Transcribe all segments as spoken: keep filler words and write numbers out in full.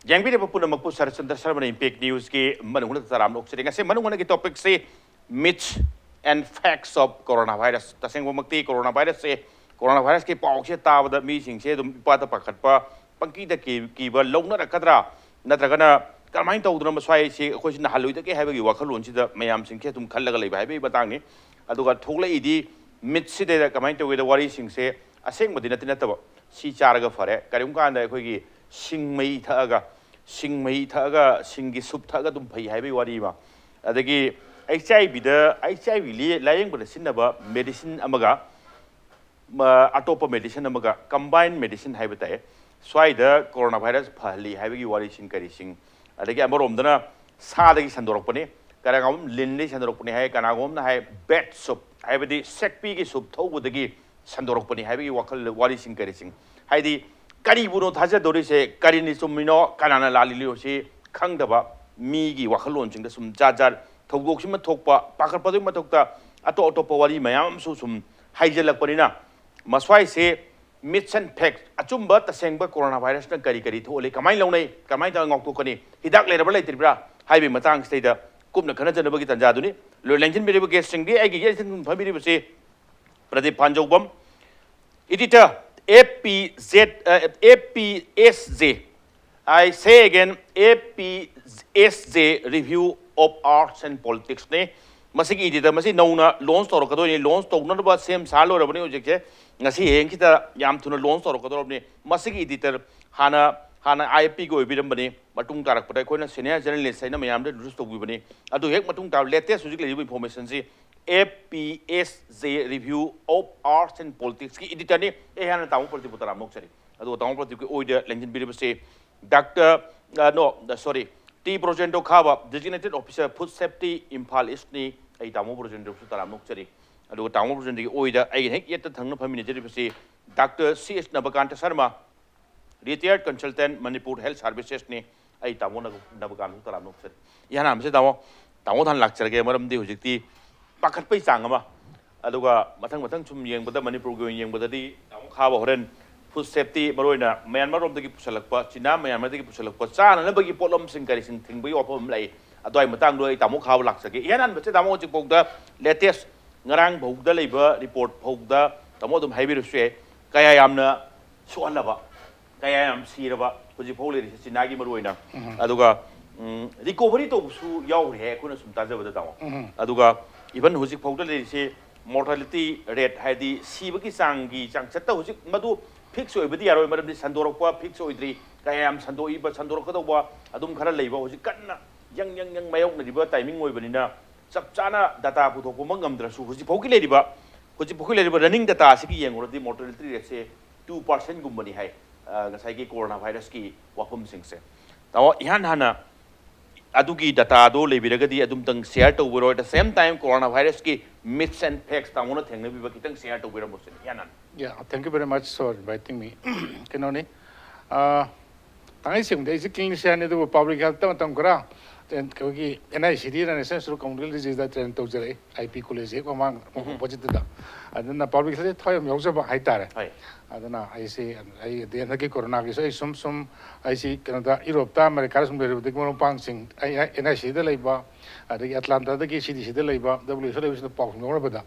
ꯌꯦꯡꯕꯤꯔꯤꯕ ꯄꯨꯝꯅꯃꯛꯄꯨ ꯁꯔꯠꯆꯟꯗ꯭ꯔ ꯁꯔꯃꯅ ꯏꯝꯄꯦꯛ ꯅ꯭ꯌꯨꯁꯀꯤ ꯃꯅꯨꯡꯗ ꯇꯔꯥꯝꯅ ꯑꯣꯛꯆꯔꯤ꯫ ꯉꯁꯤ ꯃꯅꯨꯡ ꯍꯨꯠꯅꯒꯤ ꯇꯣꯄꯤꯛꯁꯤ myths and facts of coronavirus꯫ ꯇꯁꯦꯡꯕꯃꯛꯇꯤ ꯀꯣꯔꯣꯅꯥ ꯚꯥꯏꯔꯁꯁꯦ, ꯀꯣꯔꯣꯅꯥ ꯚꯥꯏꯔꯁꯀꯤ ꯄꯥꯎꯁꯦ ꯇꯥꯕꯗ ꯃꯤꯁꯤꯡꯁꯦ ꯑꯗꯨꯝ ꯏꯄꯥꯗ ꯄꯥꯈꯠꯄ, ꯄꯪꯀꯤꯗ ꯀꯤ- ꯀꯤꯕ ꯂꯧꯅꯔꯛꯀꯗ꯭ꯔꯥ, ꯅꯠꯇ꯭ꯔꯒꯅ ꯀꯔꯝꯍꯥꯏꯅ ꯇꯧꯗꯅ ꯃꯁ꯭ꯋꯥꯏꯁꯤ ꯑꯩꯈꯣꯏꯁꯤ ꯅꯥꯍꯜꯂꯣꯏꯗꯒꯦ ꯍꯥꯏꯕꯒꯤ ꯋꯥꯈꯜꯂꯣꯟꯁꯤꯗ ꯃꯌꯥꯝꯁꯤꯡꯁꯦ ꯑꯗꯨꯝ ꯈꯜꯂꯒ ꯂꯩꯕ ꯍꯥꯏꯕꯒꯤ ꯃꯇꯥꯡꯅꯤ꯫ ꯑꯗꯨꯒ ꯊꯣꯛꯂꯛꯏꯗꯤ mythꯁꯤꯗꯩꯗ ꯀꯃꯥꯏꯅ ꯇꯧꯒꯦꯗ, ꯋꯥꯔꯤꯁꯤꯡꯁꯦ ꯑꯁꯦꯡꯕꯗꯤ ꯅꯠꯇꯤ ꯅꯠꯇꯕ, ꯁꯤ ꯆꯥꯔꯒ ꯐꯔꯦ, ꯀꯔꯤꯒꯨꯝꯕ ꯀꯥꯟꯗ ꯑꯩꯈꯣꯏꯒꯤ ꯁꯤꯡ ꯃꯍꯤ ꯊꯛꯑꯒ, ꯁꯤꯡ ꯃꯍꯤ ꯊꯛꯑꯒ, ꯁꯤꯡꯒꯤ ꯁꯨꯞ ꯊꯛꯑꯒ ꯑꯗꯨꯝ ꯐꯩ ꯍꯥꯏꯕꯒꯤ ꯋꯥꯔꯤ ꯑꯃ, ꯑꯗꯒꯤ ꯑꯩꯆ ꯑꯥꯏ ꯚꯤꯗ, ꯑꯩꯆ ꯑꯥꯏ ꯚꯤ ꯂꯥꯏꯌꯦꯡꯕꯗ ꯁꯤꯖꯤꯟꯅꯕ ꯃꯦꯗꯤꯁꯤꯟ ꯑꯃꯒ ꯃ- ꯑꯇꯣꯞꯄ ꯃꯦꯗꯤꯁꯤꯟ ꯑꯃꯒ ꯀꯝꯕꯥꯏꯟ ꯃꯦꯗꯤꯁꯤꯟ ꯍꯥꯏꯕ ꯇꯥꯏ, ꯁ꯭ꯋꯥꯏꯗ ꯀꯣꯔꯣꯅꯥ ꯚꯥꯏꯔꯁ ꯐꯍꯜꯂꯤ ꯍꯥꯏꯕꯒꯤ ꯋꯥꯔꯤꯁꯤꯡ ꯀꯔꯤꯁꯤꯡ, ꯑꯗꯒꯤ ꯑꯃꯔꯣꯝꯗꯅ ꯁꯥꯗꯒꯤ ꯁꯟꯗꯣꯔꯛꯄꯅꯤ, ꯀꯔꯥꯡꯒꯥꯎꯝ ꯂꯤꯟꯗꯒꯤ ꯁꯟꯗꯣꯔꯛꯄꯅꯤ ꯍꯥꯏ, ꯀꯅꯥꯒꯨꯝꯅ ꯍꯥꯏ ꯕꯦꯠ ꯁꯨꯞ, ꯍꯥꯏꯕꯗꯤ ꯁꯦꯛꯄꯤꯒꯤ ꯁꯨꯞ ꯊꯧꯕꯗꯒꯤ ꯁꯟꯗꯣꯔꯛꯄꯅꯤ ꯍꯥꯏꯕꯒꯤ ꯋꯥꯈꯜ ꯋꯥꯔꯤꯁꯤꯡ ꯀꯔꯤꯁꯤꯡ, ꯍꯥꯏꯗꯤ ꯀꯔꯤꯕꯨꯅꯣ ꯊꯥꯖꯗꯣꯔꯤꯁꯦ, ꯀꯔꯤꯅꯤ ꯆꯨꯝꯃꯤꯅꯣ, ꯀꯅꯥꯅ ꯂꯥꯜꯂꯤꯅꯣ ꯁꯤ ꯈꯪꯗꯕ ꯃꯤꯒꯤ ꯋꯥꯈꯜꯂꯣꯟꯁꯤꯡꯗ ꯁꯨꯝ ꯖꯥꯠ ꯖꯥꯠ ꯊꯧꯗꯣꯛꯁꯤꯃ ꯊꯣꯛꯄ, ꯄꯥꯈꯠꯄꯗꯨꯒꯤ ꯃꯊꯛꯇ ꯑꯇꯣꯞ ꯑꯇꯣꯞꯄ ꯋꯥꯔꯤ ꯃꯌꯥꯝ ꯑꯃꯁꯨ ꯁꯨꯝ ꯍꯥꯏꯖꯤꯜꯂꯛꯄꯅꯤꯅ, ꯃꯁ꯭ꯋꯥꯏꯁꯦ myths and facts, ꯑꯆꯨꯝꯕ ꯇꯁꯦꯡꯕ ꯀꯣꯔꯣꯅꯥ ꯚꯥꯏꯔꯁꯅ ꯀꯔꯤ ꯀꯔꯤ ꯊꯣꯛꯍꯜꯂꯤ, ꯀꯃꯥꯏꯅ ꯂꯧꯅꯩ, ꯀꯃꯥꯏꯅ ꯇꯧꯔꯒ ꯉꯥꯛꯊꯣꯛꯀꯅꯤ, ꯍꯤꯗꯥꯛ ꯂꯩꯔꯕ꯭ꯔꯥ ꯂꯩꯇ꯭ꯔꯤꯕ꯭ꯔꯥ ꯍꯥꯏꯕꯒꯤ ꯃꯇꯥꯡꯁꯤꯗꯩꯗ ꯀꯨꯞꯅ ꯈꯟꯅꯖꯅꯕꯒꯤ ꯇꯥꯟꯖꯥꯗꯨꯅꯤ꯫ ꯂꯣꯏ ꯂꯦꯡꯁꯤꯟꯕꯤꯔꯤꯕ ꯒꯦꯁꯁꯤꯡꯗꯤ ꯑꯩꯒꯤ ꯌꯦꯠ ꯊꯪꯕ ꯐꯝꯕꯤꯔꯤꯕꯁꯤ Pradeep ꯄꯥꯟꯖꯧꯕꯝ, editor, F P Z, uh, F P S J, I say again, F P S J review of arts and politics ꯅꯤ꯫ ꯃꯁꯤꯒꯤ editor ꯃꯁꯤ ꯅꯧꯅ launch ꯇꯧꯔꯛꯀꯗꯣꯏꯅꯤ꯫ Launch ꯇꯧꯅꯅꯕ ꯁꯦꯝ ꯁꯥ ꯂꯣꯏꯔꯕꯅꯤ ꯍꯧꯖꯤꯛꯁꯦ꯫ ꯉꯁꯤ ꯍꯌꯦꯡꯁꯤꯗ ꯌꯥꯝ ꯊꯨꯅ launch ꯇꯧꯔꯛꯀꯗꯧꯔꯕꯅꯤ꯫ ꯃꯁꯤꯒꯤ editor ꯍꯥꯟꯅ, ꯍꯥꯟꯅ I F P ꯒꯤ ꯑꯣꯏꯕꯤꯔꯝꯕꯅꯤ꯫ ꯃꯇꯨꯡ ꯇꯥꯔꯛꯄꯗ ꯑꯩꯈꯣꯏꯅ senior journalist ꯍꯥꯏꯅ ꯃꯌꯥꯝꯗ introduce ꯇꯧꯕꯤꯕꯅꯤ꯫ ꯑꯗꯨ ꯍꯦꯛ ꯃꯇꯨꯡ ꯇꯥꯕ latest ꯍꯧꯖꯤꯛ ꯂꯩꯔꯤꯕ information ꯁꯤ F P S J review of arts and politics ꯀꯤ editor ꯅꯤ꯫ ꯑꯩ ꯍꯥꯟꯅ ꯇꯥꯃꯣ ꯄ꯭ꯔꯗꯤꯞꯄꯨ ꯇꯔꯥꯝꯅ ꯑꯣꯛꯆꯔꯤ꯫ ꯑꯗꯨꯒ ꯇꯥꯃꯣ ꯄ꯭ꯔꯗꯤꯞꯀꯤ ꯑꯣꯏꯗ ꯂꯦꯡꯁꯤꯟꯕꯤꯔꯤꯕꯁꯤ Doctor, ꯑ, no, sorry, T ꯕ꯭ꯔꯣꯖꯦꯟꯗ꯭ꯔꯣ ꯈꯥꯕ, designated officer, food safety, Imphal ꯏꯁ꯭ꯠꯅꯤ꯫ ꯑꯩ ꯇꯥꯃꯣ ꯕ꯭ꯔꯣꯖꯦꯟꯗ꯭ꯔꯣꯁꯨ ꯇꯔꯥꯝꯅ ꯑꯣꯛꯆꯔꯤ꯫ ꯑꯗꯨꯒ ꯇꯥꯃꯣ ꯕ꯭ꯔꯣꯖꯦꯟꯗ꯭ꯔꯣꯒꯤ ꯑꯣꯏꯗ ꯑꯩꯒꯤ ꯍꯦꯛ ꯌꯦꯠꯇ ꯊꯪꯅ ꯐꯝꯃꯤꯟꯅꯖꯔꯤꯕꯁꯤ Doctor C H ꯅꯕꯀꯥꯟꯇ Sharma, retired consultant, Manipur Health Services ꯅꯤ꯫ ꯑꯩ ꯇꯥꯃꯣ ꯅꯕ-, ꯅꯕꯀꯥꯟꯇ ꯇꯔꯥꯝꯅ ꯑꯣꯛꯆꯔꯤ꯫ ꯏꯍꯥꯟ ꯍꯥꯟꯕꯁꯦ ꯇꯥꯃꯣ, ꯇꯥꯃꯣ ꯍꯥꯟꯅ ꯂꯥꯛꯆꯔꯒꯦ, ꯃꯔꯝꯗꯤ ꯍꯧꯖꯤꯛꯇꯤ ꯄꯥꯈꯠꯄꯒꯤ ꯆꯥꯡ ꯑꯃ꯫ ꯑꯗꯨꯒ ꯃꯊꯪ ꯃꯊꯪ ꯁꯨꯝ ꯌꯦꯡꯕꯗ, ꯃꯅꯤꯄꯨꯔꯒꯤ ꯑꯣꯏꯅ ꯌꯦꯡꯕꯗꯗꯤ ꯇꯥꯃꯣ ꯈꯥꯕ ꯍꯣꯔꯦꯟ ꯐꯨꯗ ꯁꯦꯐꯇꯤ, ꯃꯔꯨꯑꯣꯏꯅ ꯃ꯭ꯌꯥꯟꯃꯥꯔ ꯔꯣꯝꯗꯒꯤ ꯄꯨꯁꯜꯂꯛꯄ, ꯆꯤꯅꯥ ꯃ꯭ꯌꯥꯟꯃꯥꯔꯗꯒꯤ ꯄꯨꯁꯜꯂꯛꯄ ꯆꯥꯅꯅꯕꯒꯤ ꯄꯣꯠꯂꯝꯁꯤꯡ ꯀꯔꯤꯁꯤꯡ ꯊꯤꯡꯕꯒꯤ ꯋꯥꯐꯝ ꯑꯃ ꯂꯥꯛꯏ꯫ ꯑꯗꯨꯋꯥꯏ ꯃꯇꯥꯡꯗꯣ ꯑꯩ ꯇꯥꯃꯣ ꯈꯥꯕ ꯂꯥꯛꯆꯒꯦ꯫ ꯏꯍꯥꯟ ꯍꯥꯟꯕꯁꯦ ꯇꯥꯃꯣ, ꯍꯧꯖꯤꯛꯐꯥꯎꯗ latest, ꯉꯔꯥꯡ ꯐꯥꯎꯗ ꯂꯩꯕ report ꯐꯥꯎꯗ ꯇꯥꯃꯣ ꯑꯗꯨꯝ ꯍꯥꯏꯕꯤꯔꯁꯨ ꯌꯥꯏ, ꯀꯌꯥ ꯌꯥꯝꯅ ꯁꯣꯛꯍꯜꯂꯕ, ꯀꯌꯥ ꯌꯥꯝ ꯁꯤꯔꯕ ꯍꯧꯖꯤꯛꯐꯥꯎ ꯂꯩꯔꯤꯁꯦ ꯆꯤꯅꯥꯒꯤ ꯃꯔꯨꯑꯣꯏꯅ꯫ ꯑꯗꯨꯒ ꯎꯝ, recovery ꯇꯧꯕꯁꯨ ꯌꯥꯎꯈ꯭ꯔꯦ ꯍꯥꯏ ꯑꯩꯈꯣꯏꯅ ꯁꯨꯝ ꯇꯥꯖꯕꯗ, ꯇꯥꯃꯣ꯫ ꯑꯗꯨꯒ even ꯍꯧꯖꯤꯛꯐꯥꯎꯗ ꯂꯩꯔꯤꯁꯦ mortality rate, ꯍꯥꯏꯗꯤ ꯁꯤꯕꯒꯤ ꯆꯥꯡꯒꯤ ꯆꯥꯡꯆꯠꯇ ꯍꯧꯖꯤꯛ ꯃꯗꯨ fix ꯑꯣꯏꯕꯗꯤ ꯌꯥꯔꯣꯏ, ꯃꯔꯝꯗꯤ ꯁꯟꯗꯣꯔꯛꯄ fix ꯑꯣꯏꯗ꯭ꯔꯤ꯫ ꯀꯌꯥ ꯌꯥꯝ ꯁꯟꯗꯣꯛꯏꯕ, ꯁꯟꯗꯣꯔꯛꯀꯗꯧꯕ ꯑꯗꯨꯝ ꯈꯔ ꯂꯩꯕ, ꯍꯧꯖꯤꯛ ꯀꯟꯅ ꯌꯪ ꯌꯪ ꯌꯪ ꯃꯥꯌꯣꯛꯅꯔꯤꯕ timing ꯑꯣꯏꯕꯅꯤꯅ ꯆꯞ ꯆꯥꯅ data ꯄꯨꯊꯣꯛꯄꯃꯛ ꯉꯝꯗ꯭ꯔꯁꯨ, ꯍꯧꯖꯤꯛꯐꯥꯎꯒꯤ ꯂꯩꯔꯤꯕ, ꯍꯧꯖꯤꯛꯐꯥꯎꯒꯤ ꯂꯩꯔꯤꯕ running data ꯑꯁꯤꯒꯤ ꯌꯦꯡꯉꯨꯔꯗꯤ mortality rate ꯁꯦ two percent ꯒꯨꯝꯕꯅꯤ ꯍꯥꯏ, ꯑ, ꯉꯁꯥꯏꯒꯤ corona virus ꯀꯤ ꯋꯥꯐꯝꯁꯤꯡꯁꯦ꯫ ꯇꯥꯃꯣ, ꯏꯍꯥꯟ ꯍꯥꯟꯅ ꯑꯗꯨꯒꯤ data ꯗꯣ ꯂꯩꯕꯤꯔꯒꯗꯤ ꯑꯗꯨꯝꯇꯪ share ꯇꯧꯕꯤꯔꯣ꯫ At the same time, corona virus ꯀꯤ myths and facts ꯇꯥꯃꯣꯅ ꯊꯦꯡꯅꯕꯤꯕ ꯈꯤꯇꯪ share ꯇꯧꯕꯤꯔꯝꯃꯣ ꯁꯤꯅꯤ, ꯏꯍꯥꯟ ꯍꯥꯟꯅ꯫ Yeah, thank you very much for inviting me. ꯀꯩꯅꯣꯅꯤ, ꯑꯥ, ꯇꯥꯡꯉꯩ ꯁꯦꯡꯕꯗꯤ ꯑꯩꯁꯦ clinician ꯅꯤ, ꯑꯗꯨꯕꯨ public health ꯇ ꯃꯇꯝ ꯈꯔ ꯑꯩꯈꯣꯏꯒꯤ N I C D the, National Institute of Communicable Disease the train ꯇꯧꯖꯔꯛꯏ, I P college ꯍꯦꯛ ꯃꯃꯥꯡ opposite ꯇꯨꯗ꯫ ꯑꯗꯨꯅ public health ꯇ ꯊꯋꯥꯏ ꯌꯥꯝ ꯌꯥꯎꯖꯕ ꯍꯥꯏꯇꯥꯔꯦ꯫ ꯍꯣꯏ꯫ ꯑꯗꯨꯅ ꯑꯩꯁꯦ, ꯑꯩ ꯑꯗꯩ ꯍꯟꯗꯛꯀꯤ corona ꯒꯤꯁꯨ ꯑꯩ ꯁꯨꯝ ꯁꯨꯝ ꯑꯩꯁꯤ ꯀꯩꯅꯣꯗ, Europe ꯇ, America ꯗ ꯁꯨꯝ ꯂꯩꯔꯨꯕꯗꯒꯤ ꯃꯔꯨꯞ ꯃꯄꯥꯡꯁꯤꯡ, ꯑꯩ N I C D ꯗ ꯂꯩꯕ, ꯑꯗꯒꯤ Atlanta ꯗꯒꯤ C D C ꯗ ꯂꯩꯕ, W H O ꯗ ꯂꯩꯕꯁꯤꯡꯗ ꯄꯥꯎ ꯐꯥꯎꯅꯕꯗ,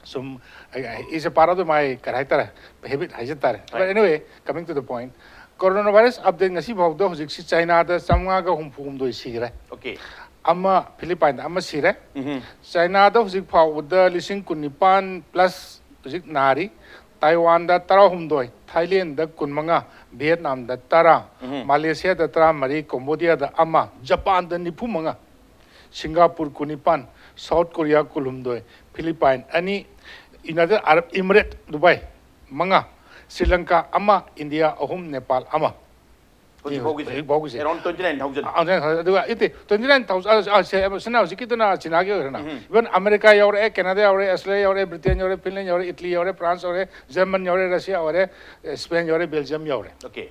ꯁꯨꯝ ꯑꯩ, ꯑꯩ, it's a part of my, ꯀꯔꯤ ꯍꯥꯏꯇꯥꯔꯦ, habit ꯍꯥꯏꯖ ꯇꯥꯔꯦ꯫ But Right. Anyway, coming to the point, corona virus update ꯉꯁꯤ ꯐꯥꯎꯗ ꯍꯧꯖꯤꯛꯁꯤ China ꯗ ꯆꯥꯝꯃꯉꯥꯒ ꯍꯨꯝꯐꯨ ꯍꯨꯝꯗꯣꯏ ꯁꯤꯈ꯭ꯔꯦ꯫ Okay. ꯑꯃ Philippine ꯗ ꯑꯃ ꯁꯤꯔꯦ꯫ ꯎꯝ꯫ China ꯗ ꯍꯧꯖꯤꯛ ꯐꯥꯎꯕꯗ ꯂꯤꯁꯤꯡ ꯀꯨꯟꯅꯤꯄꯥꯟ plus ꯍꯧꯖꯤꯛ ꯅꯥꯔꯤ꯫ Taiwan ꯗ ꯇꯔꯥꯍꯨꯝꯗꯣꯏ, Thailand ꯗ ꯀꯨꯟꯃꯉꯥ, Vietnam ꯗ ꯇꯔꯥ, ꯎꯝ꯫ Malaysia ꯗ ꯇꯔꯥꯃꯔꯤ, Cambodia ꯗ ꯑꯃ, Japan ꯗ ꯅꯤꯐꯨ ꯃꯉꯥ, Singapore ꯀꯨꯟꯅꯤꯄꯥꯟ, South Korea ꯀꯨꯟꯍꯨꯝꯗꯣꯏ, Philippine ꯑꯅꯤ, United Arab Emirates, Dubai ꯃꯉꯥ, Sri Lanka ꯑꯃ, India ꯑꯍꯨꯝ, Nepal ꯑꯃ꯫ ꯍꯧꯖꯤꯛ ꯐꯥꯎꯒꯤꯁꯦ ꯍꯧꯖꯤꯛ ꯐꯥꯎꯒꯤꯁꯦ꯫ Around twenty nine thousand꯫ ꯑ, ꯑꯗꯨꯅ, ꯑꯗꯨꯒ ꯏꯠꯇꯦ, twenty nine thousand, ꯑ, ꯑ, ꯁꯦ, ꯁꯤꯅ ꯍꯧꯖꯤꯛꯀꯤꯗꯨꯅ ꯆꯤꯅꯥꯒꯤ ꯑꯣꯏꯔꯦꯅ꯫ ꯎꯝ꯫ Even America ꯌꯧꯔꯛꯑꯦ, Canada ꯌꯧꯔꯛꯑꯦ, Australia ꯌꯧꯔꯛꯑꯦ, Britain ꯌꯧꯔꯛꯑꯦ, Finland ꯌꯧꯔꯛꯑꯦ, Italy ꯌꯧꯔꯛꯑꯦ, France ꯌꯧꯔꯛꯑꯦ, German ꯌꯧꯔꯛꯑꯦ, Russia ꯌꯧꯔꯛꯑꯦ, Spain ꯌꯧꯔꯛꯑꯦ, Belgium ꯌꯧꯔꯛꯑꯦ꯫ Okay.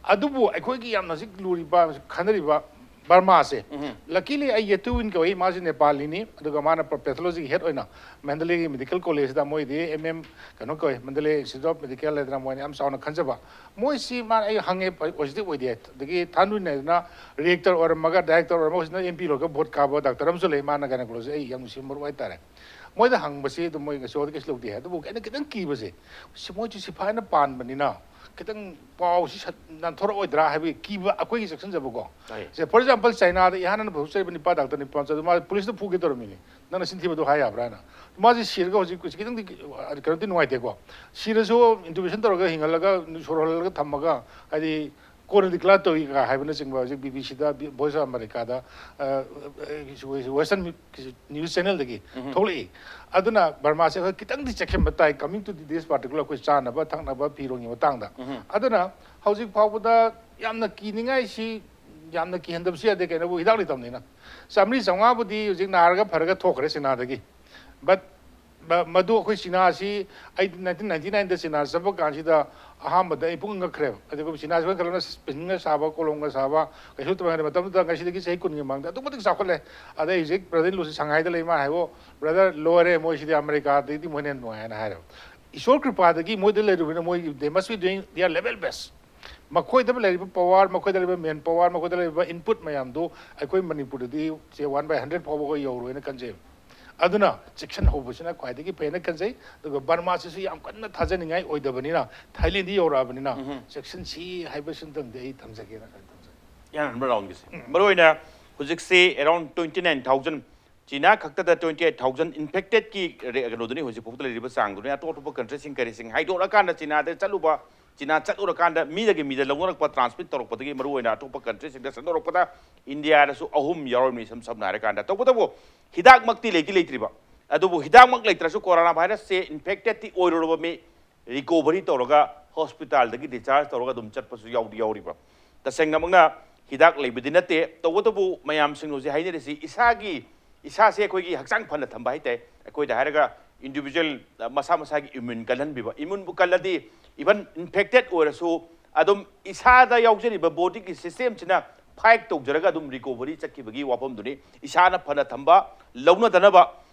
ꯑꯗꯨꯕꯨ ꯑꯩꯈꯣꯏꯒꯤ ꯌꯥꯝꯅ ꯍꯧꯖꯤꯛ ꯂꯨꯔꯤꯕ, ꯈꯟꯅꯔꯤꯕ ꯕꯔꯃꯥꯁꯦ꯫ ꯂꯀꯤꯂꯤ ꯑꯩ ꯌꯦꯇꯨꯋꯤꯟ ꯀꯧꯏ, ꯃꯥꯁꯤ ꯅꯦꯄꯥꯂꯤꯅꯤ, ꯑꯗꯨꯒ ꯃꯥꯅ ꯄꯦꯊꯣꯂꯣꯖꯤꯒꯤ ꯍꯦꯗ ꯑꯣꯏꯅ ꯃꯟꯗꯂꯦꯒꯤ ꯃꯦꯗꯤꯀꯦꯜ ꯀꯣꯂꯦꯖꯇ, ꯃꯣꯏꯗꯤ ꯑꯦꯝ ꯑꯦꯝ ꯀꯩꯅꯣ ꯀꯧꯏ, ꯃꯟꯗꯂꯦ ꯏꯟꯁꯇꯤꯇ꯭ꯌꯨꯠ ꯑꯣꯐ ꯃꯦꯗꯤꯀꯦꯜ ꯍꯥꯏꯗꯅ ꯃꯣꯏꯅ ꯌꯥꯝ ꯆꯥꯎꯅ ꯈꯟꯖꯕ꯫ ꯃꯣꯏꯁꯤ ꯃꯥꯅ ꯑꯩ ꯍꯪꯉꯦ, ꯄꯣꯖꯤꯇꯤꯚ ꯑꯣꯏꯗꯦ꯫ ꯑꯗꯒꯤ ꯊꯥꯟꯋꯤꯟ ꯍꯥꯏꯗꯅ ꯔꯤꯌꯦꯛꯇꯔ ꯑꯣꯏꯔꯝꯃꯒ ꯗꯥꯏꯔꯦꯛꯇꯔ ꯑꯣꯏꯔꯝꯃꯒ ꯍꯧꯖꯤꯛꯅ ꯑꯦꯝ ꯄꯤ ꯂꯣꯏꯔꯒ ꯚꯣꯠ ꯀꯥꯕ ꯗꯥꯛꯇꯔ ꯑꯃꯁꯨ ꯂꯩ, ꯃꯥꯅ ꯒꯥꯏꯅꯀꯣꯂꯣꯖꯤ ꯑꯩ ꯌꯥꯝ ꯅꯨꯡꯁꯤꯕ ꯃꯔꯨꯞ ꯍꯥꯏꯇꯥꯔꯦ꯫ ꯃꯣꯏꯗ ꯍꯪꯕꯁꯤ ꯑꯗꯨꯝ ꯃꯣꯏ ꯉꯁꯤ ꯐꯥꯎꯗ ꯀꯩꯁꯨ ꯂꯧꯗꯦ ꯍꯥꯏ꯫ ꯑꯗꯨꯕꯨ ꯑꯩꯅ ꯈꯤꯇꯪ ꯀꯤꯕꯁꯦ, ꯁꯤ ꯃꯣꯏꯁꯤ ꯁꯤꯐꯥꯏꯅ ꯄꯥꯟꯕꯅꯤꯅ ꯈꯤꯇꯪ ꯄꯥꯎꯁꯤ ꯁꯠ ꯅꯥꯟꯊꯣꯔꯛꯑꯣꯏꯗ꯭ꯔꯥ ꯍꯥꯏꯕꯒꯤ ꯀꯤꯕ ꯑꯩꯈꯣꯏꯒꯤ ꯆꯦꯛꯁꯤꯟꯖꯕꯀꯣ꯫ ꯇꯥꯏ꯫ ꯁꯦ, ꯐꯣꯔ ꯑꯦꯛꯖꯥꯝꯄꯜ, ꯆꯥꯏꯅꯥꯗ ꯏꯍꯥꯟ ꯍꯥꯟꯅ ꯄꯨꯊꯣꯛꯆꯔꯤꯕ ꯅꯤꯄꯥ ꯗꯥꯛꯇꯔ ꯅꯤꯄꯥ ꯃꯆꯥꯗꯣ ꯃꯥ ꯄꯨꯂꯤꯁꯇ ꯐꯨꯒꯦ ꯇꯧꯔꯝꯃꯤꯅꯤ, ꯅꯪꯅ ꯆꯤꯟ ꯊꯤꯕꯗꯣ ꯍꯥꯏ ꯌꯥꯕ꯭ꯔꯥ ꯍꯥꯏꯅ꯫ ꯃꯥꯁꯤ ꯁꯤꯔꯒ ꯍꯧꯖꯤꯛ ꯈꯤꯇꯪꯗꯤ ꯀꯩꯅꯣꯗꯤ ꯅꯨꯡꯉꯥꯏꯇꯦꯀꯣ꯫ ꯁꯤꯔꯁꯨ ꯏꯟꯇꯨꯕꯦꯁꯟ ꯇꯧꯔꯒ ꯍꯤꯡꯍꯜꯂꯒ ꯁꯣꯔ ꯍꯣꯜꯍꯜꯂꯒ ꯊꯝꯃꯒ, ꯍꯥꯏꯗꯤ ꯀꯣꯟꯅ ꯗꯤꯀ꯭ꯂꯦꯌꯔ ꯇꯧꯏ ꯀꯥꯏ ꯍꯥꯏꯕꯅꯆꯤꯡꯕ ꯍꯧꯖꯤꯛ ꯕꯤ ꯕꯤ ꯁꯤꯗ, ꯚꯣꯏꯁ ꯑꯣꯐ ꯑꯃꯦꯔꯤꯀꯥꯗ, ꯋꯦꯁꯇꯔꯟ ꯅ꯭ꯌꯨꯁ ꯆꯦꯅꯦꯜꯗꯒꯤ ꯊꯣꯛꯂꯛꯏ꯫ ꯑꯗꯨꯅ ꯕꯔꯃꯥꯁꯦ ꯑꯩꯈꯣꯏ ꯈꯤꯇꯪꯗꯤ ꯆꯦꯛꯁꯤꯟꯕ ꯇꯥꯏ, coming to this particular ꯑꯩꯈꯣꯏ ꯆꯥꯅꯕ ꯊꯛꯅꯕ ꯐꯤꯔꯣꯟꯒꯤ ꯃꯇꯥꯡꯗ꯫ ꯑꯗꯨꯅ ꯍꯧꯖꯤꯛ ꯐꯥꯎꯕꯗ ꯌꯥꯝꯅ ꯀꯤꯅꯤꯡꯉꯥꯏꯁꯤ, ꯌꯥꯝꯅ ꯀꯤꯍꯟꯗꯕꯁꯨ ꯌꯥꯗꯦ, ꯀꯩꯅꯣꯕꯨ ꯍꯤꯗꯥꯛ ꯂꯩꯇꯕꯅꯤꯅ꯫ ꯆꯥꯝꯃꯔꯤ ꯆꯥꯝꯃꯉꯥꯕꯨꯗꯤ ꯍꯧꯖꯤꯛ ꯅꯥꯔꯒ ꯐꯔꯒ ꯊꯣꯛꯈ꯭ꯔꯦ ꯆꯤꯅꯥꯗꯒꯤ꯫ But ꯃ-, ꯃꯗꯨ ꯑꯩꯈꯣꯏ ꯆꯤꯅꯥꯁꯤ, ꯑꯩ ꯅꯥꯏꯟꯇꯤꯟ ꯅꯥꯏꯟꯇꯤ ꯅꯥꯏꯟꯗ ꯆꯤꯅꯥ ꯆꯠꯄ ꯀꯥꯟꯁꯤꯗ ꯑꯍꯥꯟꯕꯗ ꯑꯩ ꯄꯨꯡ ꯉꯛꯈ꯭ꯔꯦꯕ꯫ ꯑꯗꯨꯒ ꯆꯤꯅꯥꯁꯤ ꯑꯩꯈꯣꯏ ꯈꯜꯂꯝꯅ ꯁ꯭ꯄꯦꯟꯒ ꯁꯥꯕ, ꯀꯣꯂꯣꯝꯒ ꯁꯥꯕ, ꯀꯩꯁꯨ ꯇꯧꯔꯝꯗꯦ꯫ ꯃꯇꯝꯗꯨꯗ ꯉꯁꯤꯗꯒꯤ ꯆꯍꯤ ꯀꯨꯟꯒꯤ ꯃꯃꯥꯡꯗ ꯑꯗꯨꯛ ꯃꯇꯤꯛ ꯆꯥꯎꯈꯠꯂꯦ꯫ ꯑꯗꯩ ꯍꯧꯖꯤꯛ ꯕ꯭ꯔꯗꯔ ꯂꯨꯁꯤ ꯁꯪꯍꯥꯏꯗ ꯂꯩ, ꯃꯥ ꯍꯥꯏꯕꯨ, "ꯕ꯭ꯔꯗꯔ, ꯂꯣꯏꯔꯦ, ꯃꯣꯏꯁꯤꯗꯤ ꯑꯃꯦꯔꯤꯀꯥꯗꯒꯤꯗꯤ ꯃꯣꯏꯅ ꯍꯦꯟꯅ ꯅꯨꯡꯉꯥꯏ" ꯍꯥꯏꯅ ꯍꯥꯏꯔꯦꯕ꯫ ꯏꯁꯣꯔ ꯀ꯭ꯔꯤꯄꯥꯗꯒꯤ ꯃꯣꯏꯗ ꯂꯩꯔꯨꯕꯅꯤꯅ ꯃꯣꯏ they must be doing their level best꯫ ꯃꯈꯣꯏꯗ ꯂꯩꯔꯤꯕ ꯄꯋꯥꯔ, ꯃꯈꯣꯏꯗ ꯂꯩꯔꯤꯕ ꯃꯦꯟ ꯄꯋꯥꯔ, ꯃꯈꯣꯏꯗ ꯂꯩꯔꯤꯕ ꯏꯟꯄꯨꯠ ꯃꯌꯥꯝꯗꯨ ꯑꯩꯈꯣꯏ ꯃꯅꯤꯄꯨꯔꯗꯗꯤ ꯁꯦ ꯋꯥꯟ ꯕꯥꯏ ꯍꯟꯗ꯭ꯔꯦꯗ ꯐꯥꯎꯕꯒ ꯌꯧꯔꯣꯏꯅ ꯈꯟꯖꯩ꯫ ꯑꯗꯨꯅ ꯆꯦꯛꯁꯤꯟꯍꯧꯕꯁꯤꯅ ꯈ꯭ꯋꯥꯏꯗꯒꯤ ꯐꯩꯅ ꯈꯟꯖꯩ꯫ ꯑꯗꯨꯒ ꯕꯔꯃꯥꯁꯤꯁꯨ ꯌꯥꯝ ꯀꯟꯅ ꯊꯥꯖꯅꯤꯡꯉꯥꯏ ꯑꯣꯏꯗꯕꯅꯤꯅ, ꯊꯥꯏꯂꯦꯟꯗꯤ ꯌꯧꯔꯛꯑꯕꯅꯤꯅ, ꯆꯦꯛꯁꯤꯟꯁꯤ ꯍꯥꯏꯕꯁꯤꯃꯇꯪꯗꯤ ꯑꯩ ꯊꯝꯖꯒꯦꯅ ꯈꯟꯖꯩ꯫ ꯏꯍꯥꯟ ꯍꯥꯟꯕ ꯔꯥꯎꯟꯒꯤꯁꯦ꯫ ꯃꯔꯨꯑꯣꯏꯅ ꯍꯧꯖꯤꯛꯁꯤ around twenty nine thousand, China ꯈꯛꯇꯗ twenty eight thousand infected ꯀꯤ ꯔꯦ-, ꯀꯩꯅꯣꯗꯨꯅꯤ ꯍꯧꯖꯤꯛ ꯐꯥꯎꯕꯗ ꯂꯩꯔꯤꯕ ꯆꯥꯡꯗꯨꯅꯤ꯫ ꯑꯇꯣꯞ ꯑꯇꯣꯞꯄ ꯀꯟꯇ꯭ꯔꯤꯁꯤꯡ ꯀꯔꯤꯁꯤꯡ ꯍꯥꯏꯗꯣꯔꯛꯑꯀꯥꯟꯗ, ꯆꯤꯅꯥꯗ ꯆꯠꯂꯨꯕ, ꯆꯤꯅꯥ ꯆꯠꯂꯨꯔꯀꯥꯟꯗ ꯃꯤꯗꯒꯤ ꯃꯤꯗ ꯂꯧꯅꯔꯛꯄ, ꯇ꯭ꯔꯥꯟꯁꯃꯤꯠ ꯇꯧꯔꯛꯄꯗꯒꯤ ꯃꯔꯨꯑꯣꯏꯅ ꯑꯇꯣꯞꯄ ꯀꯟꯇ꯭ꯔꯤꯁꯤꯡꯗ ꯁꯟꯗꯣꯔꯛꯄꯗ ꯏꯟꯗꯤꯌꯥꯗꯁꯨ ꯑꯍꯨꯝ ꯌꯥꯎꯔꯝꯃꯤ, ꯏꯁꯝ ꯁꯝꯅ ꯍꯥꯏꯔꯀꯥꯟꯗ꯫ ꯇꯧꯕꯇꯕꯨ ꯍꯤꯗꯥꯛꯃꯛꯇꯤ ꯂꯩꯗꯤ ꯂꯩꯇ꯭ꯔꯤꯕ, ꯑꯗꯨꯕꯨ ꯍꯤꯗꯥꯛꯃꯛ ꯂꯩꯇ꯭ꯔꯁꯨ ꯀꯣꯔꯣꯅꯥ ꯚꯥꯏꯔꯁꯁꯦ ꯏꯟꯐꯦꯛꯇꯦꯠꯇꯤ ꯑꯣꯏꯔꯨꯔꯕ ꯃꯤ ꯔꯤꯀꯣꯚꯔꯤ ꯇꯧꯔꯒ ꯍꯣꯁꯄꯤꯇꯥꯜꯗꯒꯤ ꯗꯤꯁꯆꯥꯔꯖ ꯇꯧꯔꯒ ꯑꯗꯨꯝ ꯆꯠꯄꯁꯨ ꯌꯥꯎꯗꯤ ꯌꯥꯎꯔꯤꯕ꯫ ꯇꯁꯦꯡꯅꯃꯛꯅ ꯍꯤꯗꯥꯛ ꯂꯩꯕꯗꯤ ꯅꯠꯇꯦ, ꯇꯧꯕꯇꯕꯨ ꯃꯌꯥꯝꯁꯤꯡ ꯍꯧꯖꯤꯛ ꯍꯥꯏꯅꯔꯤꯁꯤ ꯏꯁꯥꯒꯤ, ꯏꯁꯥꯁꯦ ꯑꯩꯈꯣꯏꯒꯤ ꯍꯛꯆꯥꯡ ꯐꯅ ꯊꯝꯕ ꯍꯥꯏꯇꯥꯔꯦ꯫ ꯑꯩꯈꯣꯏꯗ ꯍꯥꯏꯔꯒ ꯏꯟꯗꯤꯕꯤꯖꯨꯋꯦꯜ ꯃꯁꯥ ꯃꯁꯥꯒꯤ ꯏꯃ꯭ꯌꯨꯟ ꯀꯜꯍꯟꯕꯤꯕ꯫ ꯏꯃ꯭ꯌꯨꯟꯕꯨ ꯀꯜꯂꯗꯤ ꯏꯚꯟ ꯏꯟꯐꯦꯛꯇꯦꯠ ꯑꯣꯏꯔꯁꯨ ꯑꯗꯨꯝ ꯏꯁꯥꯗ ꯌꯥꯎꯖꯔꯤꯕ ꯕꯣꯗꯤꯒꯤ ꯁꯤꯁꯇꯦꯝꯁꯤꯅ ꯐꯥꯏꯠ ꯇꯧꯖꯔꯒ ꯑꯗꯨꯝ ꯔꯤꯀꯣꯚꯔꯤ ꯆꯠꯈꯤꯕꯒꯤ ꯋꯥꯐꯝꯗꯨꯅꯤ꯫ ꯏꯁꯥꯅ ꯐꯅ ꯊꯝꯕ, ꯂꯧꯅꯗꯅꯕ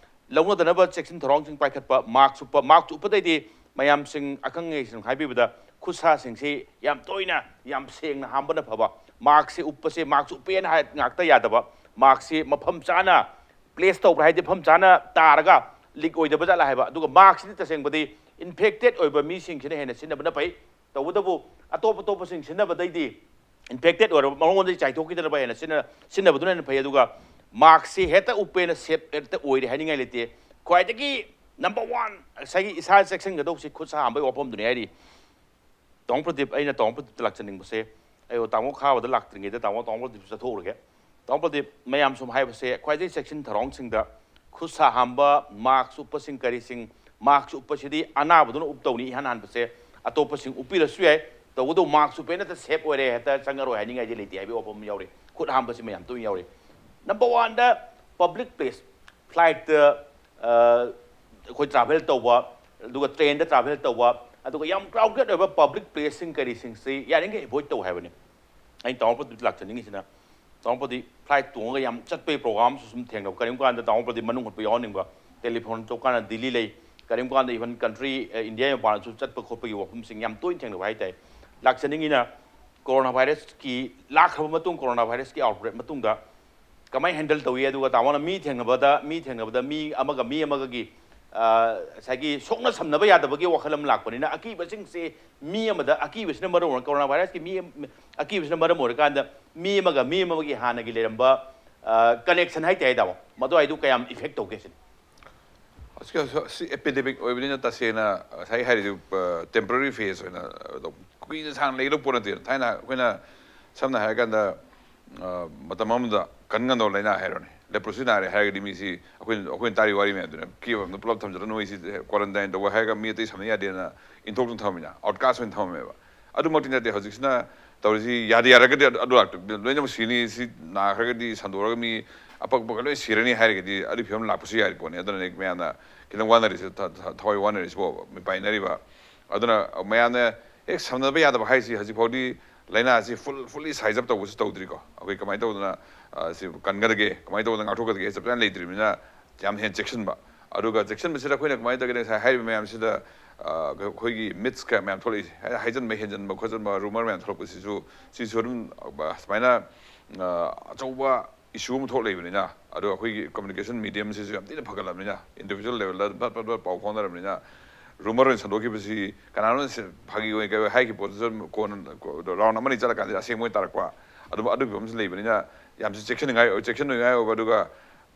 ꯂꯧꯅꯗꯅꯕ ꯆꯦꯛꯁꯤꯟ ꯊꯧꯔꯥꯡꯁꯤꯡ ꯄꯥꯏꯈꯠꯄ, ꯃꯥꯛꯁ ꯎꯞꯄ, ꯃꯥꯛꯁ ꯎꯞꯄꯗꯩꯗꯤ ꯃꯌꯥꯝꯁꯤꯡ ꯑꯈꯪ ꯑꯍꯩꯁꯤꯡ ꯍꯥꯏꯕꯤꯕꯗ ꯈꯨꯠ ꯁꯥꯁꯤꯡꯁꯤ ꯌꯥꯝ ꯇꯣꯏꯅ ꯌꯥꯝ ꯁꯦꯡꯅ ꯍꯥꯝꯕꯅ ꯐꯕ꯫ ꯃꯥꯛꯁꯁꯤ ꯎꯞꯄꯁꯦ, ꯃꯥꯛꯁ ꯎꯞꯄꯦꯅ ꯍꯥꯏ ꯉꯥꯛꯇ ꯌꯥꯗꯕ, ꯃꯥꯛꯁꯁꯤ ꯃꯐꯝ ꯆꯥꯅ ꯄ꯭ꯂꯦꯁ ꯇꯧꯕ꯭ꯔꯥ ꯍꯥꯏꯗꯤ ꯃꯐꯝ ꯆꯥꯅ ꯇꯥꯔꯒ ꯂꯤꯛ ꯑꯣꯏꯗꯕ ꯖꯥꯠꯂꯥ ꯍꯥꯏꯕ꯫ ꯑꯗꯨꯒ ꯃꯥꯛꯁꯁꯤꯗꯤ ꯇꯁꯦꯡꯕꯗꯤ ꯏꯟꯐꯦꯛꯇꯦꯠ ꯑꯣꯏꯕ ꯃꯤꯁꯤꯡꯁꯤꯅ ꯍꯦꯟꯅ ꯁꯤꯖꯤꯟꯅꯕꯅ ꯐꯩ꯫ ꯇꯧꯕꯇꯕꯨ ꯑꯇꯣꯞ ꯑꯇꯣꯞꯄꯁꯤꯡ ꯁꯤꯖꯤꯟꯅꯕꯗꯩꯗꯤ ꯏꯟꯐꯦꯛꯇꯦꯠ ꯑꯣꯏꯔꯕ ꯃꯉꯣꯟꯗ ꯆꯥꯏꯊꯣꯛꯈꯤꯗꯅꯕ ꯍꯦꯟꯅ ꯁꯤꯖꯤꯟꯅ ꯁꯤꯖꯤꯟꯅꯕꯗꯨꯅ ꯍꯦꯟꯅ ꯐꯩ꯫ ꯑꯗꯨꯒ ꯃꯥꯛꯁꯁꯤ ꯍꯦꯛꯇ ꯎꯞꯄꯦꯅ ꯁꯦꯞ ꯍꯦꯛꯇ ꯑꯣꯏꯔꯦ ꯍꯥꯏꯅꯤꯡꯉꯥꯏ ꯂꯩꯇꯦ꯫ ꯈ꯭ꯋꯥꯏꯗꯒꯤ ꯅꯝꯕꯔ ꯋꯥꯟ ꯉꯁꯥꯏꯒꯤ ꯏꯁꯥ ꯆꯦꯛꯁꯤꯟꯒꯗꯧꯕꯁꯤ ꯈꯨꯠ ꯁꯥ ꯍꯥꯝꯕꯒꯤ ꯋꯥꯐꯝꯗꯨꯅꯤ ꯍꯥꯏꯔꯤ꯫ ꯇꯥꯃꯣ ꯄ꯭ꯔꯗꯤꯞ, ꯑꯩꯅ ꯇꯥꯃꯣ ꯄ꯭ꯔꯗꯤꯞꯇ ꯂꯥꯛꯆꯅꯤꯡꯕꯁꯦ, ꯑꯩ ꯇꯥꯃꯣ ꯈꯥꯕꯗ ꯂꯥꯛꯇ꯭ꯔꯤꯉꯩꯗ ꯇꯥꯃꯣ, ꯇꯥꯃꯣ ꯄ꯭ꯔꯗꯤꯞꯁꯨ ꯆꯠꯊꯣꯛꯎꯔꯒꯦ꯫ ꯇꯥꯃꯣ ꯄ꯭ꯔꯗꯤꯞ, ꯃꯌꯥꯝ ꯁꯨꯝ ꯍꯥꯏꯕꯁꯦ ꯈ꯭ꯋꯥꯏꯗꯒꯤ ꯆꯦꯛꯁꯤꯟ ꯊꯧꯔꯥꯡꯁꯤꯡꯗ ꯈꯨꯠ ꯁꯥ ꯍꯥꯝꯕ, ꯃꯥꯛꯁ ꯎꯞꯄꯁꯤꯡ ꯀꯔꯤꯁꯤꯡ, ꯃꯥꯛꯁ ꯎꯞꯄꯁꯤꯗꯤ ꯑꯅꯥꯕꯗꯨꯅ ꯎꯞꯇꯧꯅꯤ ꯏꯍꯥꯟ ꯍꯥꯟꯕꯁꯦ꯫ ꯑꯇꯣꯞꯄꯁꯤꯡ ꯎꯞꯄꯤꯔꯁꯨ ꯌꯥꯏ, ꯇꯧꯕꯇꯕꯨ ꯃꯥꯛꯁ ꯎꯞꯄꯦꯅ ꯍꯦꯛꯇ ꯁꯦꯞ ꯑꯣꯏꯔꯦ, ꯍꯦꯛꯇ ꯆꯪꯉꯔꯣꯏ ꯍꯥꯏꯅꯤꯡꯉꯥꯏꯗꯤ ꯂꯩꯇꯦ ꯍꯥꯏꯕꯒꯤ ꯋꯥꯐꯝ ꯑꯃ ꯌꯥꯎꯔꯤ꯫ ꯈꯨꯠ ꯍꯥꯝꯕꯁꯤ ꯃꯌꯥꯝ ꯇꯣꯏꯅ ꯌꯥꯎꯔꯤ꯫ ꯅꯝꯕꯔ ꯋꯥꯟꯗ ꯄꯕ꯭ꯂꯤꯛ ꯄ꯭ꯂꯦꯁ, ꯐ꯭ꯂꯥꯏꯠꯇ, ꯑꯩꯈꯣꯏ ꯇ꯭ꯔꯥꯚꯦꯜ ꯇꯧꯕ, ꯑꯗꯨꯒ ꯇ꯭ꯔꯦꯟꯗ ꯇ꯭ꯔꯥꯚꯦꯜ ꯇꯧꯕ, ꯑꯗꯨꯒ ꯌꯥꯝ ꯀ꯭ꯔꯥꯎꯗꯦꯠ ꯑꯣꯏꯕ ꯄꯕ꯭ꯂꯤꯛ ꯄ꯭ꯂꯦꯁꯁꯤꯡ ꯀꯔꯤꯁꯤꯡꯁꯤ ꯌꯥꯔꯤꯈꯩ ꯑꯦꯚꯣꯏꯗ ꯇꯧ ꯍꯥꯏꯕꯅꯤ꯫ ꯑꯩꯅ ꯇꯥꯃꯣ ꯄ꯭ꯔꯗꯤꯞꯇ ꯂꯥꯛꯆꯅꯤꯡꯉꯤꯁꯤꯅ, ꯇꯥꯃꯣ ꯄ꯭ꯔꯗꯤꯞ ꯐ꯭ꯂꯥꯏꯠ ꯇꯣꯡꯉꯒ ꯌꯥꯝ ꯆꯠꯄꯒꯤ ꯄ꯭ꯔꯣꯒ꯭ꯔꯥꯝꯁꯨ ꯁꯨꯝ ꯊꯦꯡꯅꯕ, ꯀꯔꯤꯒꯨꯝꯕ ꯀꯥꯟꯗ ꯇꯥꯃꯣ ꯄ꯭ꯔꯗꯤꯞ ꯃꯅꯨꯡ ꯍꯨꯠꯄ ꯌꯥꯎꯍꯟꯅꯤꯡꯕ, ꯀꯦꯂꯤꯐꯣꯔꯅꯤꯌꯥ ꯇꯣꯛꯀꯥꯟꯗ ꯗꯤꯜꯂꯤ ꯂꯩ, ꯀꯔꯤꯒꯨꯝꯕ ꯀꯥꯟꯗ ꯏꯚꯟ ꯀꯟꯇ꯭ꯔꯤ, ꯑ, ꯏꯟꯗꯤꯌꯥꯒꯤ ꯃꯄꯥꯟꯗꯁꯨ ꯆꯠꯄ ꯈꯣꯠꯄꯒꯤ ꯋꯥꯐꯝꯁꯤꯡ ꯌꯥꯝ ꯇꯣꯏꯅ ꯊꯦꯡꯅꯕ ꯍꯥꯏꯇꯥꯔꯦ꯫ ꯂꯥꯛꯆꯅꯤꯡꯉꯤꯅ ꯀꯣꯔꯣꯅꯥ ꯚꯥꯏꯔꯁꯀꯤ ꯂꯥꯛꯈ꯭ꯔꯕ ꯃꯇꯨꯡ, ꯀꯣꯔꯣꯅꯥ ꯚꯥꯏꯔꯁꯀꯤ ꯑꯥꯎꯠꯕ꯭ꯔꯦꯛ ꯃꯇꯨꯡꯗ ꯀꯃꯥꯏꯅ ꯍꯦꯟꯗꯜ ꯇꯧꯏ? ꯑꯗꯨꯒ ꯇꯥꯃꯣꯅ ꯃꯤ ꯊꯦꯡꯅꯕꯗ, ꯃꯤ ꯊꯦꯡꯅꯕꯗ ꯃꯤ ꯑꯃꯒ ꯃꯤ ꯑꯃꯒꯒꯤ, ꯑ, ꯉꯁꯥꯏꯒꯤ ꯁꯣꯛꯅ ꯁꯝꯅꯕ ꯌꯥꯗꯕꯒꯤ ꯋꯥꯈꯜ ꯑꯃ ꯂꯥꯛꯄꯅꯤꯅ ꯑꯀꯤꯕꯁꯤꯡꯁꯦ ꯃꯤ ꯑꯃꯗ, ꯑꯀꯤꯕꯁꯤꯅ ꯃꯔꯝ ꯑꯣꯏꯔꯒ, ꯀꯣꯔꯣꯅꯥ ꯚꯥꯏꯔꯁꯀꯤ ꯃꯤ ꯑꯃ, ꯑꯀꯤꯕꯁꯤꯅ ꯃꯔꯝ ꯑꯣꯏꯔꯀꯥꯟꯗ ꯃꯤ ꯑꯃꯒ ꯃꯤ ꯑꯃꯒꯤ ꯍꯥꯟꯅꯒꯤ ꯂꯩꯔꯝꯕ, ꯑ, ꯀꯅꯦꯛꯁꯟ ꯍꯥꯏꯇꯥꯔꯦ ꯇꯥꯃꯣ, ꯃꯗꯨ ꯍꯥꯏꯗꯨ ꯀꯌꯥꯝ ꯏꯐꯦꯛ ꯇꯧꯒꯦ ꯁꯤꯅꯤ꯫ ꯍꯧꯖꯤꯛ ꯍꯧꯖꯤꯛ ꯁꯤ ꯑꯦꯄꯤꯗꯦꯃꯤꯛ ꯑꯣꯏꯕꯅꯤꯅ ꯇꯁꯦꯡꯅ ꯉꯁꯥꯏ ꯍꯥꯏꯔꯤꯗꯨ, ꯑ, ꯇꯦꯝꯄꯔꯔꯤ ꯐꯦꯁ ꯑꯣꯏꯅ ꯑꯗꯨꯝ ꯀꯨꯏꯅ ꯁꯥꯡꯅ ꯂꯩꯒꯗꯧꯕ ꯄꯣꯠ ꯅꯠꯇꯦ꯫ ꯊꯥꯏꯅ ꯑꯩꯈꯣꯏꯅ ꯁꯝꯅ ꯍꯥꯏꯔꯀꯥꯟꯗ, ꯑ, ꯃꯇꯝ ꯑꯃꯗ ꯀꯟ ꯉꯝꯗꯕ ꯂꯥꯏꯅꯥ ꯍꯥꯏꯔꯣꯅꯦ, ꯂꯦꯄ꯭ꯔꯣꯁꯤ ꯅꯥꯔꯦ ꯍꯥꯏꯔꯒꯗꯤ ꯃꯤꯁꯤ ꯑꯩꯈꯣꯏꯅ, ꯑꯩꯈꯣꯏꯅ ꯇꯥꯔꯤ ꯋꯥꯔꯤ ꯃꯌꯥꯝꯗꯨꯅ ꯀꯦꯕ ꯑꯃꯗ ꯄꯨꯂꯞ ꯊꯝꯖꯤꯜꯂꯒ ꯅꯣꯏꯁꯤ ꯀ꯭ꯋꯥꯔꯟꯇꯥꯏꯟ ꯇꯧꯕ ꯍꯥꯏꯔꯒ ꯃꯤ ꯑꯇꯩ ꯁꯝꯅ ꯌꯥꯗꯦꯅ ꯏꯟꯊꯣꯛꯇꯨꯅ ꯊꯝꯃꯝꯃꯤꯅ, ꯑꯥꯎꯠꯀꯥꯁ ꯑꯣꯏꯅ ꯊꯝꯃꯝꯃꯦꯕ꯫ ꯑꯗꯨꯃꯛꯇꯤ ꯅꯠꯇꯦ꯫ ꯍꯧꯖꯤꯛꯁꯤꯅ ꯇꯧꯔꯤꯁꯤ ꯌꯥꯗ ꯌꯥꯔꯒꯗꯤ ꯑꯗꯨ, ꯑꯗꯨ ꯂꯥꯛꯇ-, ꯂꯣꯏꯅꯃꯛ ꯁꯤꯅꯤ, ꯁꯤ ꯅꯥꯈ꯭ꯔꯒꯗꯤ ꯁꯟꯗꯣꯛꯑꯒ ꯃꯤ ꯑꯄꯛꯄꯒ ꯂꯣꯏ ꯁꯤꯔꯅꯤ ꯍꯥꯏꯔꯒꯗꯤ ꯑꯗꯨꯒꯤ ꯐꯤꯕꯝ ꯂꯥꯛꯄꯁꯨ ꯌꯥꯔꯤ ꯄꯣꯠꯅꯤ꯫ ꯑꯗꯨꯅꯅꯦ ꯃꯌꯥꯝꯅ ꯈꯤꯇꯪ ꯋꯥꯅꯔꯤꯁꯦ, ꯊ-, ꯊ-, ꯊꯋꯥꯏ ꯋꯥꯅꯔꯤꯁꯤꯕꯣ, ꯃꯤꯄꯥꯏꯅꯔꯤꯕ꯫ ꯑꯗꯨꯅ ꯃꯌꯥꯝꯅ ꯍꯦꯛ ꯁꯝꯅꯕ ꯌꯥꯗꯕ ꯍꯥꯏꯁꯤ ꯍꯧꯖꯤꯛ ꯐꯥꯎꯗꯤ ꯂꯥꯏꯅꯥꯁꯤ ꯐꯨꯜ ꯐꯨꯜꯂꯤ ꯁꯥꯏꯖ ꯑꯞ ꯇꯧꯕꯁꯨ ꯇꯧꯗ꯭ꯔꯤꯀꯣ꯫ ꯑꯩꯈꯣꯏ ꯀꯃꯥꯏꯅ ꯇꯧꯗꯅ ꯑ, ꯁꯤ ꯀꯟꯒꯗꯒꯦ, ꯀꯃꯥꯏꯅ ꯇꯧꯗꯅ ꯉꯥꯛꯊꯣꯛꯀꯗꯒꯦ ꯆꯞ ꯆꯥꯅ ꯂꯩꯇ꯭ꯔꯤꯕꯅꯤꯅ ꯌꯥꯝ ꯍꯦꯟꯅ ꯆꯦꯛꯁꯤꯟꯕ꯫ ꯑꯗꯨꯒ ꯆꯦꯛꯁꯤꯟꯕꯁꯤꯗ ꯑꯩꯈꯣꯏꯅ ꯀꯃꯥꯏꯅ ꯇꯧꯒꯦ, ꯉꯁꯥꯏ ꯍꯥꯏꯔꯤꯕ ꯃꯌꯥꯝꯁꯤꯗ ꯑ, ꯑꯩꯈꯣꯏꯒꯤ ꯃꯤꯠꯁ ꯀꯌꯥ ꯃꯌꯥꯝ ꯊꯣꯛꯂꯛꯏꯁꯦ, ꯍꯥꯏ- ꯍꯥꯏꯖꯟꯕ ꯍꯦꯟꯖꯟꯕ ꯈꯣꯠꯆꯟꯕ ꯔꯨꯃꯔ ꯃꯌꯥꯝ ꯊꯣꯛꯂꯛꯄꯁꯤꯁꯨ, ꯁꯤꯁꯨ ꯑꯗꯨꯝ ꯑ, ꯁꯨꯃꯥꯏꯅ ꯑ, ꯑꯆꯧꯕ ꯏꯁꯨ ꯑꯃ ꯊꯣꯛ ꯂꯩꯕꯅꯤꯅ, ꯑꯗꯣ ꯑꯩꯈꯣꯏꯒꯤ ꯀꯝꯃꯨꯅꯤꯀꯦꯁꯟ ꯃꯤꯗꯤꯌꯝꯁꯤꯁꯨ ꯌꯥꯝ ꯊꯤꯅ ꯐꯒꯠꯂꯕꯅꯤꯅ, ꯏꯟꯗꯤꯕꯤꯖꯨꯋꯦꯜ ꯂꯦꯕꯦꯜꯗ ꯐꯠ ꯐꯠ ꯐꯠ ꯄꯥꯎ ꯐꯥꯎꯅꯔꯕꯅꯤꯅ, ꯔꯨꯃꯔ ꯑꯣꯏꯅ ꯁꯟꯗꯣꯛꯈꯤꯕꯁꯤ ꯀꯅꯥꯅꯣ ꯁꯤ ꯐꯥꯒꯤ ꯑꯣꯏꯅ ꯀꯩ ꯑꯣꯏ ꯍꯥꯏꯈꯤꯕ ꯄꯣꯠꯇꯨꯁꯨ ꯀꯣꯟꯅ ꯔꯥꯎꯟ ꯑꯃꯅꯤ ꯆꯠꯂꯀꯥꯟꯗ ꯑꯁꯦꯡꯕ ꯑꯣꯏꯅ ꯇꯥꯔꯛꯄ, ꯑꯗꯨꯝ ꯑꯗꯨꯒꯤ ꯐꯤꯕꯝꯁꯨ ꯂꯩꯕꯅꯤꯅ ꯌꯥꯝꯁꯨ ꯆꯦꯛꯁꯤꯟꯅꯤꯡꯉꯥꯏ ꯑꯣꯏ, ꯆꯦꯛꯁꯤꯟꯅꯤꯡꯉꯥꯏ ꯑꯣꯏꯕ꯫ ꯑꯗꯨꯒ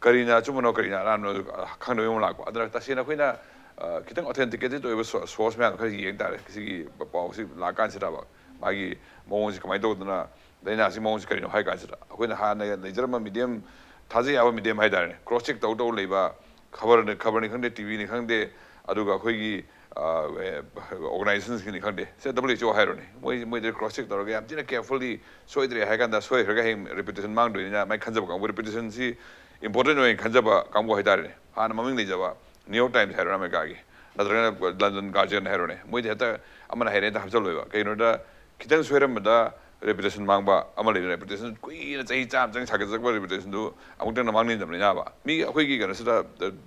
ꯀꯔꯤꯅ ꯑꯆꯨꯝꯕꯅꯣ ꯀꯔꯤꯅ ꯑꯔꯥꯟꯕꯅꯣ ꯈꯪꯗꯕ ꯑꯃ ꯂꯥꯛꯄ꯫ ꯑꯗꯨꯅ ꯇꯁꯦꯡꯅ ꯑꯩꯈꯣꯏꯅ ꯑ, ꯈꯤꯇꯪ ꯑꯣꯊꯦꯟꯇꯤꯀꯦꯇꯦꯠ ꯑꯣꯏꯕ ꯁꯣꯔꯁ ꯃꯌꯥꯝꯗꯣ ꯈꯔ ꯌꯦꯡ ꯇꯥꯔꯦ꯫ ꯁꯤꯒꯤ ꯄꯥꯎꯁꯤ ꯂꯥꯛꯀꯥꯟꯁꯤꯗꯕ ꯃꯥꯒꯤ ꯃꯑꯣꯡꯁꯤ ꯀꯃꯥꯏꯅ ꯇꯧꯗꯅ, ꯂꯥꯏꯅꯥꯁꯤ ꯃꯑꯣꯡꯁꯤ ꯀꯔꯤꯅꯣ ꯍꯥꯏ ꯀꯥꯟꯁꯤꯗ, ꯑꯩꯈꯣꯏꯅ ꯍꯥꯟꯅ ꯂꯩꯖꯔꯝꯕ ꯃꯤꯗꯤꯌꯝ, ꯊꯥꯖ ꯌꯥꯕ ꯃꯤꯗꯤꯌꯝ ꯍꯥꯏ ꯇꯥꯔꯦꯅꯦ, ꯀ꯭ꯔꯣꯁ ꯆꯦꯛ ꯇꯧ ꯇꯧ ꯂꯩꯕ, ꯈꯕꯔꯅꯤ ꯈꯕꯔꯅꯤ ꯈꯪꯗꯦ, ꯇꯤ ꯚꯤꯅꯤ ꯈꯪꯗꯦ, ꯑꯗꯨꯒ ꯑꯩꯈꯣꯏꯒꯤ ꯑ, ꯑꯦ, ꯑꯣꯔꯒꯅꯥꯏꯖꯦꯁꯟꯁꯤꯡꯅꯤ ꯈꯪꯗꯦ, ꯁꯦ ꯗꯕꯜꯌꯨ ꯑꯩꯆ ꯑꯣ ꯍꯥꯏꯔꯣꯅꯦ, ꯃꯣꯏ ꯃꯣꯏꯗ ꯀ꯭ꯔꯣꯁ ꯆꯦꯛ ꯇꯧꯔꯒ ꯌꯥꯝ ꯊꯤꯅ ꯀꯦꯌꯔꯐꯨꯜꯂꯤ ꯁꯣꯏꯗ꯭ꯔꯦ ꯍꯥꯏ ꯀꯥꯟꯗ ꯁꯣꯏꯈ꯭ꯔꯒ ꯍꯌꯦꯡ ꯔꯦꯄꯨꯇꯦꯁꯟ ꯃꯥꯡꯗꯣꯏꯅꯤꯅ ꯑꯗꯨꯃꯥꯏꯅ ꯈꯟꯖꯕ ꯀꯥꯡꯕꯨ, ꯔꯦꯄꯨꯇꯦꯁꯟꯁꯤ ꯏꯝꯄꯣꯔꯇꯦꯟ ꯑꯣꯏꯅ ꯈꯟꯖꯕ ꯀꯥꯡꯕꯨ ꯍꯥꯏ ꯇꯥꯔꯦꯅꯦ꯫ ꯍꯥꯟꯅ ꯃꯃꯤꯡ ꯂꯩꯖꯕ ꯅ꯭ꯌꯨ ꯌꯣꯔꯛ ꯇꯥꯏꯝꯁ ꯍꯥꯏꯔꯣ ꯑꯃꯦꯔꯤꯀꯥꯒꯤ, ꯅꯠꯇ꯭ꯔꯒꯅ ꯂꯟꯗꯟ ꯒꯥꯔꯖꯤꯌꯟ ꯍꯥꯏꯔꯣꯅꯦ, ꯃꯣꯏꯗꯤ ꯍꯦꯛꯇ ꯑꯃꯅ ꯍꯥꯏꯔꯦ ꯍꯦꯛꯇ ꯍꯥꯞꯆꯜꯂꯣꯏꯕ꯫ ꯀꯩꯒꯤꯅꯣꯗ ꯈꯤꯇꯪ ꯁꯣꯏꯔꯝꯕꯗ ꯔꯦꯄꯨꯇꯦꯁꯟ ꯃꯥꯡꯕ ꯑꯃ ꯂꯩꯕ, ꯔꯦꯄꯨꯇꯦꯁꯟ ꯀꯨꯏꯅ ꯆꯍꯤ ꯆꯥꯝꯃ ꯆꯪ ꯁꯥꯒꯠꯆꯔꯛꯄ ꯔꯦꯄꯨꯇꯦꯁꯟꯗꯨ ꯑꯃꯨꯛꯇꯪꯗ ꯃꯥꯡꯅꯤꯡꯗꯕꯅꯤꯅꯕ꯫ ꯃꯤ ꯑꯩꯈꯣꯏꯒꯤ ꯀꯩꯅꯣꯁꯤꯗ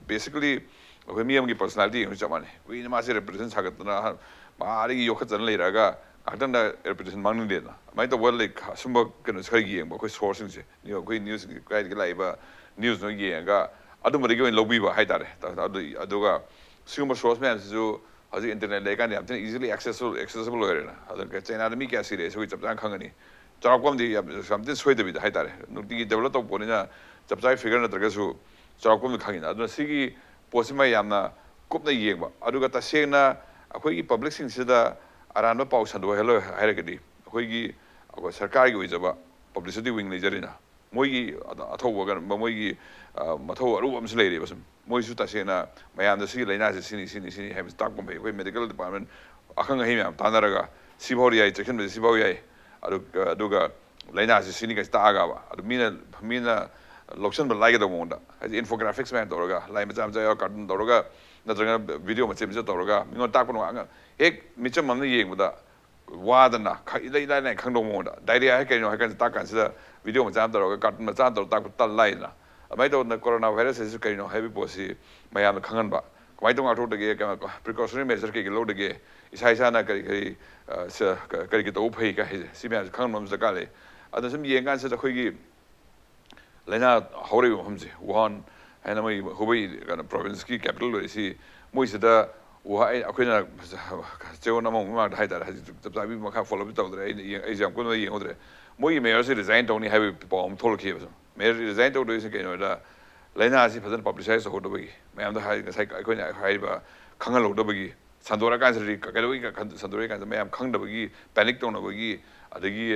ꯕꯦꯁꯤꯀꯂꯤ ꯑꯩꯈꯣꯏ ꯃꯤ ꯑꯃꯒꯤ ꯄꯔꯁꯣꯅꯥꯂꯤꯇꯤ ꯌꯦꯡꯕ ꯆꯞ ꯃꯥꯟꯅꯩ꯫ ꯀꯨꯏꯅ ꯃꯥꯁꯦ ꯔꯦꯄꯨꯇꯦꯁꯟ ꯁꯥꯒꯠꯇꯅ ꯃꯥꯗꯒꯤ ꯌꯣꯛꯈꯠꯇꯅ ꯂꯩꯔꯛꯑꯒ ꯉꯥꯏꯍꯥꯛꯇꯪꯗ ꯔꯦꯄꯨꯇꯦꯁꯟ ꯃꯥꯡꯅꯤꯡꯗꯦꯗꯅ꯫ ꯑꯗꯨꯃꯥꯏꯅ ꯇꯧꯕ ꯂꯩ꯫ ꯁꯨꯝꯕ ꯀꯩꯅꯣꯁꯦ ꯈꯔ ꯌꯦꯡꯕ ꯑꯩꯈꯣꯏ ꯁꯣꯔꯁꯁꯤꯡꯁꯦ, ꯑꯩꯈꯣꯏ ꯅ꯭ꯌꯨꯁ ꯀꯗꯥꯏꯗꯒꯤ ꯂꯥꯛꯏꯕ ꯅ꯭ꯌꯨꯁꯅꯣ ꯌꯦꯡꯉꯒ ꯑꯗꯨꯝꯕꯗꯒꯤ ꯑꯣꯏꯅ ꯂꯧꯕꯤꯕ ꯍꯥꯏꯇꯥꯔꯦ꯫ ꯑꯗꯨ, ꯑꯗꯨꯒ ꯁꯤꯒꯨꯝꯕ ꯁꯣꯔꯁ ꯃꯌꯥꯝꯁꯤꯁꯨ ꯍꯧꯖꯤꯛ ꯏꯟꯇꯔꯅꯦꯠ ꯂꯩꯔꯀꯥꯟꯗ ꯌꯥꯝ ꯊꯤꯅ ꯏꯖꯤꯂꯤ ꯑꯦꯛꯁꯦꯁꯤꯕꯜ, ꯑꯦꯛꯁꯦꯁꯤꯕꯜ ꯑꯣꯏꯔꯦꯅ꯫ ꯑꯗꯨꯒ ꯆꯩꯅꯥꯗ ꯃꯤ ꯀꯌꯥ ꯁꯤꯔꯦ ꯁꯤꯒꯤ ꯆꯞ ꯆꯥꯅ ꯈꯪꯒꯅꯤ꯫ ꯆꯥꯎꯔꯥꯛꯄ ꯑꯃꯗꯤ ꯌꯥꯝ, ꯌꯥꯝ ꯊꯤꯅ ꯁꯣꯏꯗꯕꯤꯗ ꯍꯥꯏꯇꯥꯔꯦ, ꯅꯨꯡꯇꯤꯒꯤ ꯗꯦꯕꯂꯞ ꯇꯧꯕ ꯄꯣꯠꯅꯤꯅ ꯆꯞ ꯆꯥꯕ ꯐꯤꯒꯔ ꯅꯠꯇ꯭ꯔꯒꯁꯨ ꯆꯥꯎꯔꯥꯛꯄ ꯑꯃꯗꯤ ꯈꯪꯉꯤꯅ꯫ ꯑꯗꯨꯅ ꯁꯤꯒꯤ ꯄꯣꯠꯁꯤꯃ ꯌꯥꯝꯅ ꯀꯨꯞꯅ ꯌꯦꯡꯕ, ꯑꯗꯨꯒ ꯇꯁꯦꯡꯅ ꯑꯩꯈꯣꯏꯒꯤ ꯄꯕ꯭ꯂꯤꯛꯁꯤꯡꯁꯤꯗ ꯑꯔꯥꯟꯕ ꯄꯥꯎ ꯁꯟꯗꯣꯛꯍꯜꯂꯣꯏ ꯍꯥꯏꯔꯒꯗꯤ ꯑꯩꯈꯣꯏꯒꯤ, ꯑꯩꯈꯣꯏ ꯁꯔꯀꯥꯔꯒꯤ ꯑꯣꯏꯖꯕ ꯄꯕ꯭ꯂꯤꯁꯤꯇꯤ ꯋꯤꯡ ꯂꯩꯖꯔꯤꯅ, ꯃꯣꯏꯒꯤ ꯑ-, ꯑꯊꯧꯕ ꯀꯩꯅꯣ, ꯃꯣꯏꯒꯤ ꯑ, ꯃꯊꯧ ꯑꯔꯨꯕ ꯑꯃꯁꯨ ꯂꯩꯔꯤꯕ꯫ ꯁꯨꯝ ꯃꯣꯏꯁꯨ ꯇꯁꯦꯡꯅ ꯃꯌꯥꯝꯗ ꯁꯤꯒꯤ ꯂꯥꯏꯅꯥꯁꯤ ꯁꯤꯅꯤ, ꯁꯤꯅꯤ, ꯁꯤꯅꯤ ꯍꯥꯏꯕꯁꯤ ꯇꯥꯛꯄ ꯐꯩ꯫ ꯑꯩꯈꯣꯏ ꯃꯦꯗꯤꯀꯦꯜ ꯗꯤꯄꯥꯔꯠꯃꯦꯟ ꯑꯈꯪ ꯑꯍꯩ ꯃꯌꯥꯝ ꯇꯥꯟꯅꯔꯒ ꯁꯤꯐꯥꯎ ꯌꯥꯏ, ꯆꯦꯛꯁꯤꯟꯕꯁꯤ ꯁꯤꯐꯥꯎ ꯌꯥꯏ, ꯑꯗꯨ-, ꯑꯗꯨꯒ ꯂꯥꯏꯅꯥꯁꯤ ꯁꯤꯅꯤ ꯀꯥꯏꯁꯤ ꯇꯥꯛꯑꯒꯕ, ꯑꯗꯨ ꯃꯤꯅ, ꯃꯤꯅ ꯂꯧꯁꯤꯟꯕ ꯂꯥꯏꯒꯗꯧꯕ ꯃꯑꯣꯡꯗ, ꯍꯥꯏꯗꯤ ꯏꯟꯐꯣꯒ꯭ꯔꯥꯐꯤꯛꯁ ꯃꯌꯥꯝ ꯇꯧꯔꯒ, ꯂꯥꯏ ꯃꯆꯥ ꯃꯆꯥ ꯌꯥꯎꯔ ꯀꯥꯔꯇꯨꯟ ꯇꯧꯔꯒ, ꯅꯠꯇ꯭ꯔꯒꯅ ꯚꯤꯗꯤꯑꯣ ꯃꯆꯦꯠ ꯃꯆꯦꯠ ꯇꯧꯔꯒ ꯃꯤꯉꯣꯟꯗ ꯇꯥꯛꯄ ꯅꯨꯡꯉꯥꯏ꯫ ꯍꯦꯛ ꯃꯤꯆꯝ ꯑꯃꯅ ꯌꯦꯡꯕꯗ ꯋꯥꯗꯅ ꯈ- ꯏꯂꯥꯏ ꯏꯂꯥꯏ ꯂꯥꯏꯅ ꯈꯪꯗꯧꯕ ꯃꯑꯣꯡꯗ, ꯗꯥꯏꯔꯤꯌꯥ ꯍꯥꯏ ꯀꯩꯅꯣ ꯍꯥꯏ ꯀꯥꯟꯁꯤꯗ ꯇꯥꯛ ꯀꯥꯟꯁꯤꯗ ꯚꯤꯗꯤꯑꯣ ꯃꯆꯥ ꯑꯃ ꯇꯧꯔꯒ, ꯀꯥꯔꯇꯨꯟ ꯃꯆꯥ ꯑꯃ ꯇꯧꯔꯒ ꯇꯥꯛꯄ ꯇꯜ ꯂꯥꯏꯗꯅ꯫ ꯑꯗꯨꯃꯥꯏꯅ ꯇꯧꯗꯅ ꯀꯣꯔꯣꯅꯥ ꯚꯥꯏꯔꯁ ꯍꯥꯏꯁꯤ ꯀꯩꯅꯣ ꯍꯥꯏꯕꯒꯤ ꯄꯣꯠꯁꯤ ꯃꯌꯥꯝꯗ ꯈꯪꯍꯟꯕ꯫ ꯀꯃꯥꯏꯅ ꯇꯧ ꯉꯥꯛꯊꯣꯛꯇꯒꯦ, ꯀꯩꯅꯣ, ꯄ꯭ꯔꯤꯀꯣꯁꯅꯔꯤ ꯃꯦꯖꯔ ꯀꯩ ꯀꯩ ꯂꯧꯗꯒꯦ, ꯏꯁꯥ ꯏꯁꯥꯅ ꯀꯔꯤ ꯀꯔꯤ ꯑ, ꯁ- ꯀ- ꯀꯔꯤ ꯀꯔꯤ ꯇꯧꯕ ꯐꯩ ꯀꯥꯏ ꯍꯥꯏꯁꯦ, ꯁꯤ ꯃꯌꯥꯝꯁꯦ ꯈꯪꯍꯟꯕ ꯑꯃ ꯗꯔꯀꯥꯔ ꯂꯩ꯫ ꯑꯗ ꯁꯨꯝ ꯌꯦꯡꯀꯥꯟꯁꯤꯗ ꯑꯩꯈꯣꯏꯒꯤ ꯂꯥꯏꯅꯥ ꯍꯧꯔꯛꯏꯕ ꯃꯐꯝꯁꯦ, ꯋꯨꯍꯥꯟ ꯍꯥꯏꯅ ꯃꯣꯏ ꯍꯨꯕꯩ ꯀꯩꯅꯣ ꯄ꯭ꯔꯣꯚꯤꯟꯁꯀꯤ ꯀꯦꯄꯤꯇꯦꯜ ꯑꯣꯏꯔꯤꯁꯤ, ꯃꯣꯏꯁꯤꯗ ꯋꯨꯍꯥꯟ, ꯑꯩ- ꯑꯩꯈꯣꯏꯅ ꯆꯌꯣꯜ ꯑꯃꯃꯨꯛ ꯃꯃꯥꯡꯗ ꯍꯥꯏꯇꯥꯔꯦ, ꯍꯧꯖꯤꯛ ꯆꯞ ꯆꯥꯕꯤ ꯃꯈꯥ ꯐꯣꯂꯣ ꯑꯞ ꯇꯧꯗ꯭ꯔꯦ, ꯑꯩꯅ ꯌꯦꯡ- ꯑꯩꯁꯦ ꯌꯥꯝ ꯀꯨꯞꯅ ꯌꯦꯡꯍꯧꯗ꯭ꯔꯦ꯫ ꯃꯣꯏꯒꯤ ꯃꯦꯌꯔꯁꯤ ꯔꯤꯖꯥꯏꯟ ꯇꯧꯅꯤ ꯍꯥꯏꯕꯒꯤ ꯄꯥꯎ ꯑꯃ ꯊꯣꯛꯂꯛꯈꯤꯕ꯫ ꯃꯦꯌꯔ ꯔꯤꯖꯥꯏꯟ ꯇꯧꯗꯣꯏꯁꯦ ꯀꯩꯅꯣꯗ, ꯂꯥꯏꯅꯥꯁꯤ ꯐꯖꯅ ꯄꯕ꯭ꯂꯤꯁꯥꯏꯁ ꯇꯧꯍꯧꯗꯕꯒꯤ, ꯃꯌꯥꯝꯗ ꯍꯥꯏ- ꯉꯁꯥꯏ ꯑꯩꯈꯣꯏꯅ ꯍꯥꯏꯔꯤꯕ ꯈꯪꯍꯜꯍꯧꯗꯕꯒꯤ, ꯁꯟꯗꯣꯔꯛꯑꯀꯥꯟꯁꯤꯗꯗꯤ ꯀ- ꯀꯩꯗꯧꯕꯒꯤ ꯀ- ꯁꯟꯗꯣꯔꯛꯏ ꯀꯥꯟꯗ ꯃꯌꯥꯝ ꯈꯪꯗꯕꯒꯤ, ꯄꯦꯅꯤꯛ ꯇꯧꯅꯕꯒꯤ, ꯑꯗꯒꯤ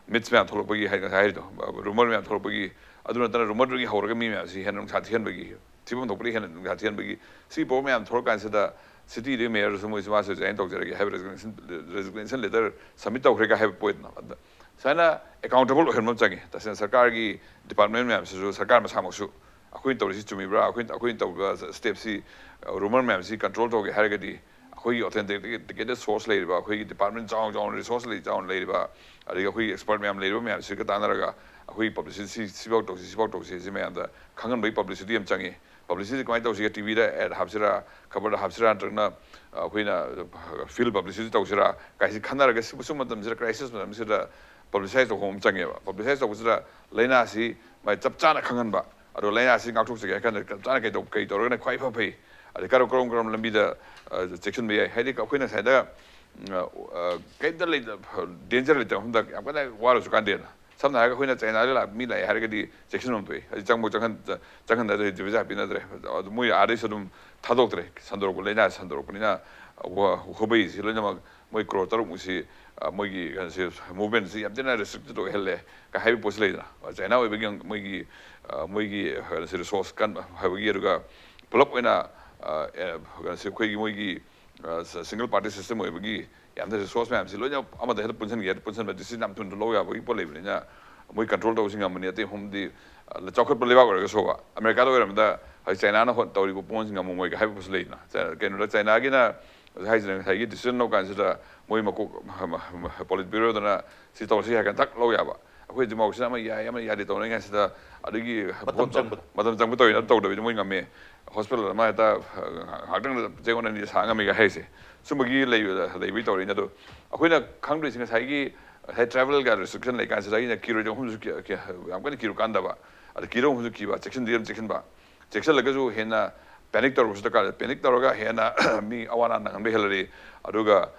ꯃꯤꯠꯁ ꯃꯌꯥꯝ ꯊꯣꯛꯂꯛꯄꯒꯤ, ꯍꯥꯏ- ꯉꯁꯥꯏ ꯍꯥꯏꯔꯤꯗꯣ, ꯔꯨꯃꯔ ꯃꯌꯥꯝ ꯊꯣꯛꯂꯛꯄꯒꯤ, ꯑꯗꯨ ꯅꯠꯇꯅ ꯔꯨꯃꯔꯗꯨꯗꯒꯤ ꯍꯧꯔꯒ ꯃꯤ ꯃꯌꯥꯝꯁꯤ ꯍꯦꯟꯅ ꯅꯨꯡꯁꯥ ꯊꯤꯍꯟꯕꯒꯤ, ꯊꯤꯐꯝ ꯊꯣꯛꯄꯗꯒꯤ ꯍꯦꯟꯅ ꯅꯨꯡꯁꯥ ꯊꯤꯍꯟꯕꯒꯤ, ꯁꯤ ꯄꯣꯠ ꯃꯌꯥꯝ ꯊꯣꯛꯂꯛꯀꯥꯟꯁꯤꯗ ꯁꯤꯇꯤꯗꯨꯒꯤ ꯃꯦꯌꯔꯗꯨꯁꯨ ꯃꯣꯏꯁꯨ ꯃꯥꯁꯨ ꯔꯤꯖꯥꯏꯟ ꯇꯧꯖꯔꯒꯦ ꯍꯥꯏꯕ ꯔꯦꯖꯤꯒꯅꯦꯁꯟ, ꯔꯦꯖꯤꯒꯅꯦꯁꯟ ꯂꯦꯇꯔ ꯁꯕꯃꯤꯠ ꯇꯧꯈ꯭ꯔꯦꯒ ꯍꯥꯏꯕ ꯄꯣꯠꯅ꯫ ꯑꯗ ꯁꯨꯃꯥꯏꯅ ꯑꯦꯀꯥꯎꯟꯇꯦꯕꯜ ꯑꯣꯏꯍꯟꯕ ꯑꯃ ꯆꯪꯉꯤ꯫ ꯇꯁꯦꯡꯅ ꯁꯔꯀꯥꯔꯒꯤ ꯗꯤꯄꯥꯔꯠꯃꯦꯟ ꯃꯌꯥꯝꯁꯤꯁꯨ, ꯁꯔꯀꯥꯔ ꯃꯁꯥꯃꯛꯁꯨ ꯑꯩꯈꯣꯏꯅ ꯇꯧꯔꯤꯁꯤ ꯆꯨꯝꯃꯤꯕ꯭ꯔꯥ, ꯑꯩꯈꯣꯏꯅ, ꯑꯩꯈꯣꯏꯅ ꯇꯧꯕ ꯁ꯭ꯇꯦꯞꯁꯤ, ꯔꯨꯃꯔ ꯃꯌꯥꯝꯁꯤ ꯀꯟꯇ꯭ꯔꯣꯜ ꯇꯧꯒꯦ ꯍꯥꯏꯔꯒꯗꯤ, ꯑꯩꯈꯣꯏꯒꯤ ꯑꯣꯊꯦꯟꯇꯤꯀꯦꯇꯦꯗ ꯁꯣꯔꯁ ꯂꯩꯔꯤꯕ, ꯑꯩꯈꯣꯏꯒꯤ ꯗꯤꯄꯥꯔꯠꯃꯦꯟ ꯆꯥꯎꯅ ꯆꯥꯎꯅ ꯔꯤꯁꯣꯔꯁ ꯂꯩ, ꯆꯥꯎꯅ ꯂꯩꯔꯤꯕ, ꯑꯗꯒꯤ ꯑꯩꯈꯣꯏꯒꯤ ꯑꯦꯛꯁꯄꯔꯠ ꯃꯌꯥꯝ ꯂꯩꯔꯤꯕ ꯃꯌꯥꯝꯁꯤꯒ ꯇꯥꯟꯅꯔꯒ, ꯑꯩꯈꯣꯏꯒꯤ ꯄꯕ꯭ꯂꯤꯁꯤꯇꯤ ꯁꯤꯐꯥꯎ ꯇꯧꯁꯤ, ꯁꯤꯐꯥꯎ ꯇꯧꯁꯤ, ꯁꯤ ꯃꯌꯥꯝꯗ ꯈꯪꯍꯟꯕꯒꯤ ꯄꯕ꯭ꯂꯤꯁꯤꯇꯤ ꯑꯃ ꯆꯪꯉꯤ꯫ ꯄꯕ꯭ꯂꯤꯁꯤꯇꯤ ꯀꯃꯥꯏꯅ ꯇꯧꯁꯤꯒꯦ? ꯇꯤꯚꯤꯗ ꯑꯦꯗ ꯍꯥꯞꯁꯤꯔꯥ, ꯈꯕꯔꯗ ꯍꯥꯞꯁꯤꯔꯥ, ꯅꯠꯇ꯭ꯔꯒꯅ ꯑꯩꯈꯣꯏꯅ ꯐꯤꯜ ꯄꯕ꯭ꯂꯤꯁꯤꯇꯤ ꯇꯧꯁꯤꯔꯥ ꯀꯥꯏꯁꯤ ꯈꯟꯅꯔꯒ, ꯁꯤꯕꯨ ꯁꯨꯝ ꯃꯇꯝꯁꯤꯗ, ꯀ꯭ꯔꯥꯏꯁꯤꯁ ꯃꯇꯝꯁꯤꯗ ꯄꯕ꯭ꯂꯤꯁꯥꯏꯁ ꯇꯧꯕ ꯑꯃ ꯆꯪꯉꯦꯕ꯫ ꯄꯕ꯭ꯂꯤꯁꯥꯏꯁ ꯇꯧꯕꯁꯤꯗ ꯂꯥꯏꯅꯥꯁꯤ ꯃꯥꯏ ꯆꯞ ꯆꯥꯅ ꯈꯪꯍꯟꯕ, ꯑꯗꯣ ꯂꯥꯏꯅꯥꯁꯤ ꯉꯥꯛꯊꯣꯛꯆꯒꯦ ꯍꯥꯏ ꯀꯥꯟꯗ ꯆꯞ ꯆꯥꯅ ꯀꯩ ꯇꯧ-, ꯀꯩ ꯇꯧꯔꯒꯅ ꯈ꯭ꯋꯥꯏ ꯐ ꯐꯩ, ꯑꯗꯩ ꯀꯔꯝ, ꯀꯔꯝ, ꯀꯔꯝꯕ ꯂꯝꯕꯤꯗ, ꯑ, ꯆꯦꯛꯁꯤꯟꯕ ꯌꯥꯏ? ꯍꯥꯏꯗꯤ ꯑꯩꯈꯣꯏꯅ ꯉꯁꯥꯏꯗ, ꯎꯝ, ꯑ, ꯀꯩꯝꯇ ꯂꯩꯇ-, ꯗꯦꯟꯖꯔ ꯂꯩꯇꯕ ꯃꯐꯝꯗ ꯌꯥꯝ ꯀꯟꯅ ꯋꯥꯔꯁꯨ ꯀꯥꯟꯗꯦꯅ꯫ ꯁꯝꯅ ꯍꯥꯏꯔꯒ ꯑꯩꯈꯣꯏꯅ ꯆꯥꯏꯅꯥꯗ ꯂꯥꯛ-, ꯃꯤ ꯂꯥꯛꯑꯦ ꯍꯥꯏꯔꯒꯗꯤ ꯆꯦꯛꯁꯤꯟꯐꯝ ꯊꯣꯛꯏ꯫ ꯍꯥꯏꯗꯤ ꯆꯪꯕ ꯆꯪꯍꯟ-, ꯆꯪꯍꯟꯗ ꯚꯤꯖꯥ ꯄꯤꯅꯗ꯭ꯔꯦ꯫ ꯑꯗꯨ ꯃꯣꯏ ꯑꯥꯗꯩꯁꯨ ꯑꯗꯨꯝ ꯊꯥꯗꯣꯛꯇ꯭ꯔꯦ꯫ ꯁꯟꯗꯣꯔꯛꯄ, ꯂꯥꯏꯅꯥ ꯁꯟꯗꯣꯔꯛꯄꯅꯤꯅ, ꯋꯥ-, ꯍꯨꯕꯩꯁꯤ ꯂꯣꯏꯅꯃꯛ ꯃꯣꯏ ꯀ꯭ꯔꯣꯔ ꯇꯔꯨꯛꯃꯨꯛꯁꯤ, ꯑ, ꯃꯣꯏꯒꯤ ꯀꯩꯅꯣꯁꯤ, ꯃꯨꯚꯃꯦꯟꯁꯤ ꯌꯥꯝ ꯊꯤꯅ ꯔꯦꯁꯇ꯭ꯔꯤꯛꯇꯦꯠ ꯑꯣꯏꯍꯜꯂꯦ ꯀ ꯍꯥꯏꯕ ꯄꯣꯠꯁꯤ ꯂꯩꯗꯅ꯫ ꯆꯥꯏꯅꯥ ꯑꯣꯏꯕꯒꯤ ꯃꯣꯏꯒꯤ, ꯑ, ꯃꯣꯏꯒꯤ ꯀꯩꯅꯣꯁꯤ ꯔꯤꯁꯣꯔꯁ ꯀꯟꯕ ꯍꯥꯏꯕꯒꯤ, ꯑꯗꯨꯒ ꯄꯨꯂꯞ ꯑꯣꯏꯅ, ꯑ, ꯑꯦ, ꯀꯩꯅꯣꯁꯤ ꯑꯩꯈꯣꯏꯒꯤ ꯃꯣꯏꯒꯤ, ꯑ, ꯁ-, ꯁꯤꯡꯒꯜ ꯄꯥꯔꯇꯤ ꯁꯤꯁꯇꯦꯝ ꯑꯣꯏꯕꯒꯤ ꯌꯥꯝꯅ ꯔꯤꯁꯣꯔꯁ ꯃꯌꯥꯝꯁꯤ ꯂꯣꯏꯅ ꯑꯃꯗ ꯍꯦꯛꯇ ꯄꯨꯟꯁꯤꯟꯒꯦ, ꯍꯦꯛꯇ ꯄꯨꯟꯁꯤꯟꯕ ꯗꯤꯁꯤꯖꯟ ꯌꯥꯝ ꯊꯨꯅ ꯂꯧ ꯌꯥꯕꯒꯤ ꯄꯣꯠ ꯂꯩꯕꯅꯤꯅ ꯃꯣꯏ ꯀꯟꯇ꯭ꯔꯣꯜ ꯇꯧꯕꯁꯤ ꯉꯝꯃꯅꯤ꯫ ꯑꯇꯩ ꯃꯐꯝꯗꯤ, ꯑ, ꯆꯥꯎꯈꯠꯄ ꯂꯩꯕꯥꯛ ꯑꯣꯏꯔꯒꯁꯨꯕ, ꯑꯃꯦꯔꯤꯀꯥꯗ ꯑꯣꯏꯔꯝꯕꯗ ꯍꯧꯖꯤꯛ ꯆꯥꯏꯅꯥꯅ ꯍꯣꯠ-, ꯇꯧꯔꯤꯕ ꯄꯣꯠꯁꯤ ꯉꯝꯃꯝꯃꯣꯏꯒ ꯍꯥꯏꯕ ꯄꯣꯠꯁꯨ ꯂꯩꯗꯅ꯫ ꯆ-, ꯀꯩꯅꯣꯗ ꯆꯥꯏꯅꯥꯒꯤꯅ ꯍꯧꯖꯤꯛ ꯍꯥꯏꯁꯤꯅ ꯉꯁꯥꯏꯒꯤ decision ꯂꯧ ꯀꯥꯟꯁꯤꯗ ꯃꯣꯏ ꯃꯀꯣꯛ ꯄꯣꯂꯤꯠ ꯕ꯭ꯌꯨꯔꯣꯗꯅ ꯁꯤ ꯇꯧꯔꯁꯤ ꯍꯥꯏꯔ ꯀꯥꯟꯗ ꯊꯛ ꯂꯧ ꯌꯥꯕ꯫ ꯑꯩꯈꯣꯏ ꯗꯤꯃꯣꯀ꯭ꯔꯦꯁꯤꯅ ꯑꯃ ꯌꯥꯏ ꯑꯃ ꯌꯥꯗꯦ ꯇꯧꯅꯔꯤ ꯀꯥꯟꯁꯤꯗ ꯑꯗꯨꯒꯤ ꯃꯇꯝ ꯆꯪꯕꯗꯣ꯫ ꯃꯇꯝ ꯆꯪꯕ ꯇꯧꯔꯤꯅ ꯇꯧꯗꯕꯤꯗ ꯃꯣꯏ ꯉꯝꯃꯦ꯫ ꯍꯣꯁꯄꯤꯇꯥꯜ ꯑꯃ ꯍꯦꯛꯇ ꯉꯥꯏꯍꯥꯛꯇꯪꯗ ꯆꯌꯣꯜ ꯑꯅꯤ ꯁꯥ ꯉꯝꯃꯤꯒ ꯍꯥꯏꯁꯦ꯫ ꯁꯨꯝꯕꯒꯤ ꯂꯩꯕ ꯂꯩꯕꯩ ꯇꯧꯔꯤꯅꯦ꯫ ꯑꯗꯣ ꯑꯩꯈꯣꯏꯅ ꯈꯪꯗꯣꯏꯁꯦ ꯉꯁꯥꯏꯒꯤ ꯉꯁꯥꯏ ꯇ꯭ꯔꯥꯚꯦꯜꯒ ꯔꯦꯁꯇ꯭ꯔꯤꯛꯁꯟ ꯂꯩꯀꯥꯟꯁꯤꯗ ꯑꯩꯅ ꯀꯤꯔꯣꯏꯗꯕ ꯃꯐꯝꯁꯨ ꯀꯤ- ꯀꯤ- ꯌꯥꯝ ꯀꯟꯅ ꯀꯤꯔꯨ ꯀꯥꯟꯗꯕ꯫ ꯑꯗ ꯀꯤꯔꯣꯏꯗꯕ ꯃꯐꯝꯁꯨ ꯀꯤꯕ, ꯆꯦꯛꯁꯤꯟꯗꯤ ꯌꯥꯝ ꯆꯦꯛꯁꯤꯟꯕ꯫ ꯆꯦꯛꯁꯤꯜꯂꯒꯁꯨ ꯍꯦꯟꯅ ꯄꯦꯅꯤꯛ ꯇꯧꯔꯒꯁꯨ ꯗꯔꯀꯥꯔ ꯂꯩ꯫ ꯄꯦꯅꯤꯛ ꯇꯧꯔꯒ ꯍꯦꯟꯅ ꯃꯤ ꯑꯋꯥ ꯑꯅꯥ ꯅꯪꯍꯟꯕ ꯍꯦꯜꯂꯔꯤ꯫ ꯑꯗꯨꯒ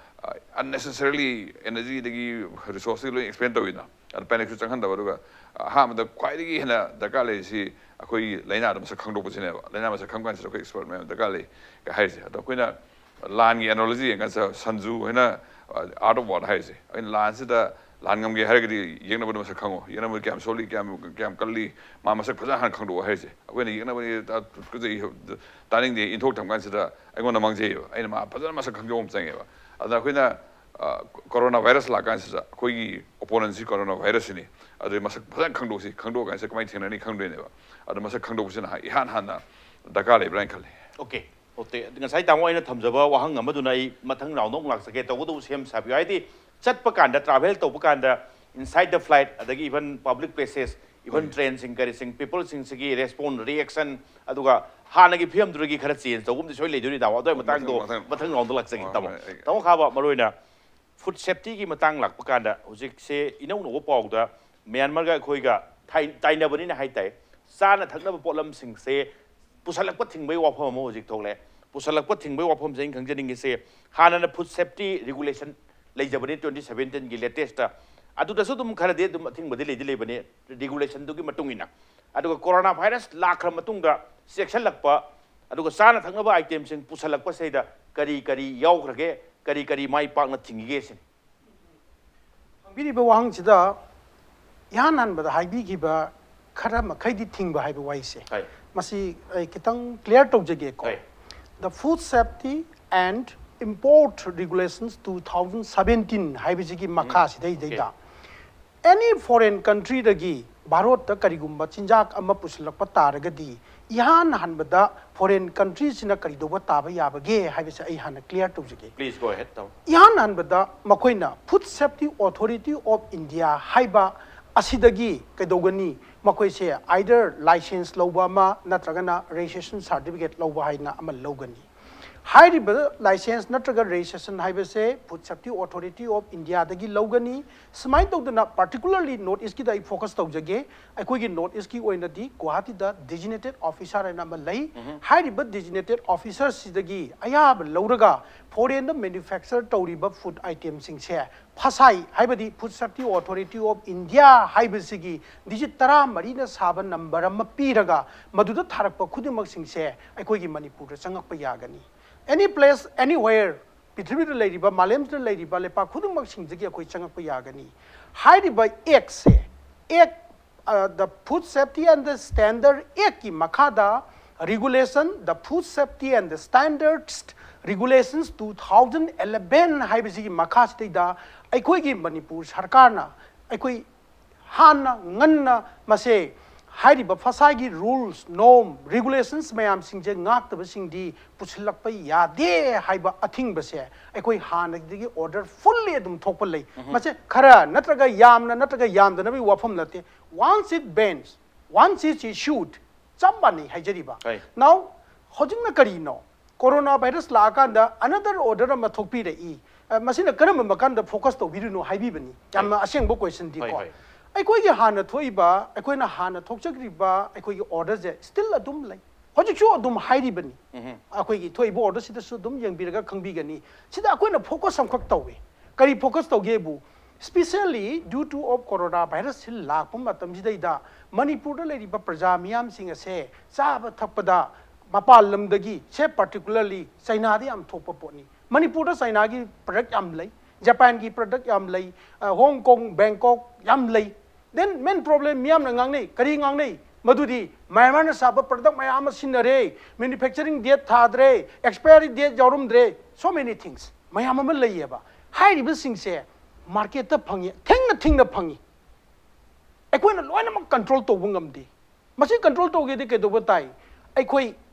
ꯑꯟꯅꯦꯁꯦꯁꯔꯤꯂꯤ ꯑꯦꯅꯔꯖꯤꯗꯒꯤ ꯔꯤꯁꯣꯔꯁꯇꯒꯤ ꯂꯣꯏ ꯑꯦꯛꯁꯄꯦꯟ ꯇꯧꯋꯤꯅ꯫ ꯑꯗ ꯄꯦꯅꯤꯛꯁꯨ ꯆꯪꯍꯟꯗꯕ꯫ ꯑꯗꯨꯒ ꯑꯍꯥꯟꯕꯗ ꯈ꯭ꯋꯥꯏꯗꯒꯤ ꯍꯦꯟꯅ ꯗꯔꯀꯥꯔ ꯂꯩꯔꯤꯁꯤ ꯑꯩꯈꯣꯏꯒꯤ ꯂꯥꯏꯅꯥꯗꯣ ꯃꯁꯛ ꯈꯪꯗꯣꯛꯄꯁꯤꯅꯦꯕ꯫ ꯂꯥꯏꯅꯥ ꯃꯁꯛ ꯈꯪꯕ ꯀꯥꯟꯁꯤꯗ ꯑꯩꯈꯣꯏ ꯑꯦꯛꯁꯄꯔꯠ ꯃꯌꯥꯝ ꯗꯔꯀꯥꯔ ꯂꯩ ꯍꯥꯏꯔꯤꯁꯦ꯫ ꯑꯗꯣ ꯑꯩꯈꯣꯏꯅ ꯂꯥꯟꯒꯤ ꯑꯦꯅꯣꯂꯣꯖꯤ ꯌꯦꯡꯉꯒ ꯁꯟꯖꯨ ꯍꯣꯏꯅ ꯑꯥꯔꯠ ꯑꯣꯐ ꯋꯥꯔ ꯍꯥꯏꯔꯤꯁꯦ꯫ ꯑꯩꯅ ꯂꯥꯟꯁꯤꯗ ꯂꯥꯟ ꯉꯝꯒꯦ ꯍꯥꯏꯔꯒꯗꯤ ꯌꯦꯛꯅꯕꯗꯣ ꯃꯁꯛ ꯈꯪꯉꯣ꯫ ꯌꯦꯛꯅꯕꯗꯣ ꯀꯌꯥꯝ ꯁꯣꯜꯂꯤ, ꯀꯌꯥꯝ ꯀꯌꯥꯝ ꯀꯜꯂꯤ, ꯃꯥ ꯃꯁꯛ ꯐꯖꯅ ꯍꯥꯟꯅ ꯈꯪꯗꯣꯛꯑꯣ ꯍꯥꯏꯔꯤꯁꯦ꯫ ꯑꯩꯈꯣꯏꯅ ꯌꯦꯛꯅꯕꯗꯤ ꯇꯥ- ꯇꯨꯀꯠꯆꯩ, ꯇꯥꯅꯤꯡꯗꯦ ꯏꯟꯊꯣꯛ ꯊꯝ ꯀꯥꯟꯁꯤꯗ ꯑꯩꯉꯣꯟꯗ ꯃꯥꯡꯖꯩꯌꯦꯕ꯫ ꯑꯩꯅ ꯃꯥ ꯐꯖꯅ ꯃꯁꯛ ꯈꯪꯗꯣꯛꯄ ꯑꯃ ꯆꯪꯉꯦꯕ꯫ ꯑꯗꯨꯅ ꯑꯩꯈꯣꯏꯅ ꯀꯣꯔꯣꯅꯥ ꯚꯥꯏꯔꯁ ꯂꯥꯛꯀꯥꯟꯁꯤꯗ ꯑꯩꯈꯣꯏꯒꯤ ꯑꯣꯄꯣꯅꯦꯟꯁꯤ ꯀꯣꯔꯣꯅꯥ ꯚꯥꯏꯔꯁꯁꯤꯅꯤ꯫ ꯑꯗꯨꯗꯤ ꯃꯁꯛ ꯐꯖꯅ ꯈꯪꯗꯣꯛꯁꯤ꯫ ꯈꯪꯗꯣꯛꯑꯀꯥꯟꯁꯤꯗ ꯀꯃꯥꯏꯅ ꯊꯦꯡꯅꯅꯤ ꯈꯪꯗꯣꯏꯅꯦꯕ꯫ ꯑꯗꯣ ꯃꯁꯛ ꯈꯪꯗꯣꯛꯄꯁꯤꯅ ꯏꯍꯥꯟ ꯍꯥꯟꯅ ꯗꯔꯀꯥꯔ ꯂꯩꯕ꯭ꯔꯥ ꯍꯥꯏꯅ ꯈꯜꯂꯤ꯫ ꯑꯣꯀꯦ꯫ ꯑꯣꯀꯦ, ꯉꯁꯥꯏ ꯇꯥꯃꯣ ꯑꯩꯅ ꯊꯝꯖꯕ ꯋꯥꯍꯪ ꯑꯃꯗꯨꯅ ꯑꯩ ꯃꯊꯪ ꯔꯥꯎꯟꯗ ꯑꯃꯨꯛ ꯂꯥꯛꯆꯒꯦ꯫ ꯇꯧꯕꯇꯕꯨ ꯁꯦꯝ ꯁꯥꯕꯤꯌꯨ꯫ ꯍꯥꯏꯗꯤ ꯆꯠꯄ ꯀꯥꯟꯗ, ꯇ꯭ꯔꯥꯚꯦꯜ ꯇꯧꯕ ꯀꯥꯟꯗ, inside the flight, ꯑꯗꯒꯤ even public places, even trainꯁꯤꯡ ꯀꯔꯤꯁꯤꯡ, peopleꯁꯤꯡꯁꯤꯒꯤ ꯔꯦꯁꯄꯣꯟ, ꯔꯤꯑꯦꯛꯁꯟ, ꯑꯗꯨꯒ ꯍꯥꯟꯅꯒꯤ ꯐꯤꯕꯝꯗꯨꯗꯒꯤ ꯈꯔ ꯆꯦꯟꯖ ꯇꯧꯕ ꯑꯃꯗꯤ ꯁꯣꯏ ꯂꯩꯗꯣꯏꯅꯤ ꯇꯥꯃꯣ꯫ ꯑꯗꯨꯒꯤ ꯃꯇꯥꯡꯗꯣ ꯃꯊꯪ- ꯃꯊꯪ ꯔꯥꯎꯟꯗ ꯂꯥꯛꯆꯒꯦ ꯍꯣꯏ, ꯇꯥꯃꯣ꯫ ꯍꯣꯏ, ꯑꯩ- ꯇꯥꯃꯣ ꯈꯥꯕ, ꯃꯔꯨꯑꯣꯏꯅ ꯐꯨꯗ ꯁꯦꯐꯇꯤꯒꯤ ꯃꯇꯥꯡ ꯂꯥꯛꯄ ꯀꯥꯟꯗ ꯍꯧꯖꯤꯛꯁꯦ ꯏꯅꯧ ꯅꯧꯕ ꯄꯥꯎꯗ ꯃ꯭ꯌꯥꯟꯃꯥꯔꯒ ꯑꯩꯈꯣꯏꯒ ꯊꯥꯏ- ꯇꯥꯏꯅꯕꯅꯤꯅ ꯍꯥꯏ ꯇꯥꯏ꯫ ꯆꯥꯅ ꯊꯛꯅꯕ ꯄꯣꯠꯂꯝꯁꯤꯡꯁꯦ ꯄꯨꯁꯜꯂꯛꯄ ꯊꯤꯡꯕꯒꯤ ꯋꯥꯐꯝ ꯑꯃ ꯍꯧꯖꯤꯛ ꯊꯣꯛꯂꯛꯑꯦ꯫ ꯄꯨꯁꯜꯂꯛꯄ ꯊꯤꯡꯕꯒꯤ ꯋꯥꯐꯝꯁꯦ ꯑꯩꯅ ꯈꯪꯖꯅꯤꯡꯉꯤꯁꯦ, ꯍꯥꯟꯅꯅ ꯐꯨꯗ ꯁꯦꯐꯇꯤ ꯔꯤꯒꯨꯂꯦꯁꯟ ꯂꯩꯖꯕꯅꯤ twenty seventeenꯒꯤ latestꯇ꯫ ꯑꯗꯨꯗꯁꯨ ꯑꯗꯨꯝ ꯈꯔꯗꯤ ꯑꯗꯨꯝ ꯑꯊꯤꯡꯕꯗꯤ ꯂꯩꯗꯤ ꯂꯩꯕꯅꯤ ꯔꯤꯒꯨꯂꯦꯁꯟꯗꯨꯒꯤ ꯃꯇꯨꯡ ꯏꯟꯅ꯫ ꯑꯗꯨꯒ ꯀꯣꯔꯣꯅꯥ ꯚꯥꯏꯔꯁ ꯂꯥꯛꯈ꯭ꯔ ꯃꯇꯨꯡꯗ ꯆꯦꯛꯁꯤꯜꯂꯛꯄ, ꯑꯗꯨꯒ ꯆꯥꯅ ꯊꯛꯅꯕ ꯑꯥꯏꯇꯦꯝꯁꯤꯡ ꯄꯨꯁꯜꯂꯛꯄꯁꯤꯗ ꯀꯔꯤ ꯀꯔꯤ ꯌꯥꯎꯈ꯭ꯔꯒꯦ, ꯀꯔꯤ ꯀꯔꯤ ꯃꯥꯏ ꯄꯥꯛꯅ ꯊꯤꯡꯈꯤꯒꯦ ꯁꯤꯅꯤ꯫ ꯍꯪꯕꯤꯔꯤꯕ ꯋꯥꯍꯪꯁꯤꯗ ꯏꯍꯥꯟ ꯍꯥꯟꯕꯗ ꯍꯥꯏꯕꯤꯈꯤꯕ ꯈꯔ ꯃꯈꯩꯗꯤ ꯊꯤꯡꯕ ꯍꯥꯏꯕ ꯋꯥꯍꯩꯁꯦ, ꯍꯣꯏ꯫ ꯃꯁꯤ ꯑꯩ ꯈꯤꯇꯪ ꯀ꯭ꯂꯤꯌꯥꯔ ꯇꯧꯖꯒꯦꯀꯣ꯫ ꯍꯣꯏ꯫ The Food Safety and Import Regulations two thousand seventeen ꯍꯥꯏꯕꯁꯤꯒꯤ ꯃꯈꯥꯁꯤꯗꯩꯗꯩꯗ ꯑꯦꯅꯤ ꯐꯣꯔꯦꯟ ꯀꯟꯇ꯭ꯔꯤꯗꯒꯤ ꯚꯥꯔꯣꯠꯇ ꯀꯔꯤꯒꯨꯝꯕ ꯆꯤꯟꯖꯥꯛ ꯑꯃ ꯄꯨꯁꯤꯜꯂꯛꯄ ꯇꯥꯔꯒꯗꯤ, ꯏꯍꯥꯟ ꯍꯥꯟꯕꯗ ꯐꯣꯔꯦꯟ ꯀꯟꯇ꯭ꯔꯤꯁꯤꯅ ꯀꯔꯤꯗꯧꯕ ꯇꯥꯕ ꯌꯥꯕꯒꯦ ꯍꯥꯏꯕꯁꯦ ꯑꯩ ꯍꯥꯟꯅ ꯀ꯭ꯂꯤꯌꯥꯔ ꯇꯧꯖꯒꯦ꯫ Please go ahead, ꯇꯧ꯫ ꯏꯍꯥꯟ ꯍꯥꯟꯕꯗ ꯃꯈꯣꯏꯅ Food Safety Authority of India ꯍꯥꯏꯕ ꯑꯁꯤꯗꯒꯤ ꯀꯩꯗꯧꯒꯅꯤ? ꯃꯈꯣꯏꯁꯦ either license ꯂꯧꯕ ꯑꯃ ꯅꯠꯇ꯭ꯔꯒꯅ registration certificate ꯂꯧꯕ ꯍꯥꯏꯅ ꯑꯃ ꯂꯧꯒꯅꯤ꯫ ꯍꯥꯏꯔꯤꯕ license ꯅꯠꯇ꯭ꯔꯒ registration ꯍꯥꯏꯕꯁꯦ Food Safety Authority of Indiaꯗꯒꯤ ꯂꯧꯒꯅꯤ꯫ ꯁꯨꯃꯥꯏꯅ ꯇꯧꯗꯅ particularly North Eastꯀꯤꯗ ꯑꯩ focus ꯇꯧꯖꯒꯦ꯫ ꯑꯩꯈꯣꯏꯒꯤ North Eastꯀꯤ ꯑꯣꯏꯅꯗꯤ ꯒꯨꯋꯥꯍꯥꯇꯤꯗ designated officer ꯍꯥꯏꯅ ꯑꯃ ꯂꯩ꯫ ꯍꯥꯏꯔꯤꯕ designated officerꯁꯤꯗꯒꯤ ꯑꯌꯥꯕ ꯂꯧꯔꯒ ꯐꯣꯔꯦꯟꯗ manufacture ꯇꯧꯔꯤꯕ food itemꯁꯤꯡꯁꯦ ꯐꯁꯥꯏ ꯍꯥꯏꯕꯗꯤ Food Safety Authority of India ꯍꯥꯏꯕꯁꯤꯒꯤ digit ꯇꯔꯥꯃꯔꯤꯅ ꯁꯥꯕ number ꯑꯃ ꯄꯤꯔꯒ ꯃꯗꯨꯗ ꯊꯥꯔꯛꯄ ꯈꯨꯗꯤꯡꯃꯛꯁꯤꯡꯁꯦ ꯑꯩꯈꯣꯏꯒꯤ ꯃꯅꯤꯄꯨꯔꯗ ꯆꯪꯉꯛꯄ ꯌꯥꯒꯅꯤ꯫ Any place, anywhere, ꯄ꯭ꯔꯤꯊꯤꯕꯤꯗ ꯂꯩꯔꯤꯕ, ꯃꯥꯂꯦꯝꯁꯤꯗ ꯂꯩꯔꯤꯕ ꯂꯩꯄꯥꯛ ꯈꯨꯗꯤꯡꯃꯛꯁꯤꯡꯗꯒꯤ ꯑꯩꯈꯣꯏ ꯆꯪꯉꯛꯄ ꯌꯥꯒꯅꯤ꯫ ꯍꯥꯏꯔꯤꯕ actꯁꯦ, act, uh, the Food Safety and the Standard Actꯀꯤ ꯃꯈꯥꯗ regulation, the Food Safety and the Standards Regulations two thousand eleven ꯍꯥꯏꯕꯁꯤꯒꯤ ꯃꯈꯥꯁꯤꯗꯩꯗ ꯑꯩꯈꯣꯏꯒꯤ ꯃꯅꯤꯄꯨꯔ ꯁꯔꯀꯥꯔꯅ ꯑꯩꯈꯣꯏ ꯍꯥꯟꯅ ꯉꯟꯅ ꯃꯁꯦ ꯍꯥꯏꯔꯤꯕ ꯐꯁꯥꯏꯒꯤ rules, norm, regulations ꯃꯌꯥꯝꯁꯤꯡꯁꯦ ꯉꯥꯛꯇꯕꯁꯤꯡꯗꯤ ꯄꯨꯁꯤꯜꯂꯛꯄ ꯌꯥꯗꯦ ꯍꯥꯏꯕ ꯑꯊꯤꯡꯕꯁꯦ ꯑꯩꯈꯣꯏ ꯍꯥꯟꯅꯗꯒꯤ order fully ꯑꯗꯨꯝ ꯊꯣꯛꯄ ꯂꯩ꯫ ꯃꯁꯦ ꯈꯔ ꯅꯠꯇ꯭ꯔꯒ ꯌꯥꯝꯅ ꯅꯠꯇ꯭ꯔꯒ ꯌꯥꯝꯗꯅꯕꯒꯤ ꯋꯥꯐꯝ ꯅꯠꯇꯦ꯫ Once it bans, once it's issued, ꯆꯞ ꯃꯥꯟꯅꯩ ꯍꯥꯏꯖꯔꯤꯕ꯫ ꯍꯣꯏ꯫ Now, ꯍꯧꯖꯤꯛꯅ ꯀꯔꯤꯅꯣ? Corona virus ꯂꯥꯛꯑꯀꯥꯟꯗ another order ꯑꯃ ꯊꯣꯛꯄꯤꯔꯛꯏ꯫ ꯑ, ꯃꯁꯤꯅ ꯀꯔꯝꯕ ꯃꯀꯥꯟꯗ focus ꯇꯧꯕꯤꯔꯤꯅꯣ ꯍꯥꯏꯕꯤꯕꯅꯤ꯫ ꯌꯥꯝꯅ ꯑꯁꯦꯡꯕ questionꯗꯤꯀꯣ꯫ ꯍꯣꯏ, ꯍꯣꯏ꯫ ꯑꯩꯈꯣꯏꯒꯤ ꯍꯥꯟꯅ ꯊꯣꯛꯏꯕ, ꯑꯩꯈꯣꯏꯅ ꯍꯥꯟꯅ ꯊꯣꯛꯆꯈ꯭ꯔꯤꯕ ꯑꯩꯈꯣꯏꯒꯤ orderꯁꯦ still ꯑꯗꯨꯝ ꯂꯩ꯫ ꯍꯧꯖꯤꯛꯁꯨ ꯑꯗꯨꯝ ꯍꯥꯏꯔꯤꯕꯅꯤ꯫ ꯑꯩꯈꯣꯏꯒꯤ ꯊꯣꯛꯏꯕ orderꯁꯤꯗꯁꯨ ꯑꯗꯨꯝ ꯌꯦꯡꯕꯤꯔꯒ ꯈꯪꯕꯤꯒꯅꯤ꯫ ꯁꯤꯗ ꯑꯩꯈꯣꯏꯅ focus ꯑꯃꯈꯛ ꯇꯧꯏ꯫ ꯀꯔꯤ focus ꯇꯧꯒꯦꯕꯨ, specially due to of corona virusꯁꯤ ꯂꯥꯛꯄ ꯃꯇꯝꯁꯤꯗꯩꯗ ꯃꯅꯤꯄꯨꯔꯗ ꯂꯩꯔꯤꯕ ꯄ꯭ꯔꯖꯥ ꯃꯤꯌꯥꯝꯁꯤꯡ ꯑꯁꯦ ꯆꯥꯕ ꯊꯛꯄꯗ ꯃꯄꯥꯟ ꯂꯝꯗꯒꯤ, ꯁꯦ particularly ꯆꯩꯅꯥꯗ ꯌꯥꯝ ꯊꯣꯛꯄ ꯄꯣꯠꯅꯤ꯫ ꯃꯅꯤꯄꯨꯔꯗ ꯆꯩꯅꯥꯒꯤ product ꯌꯥꯝ ꯂꯩ, ꯖꯄꯥꯟꯒꯤ product ꯌꯥꯝ ꯂꯩ, ꯑ, ꯍꯣꯡ ꯀꯣꯡ, ꯕꯦꯡꯀꯣꯛ ꯌꯥꯝ ꯂꯩ꯫ Then main problem ꯃꯤꯌꯥꯝꯅ ꯉꯥꯡꯅꯩ, ꯀꯔꯤ ꯉꯥꯡꯅꯩ? ꯃꯗꯨꯗꯤ ꯃ꯭ꯌꯥꯟꯃꯥꯔꯅ ꯁꯥꯕ product ꯃꯌꯥꯝ ꯑꯃ ꯁꯤꯖꯤꯟꯅꯔꯦ, manufacturing date ꯊꯥꯗ꯭ꯔꯦ, expiry date ꯌꯥꯎꯔꯝꯗ꯭ꯔꯦ, so many things ꯃꯌꯥꯝ ꯑꯃ ꯂꯩꯌꯦꯕ꯫ ꯍꯥꯏꯔꯤꯕꯁꯤꯡꯁꯦ marketꯇ ꯐꯪꯉꯤ, ꯊꯦꯡꯅ ꯊꯦꯡꯅ ꯐꯪꯉꯤ꯫ ꯑꯩꯈꯣꯏꯅ ꯂꯣꯏꯅꯃꯛ ꯀꯟꯇ꯭ꯔꯣꯜ ꯇꯧꯕ ꯉꯝꯗꯦ꯫ ꯃꯁꯤ ꯀꯟꯇ꯭ꯔꯣꯜ ꯇꯧꯒꯦꯗꯤ ꯀꯩꯗꯧꯕ ꯇꯥꯏ? ꯑꯩꯈꯣꯏ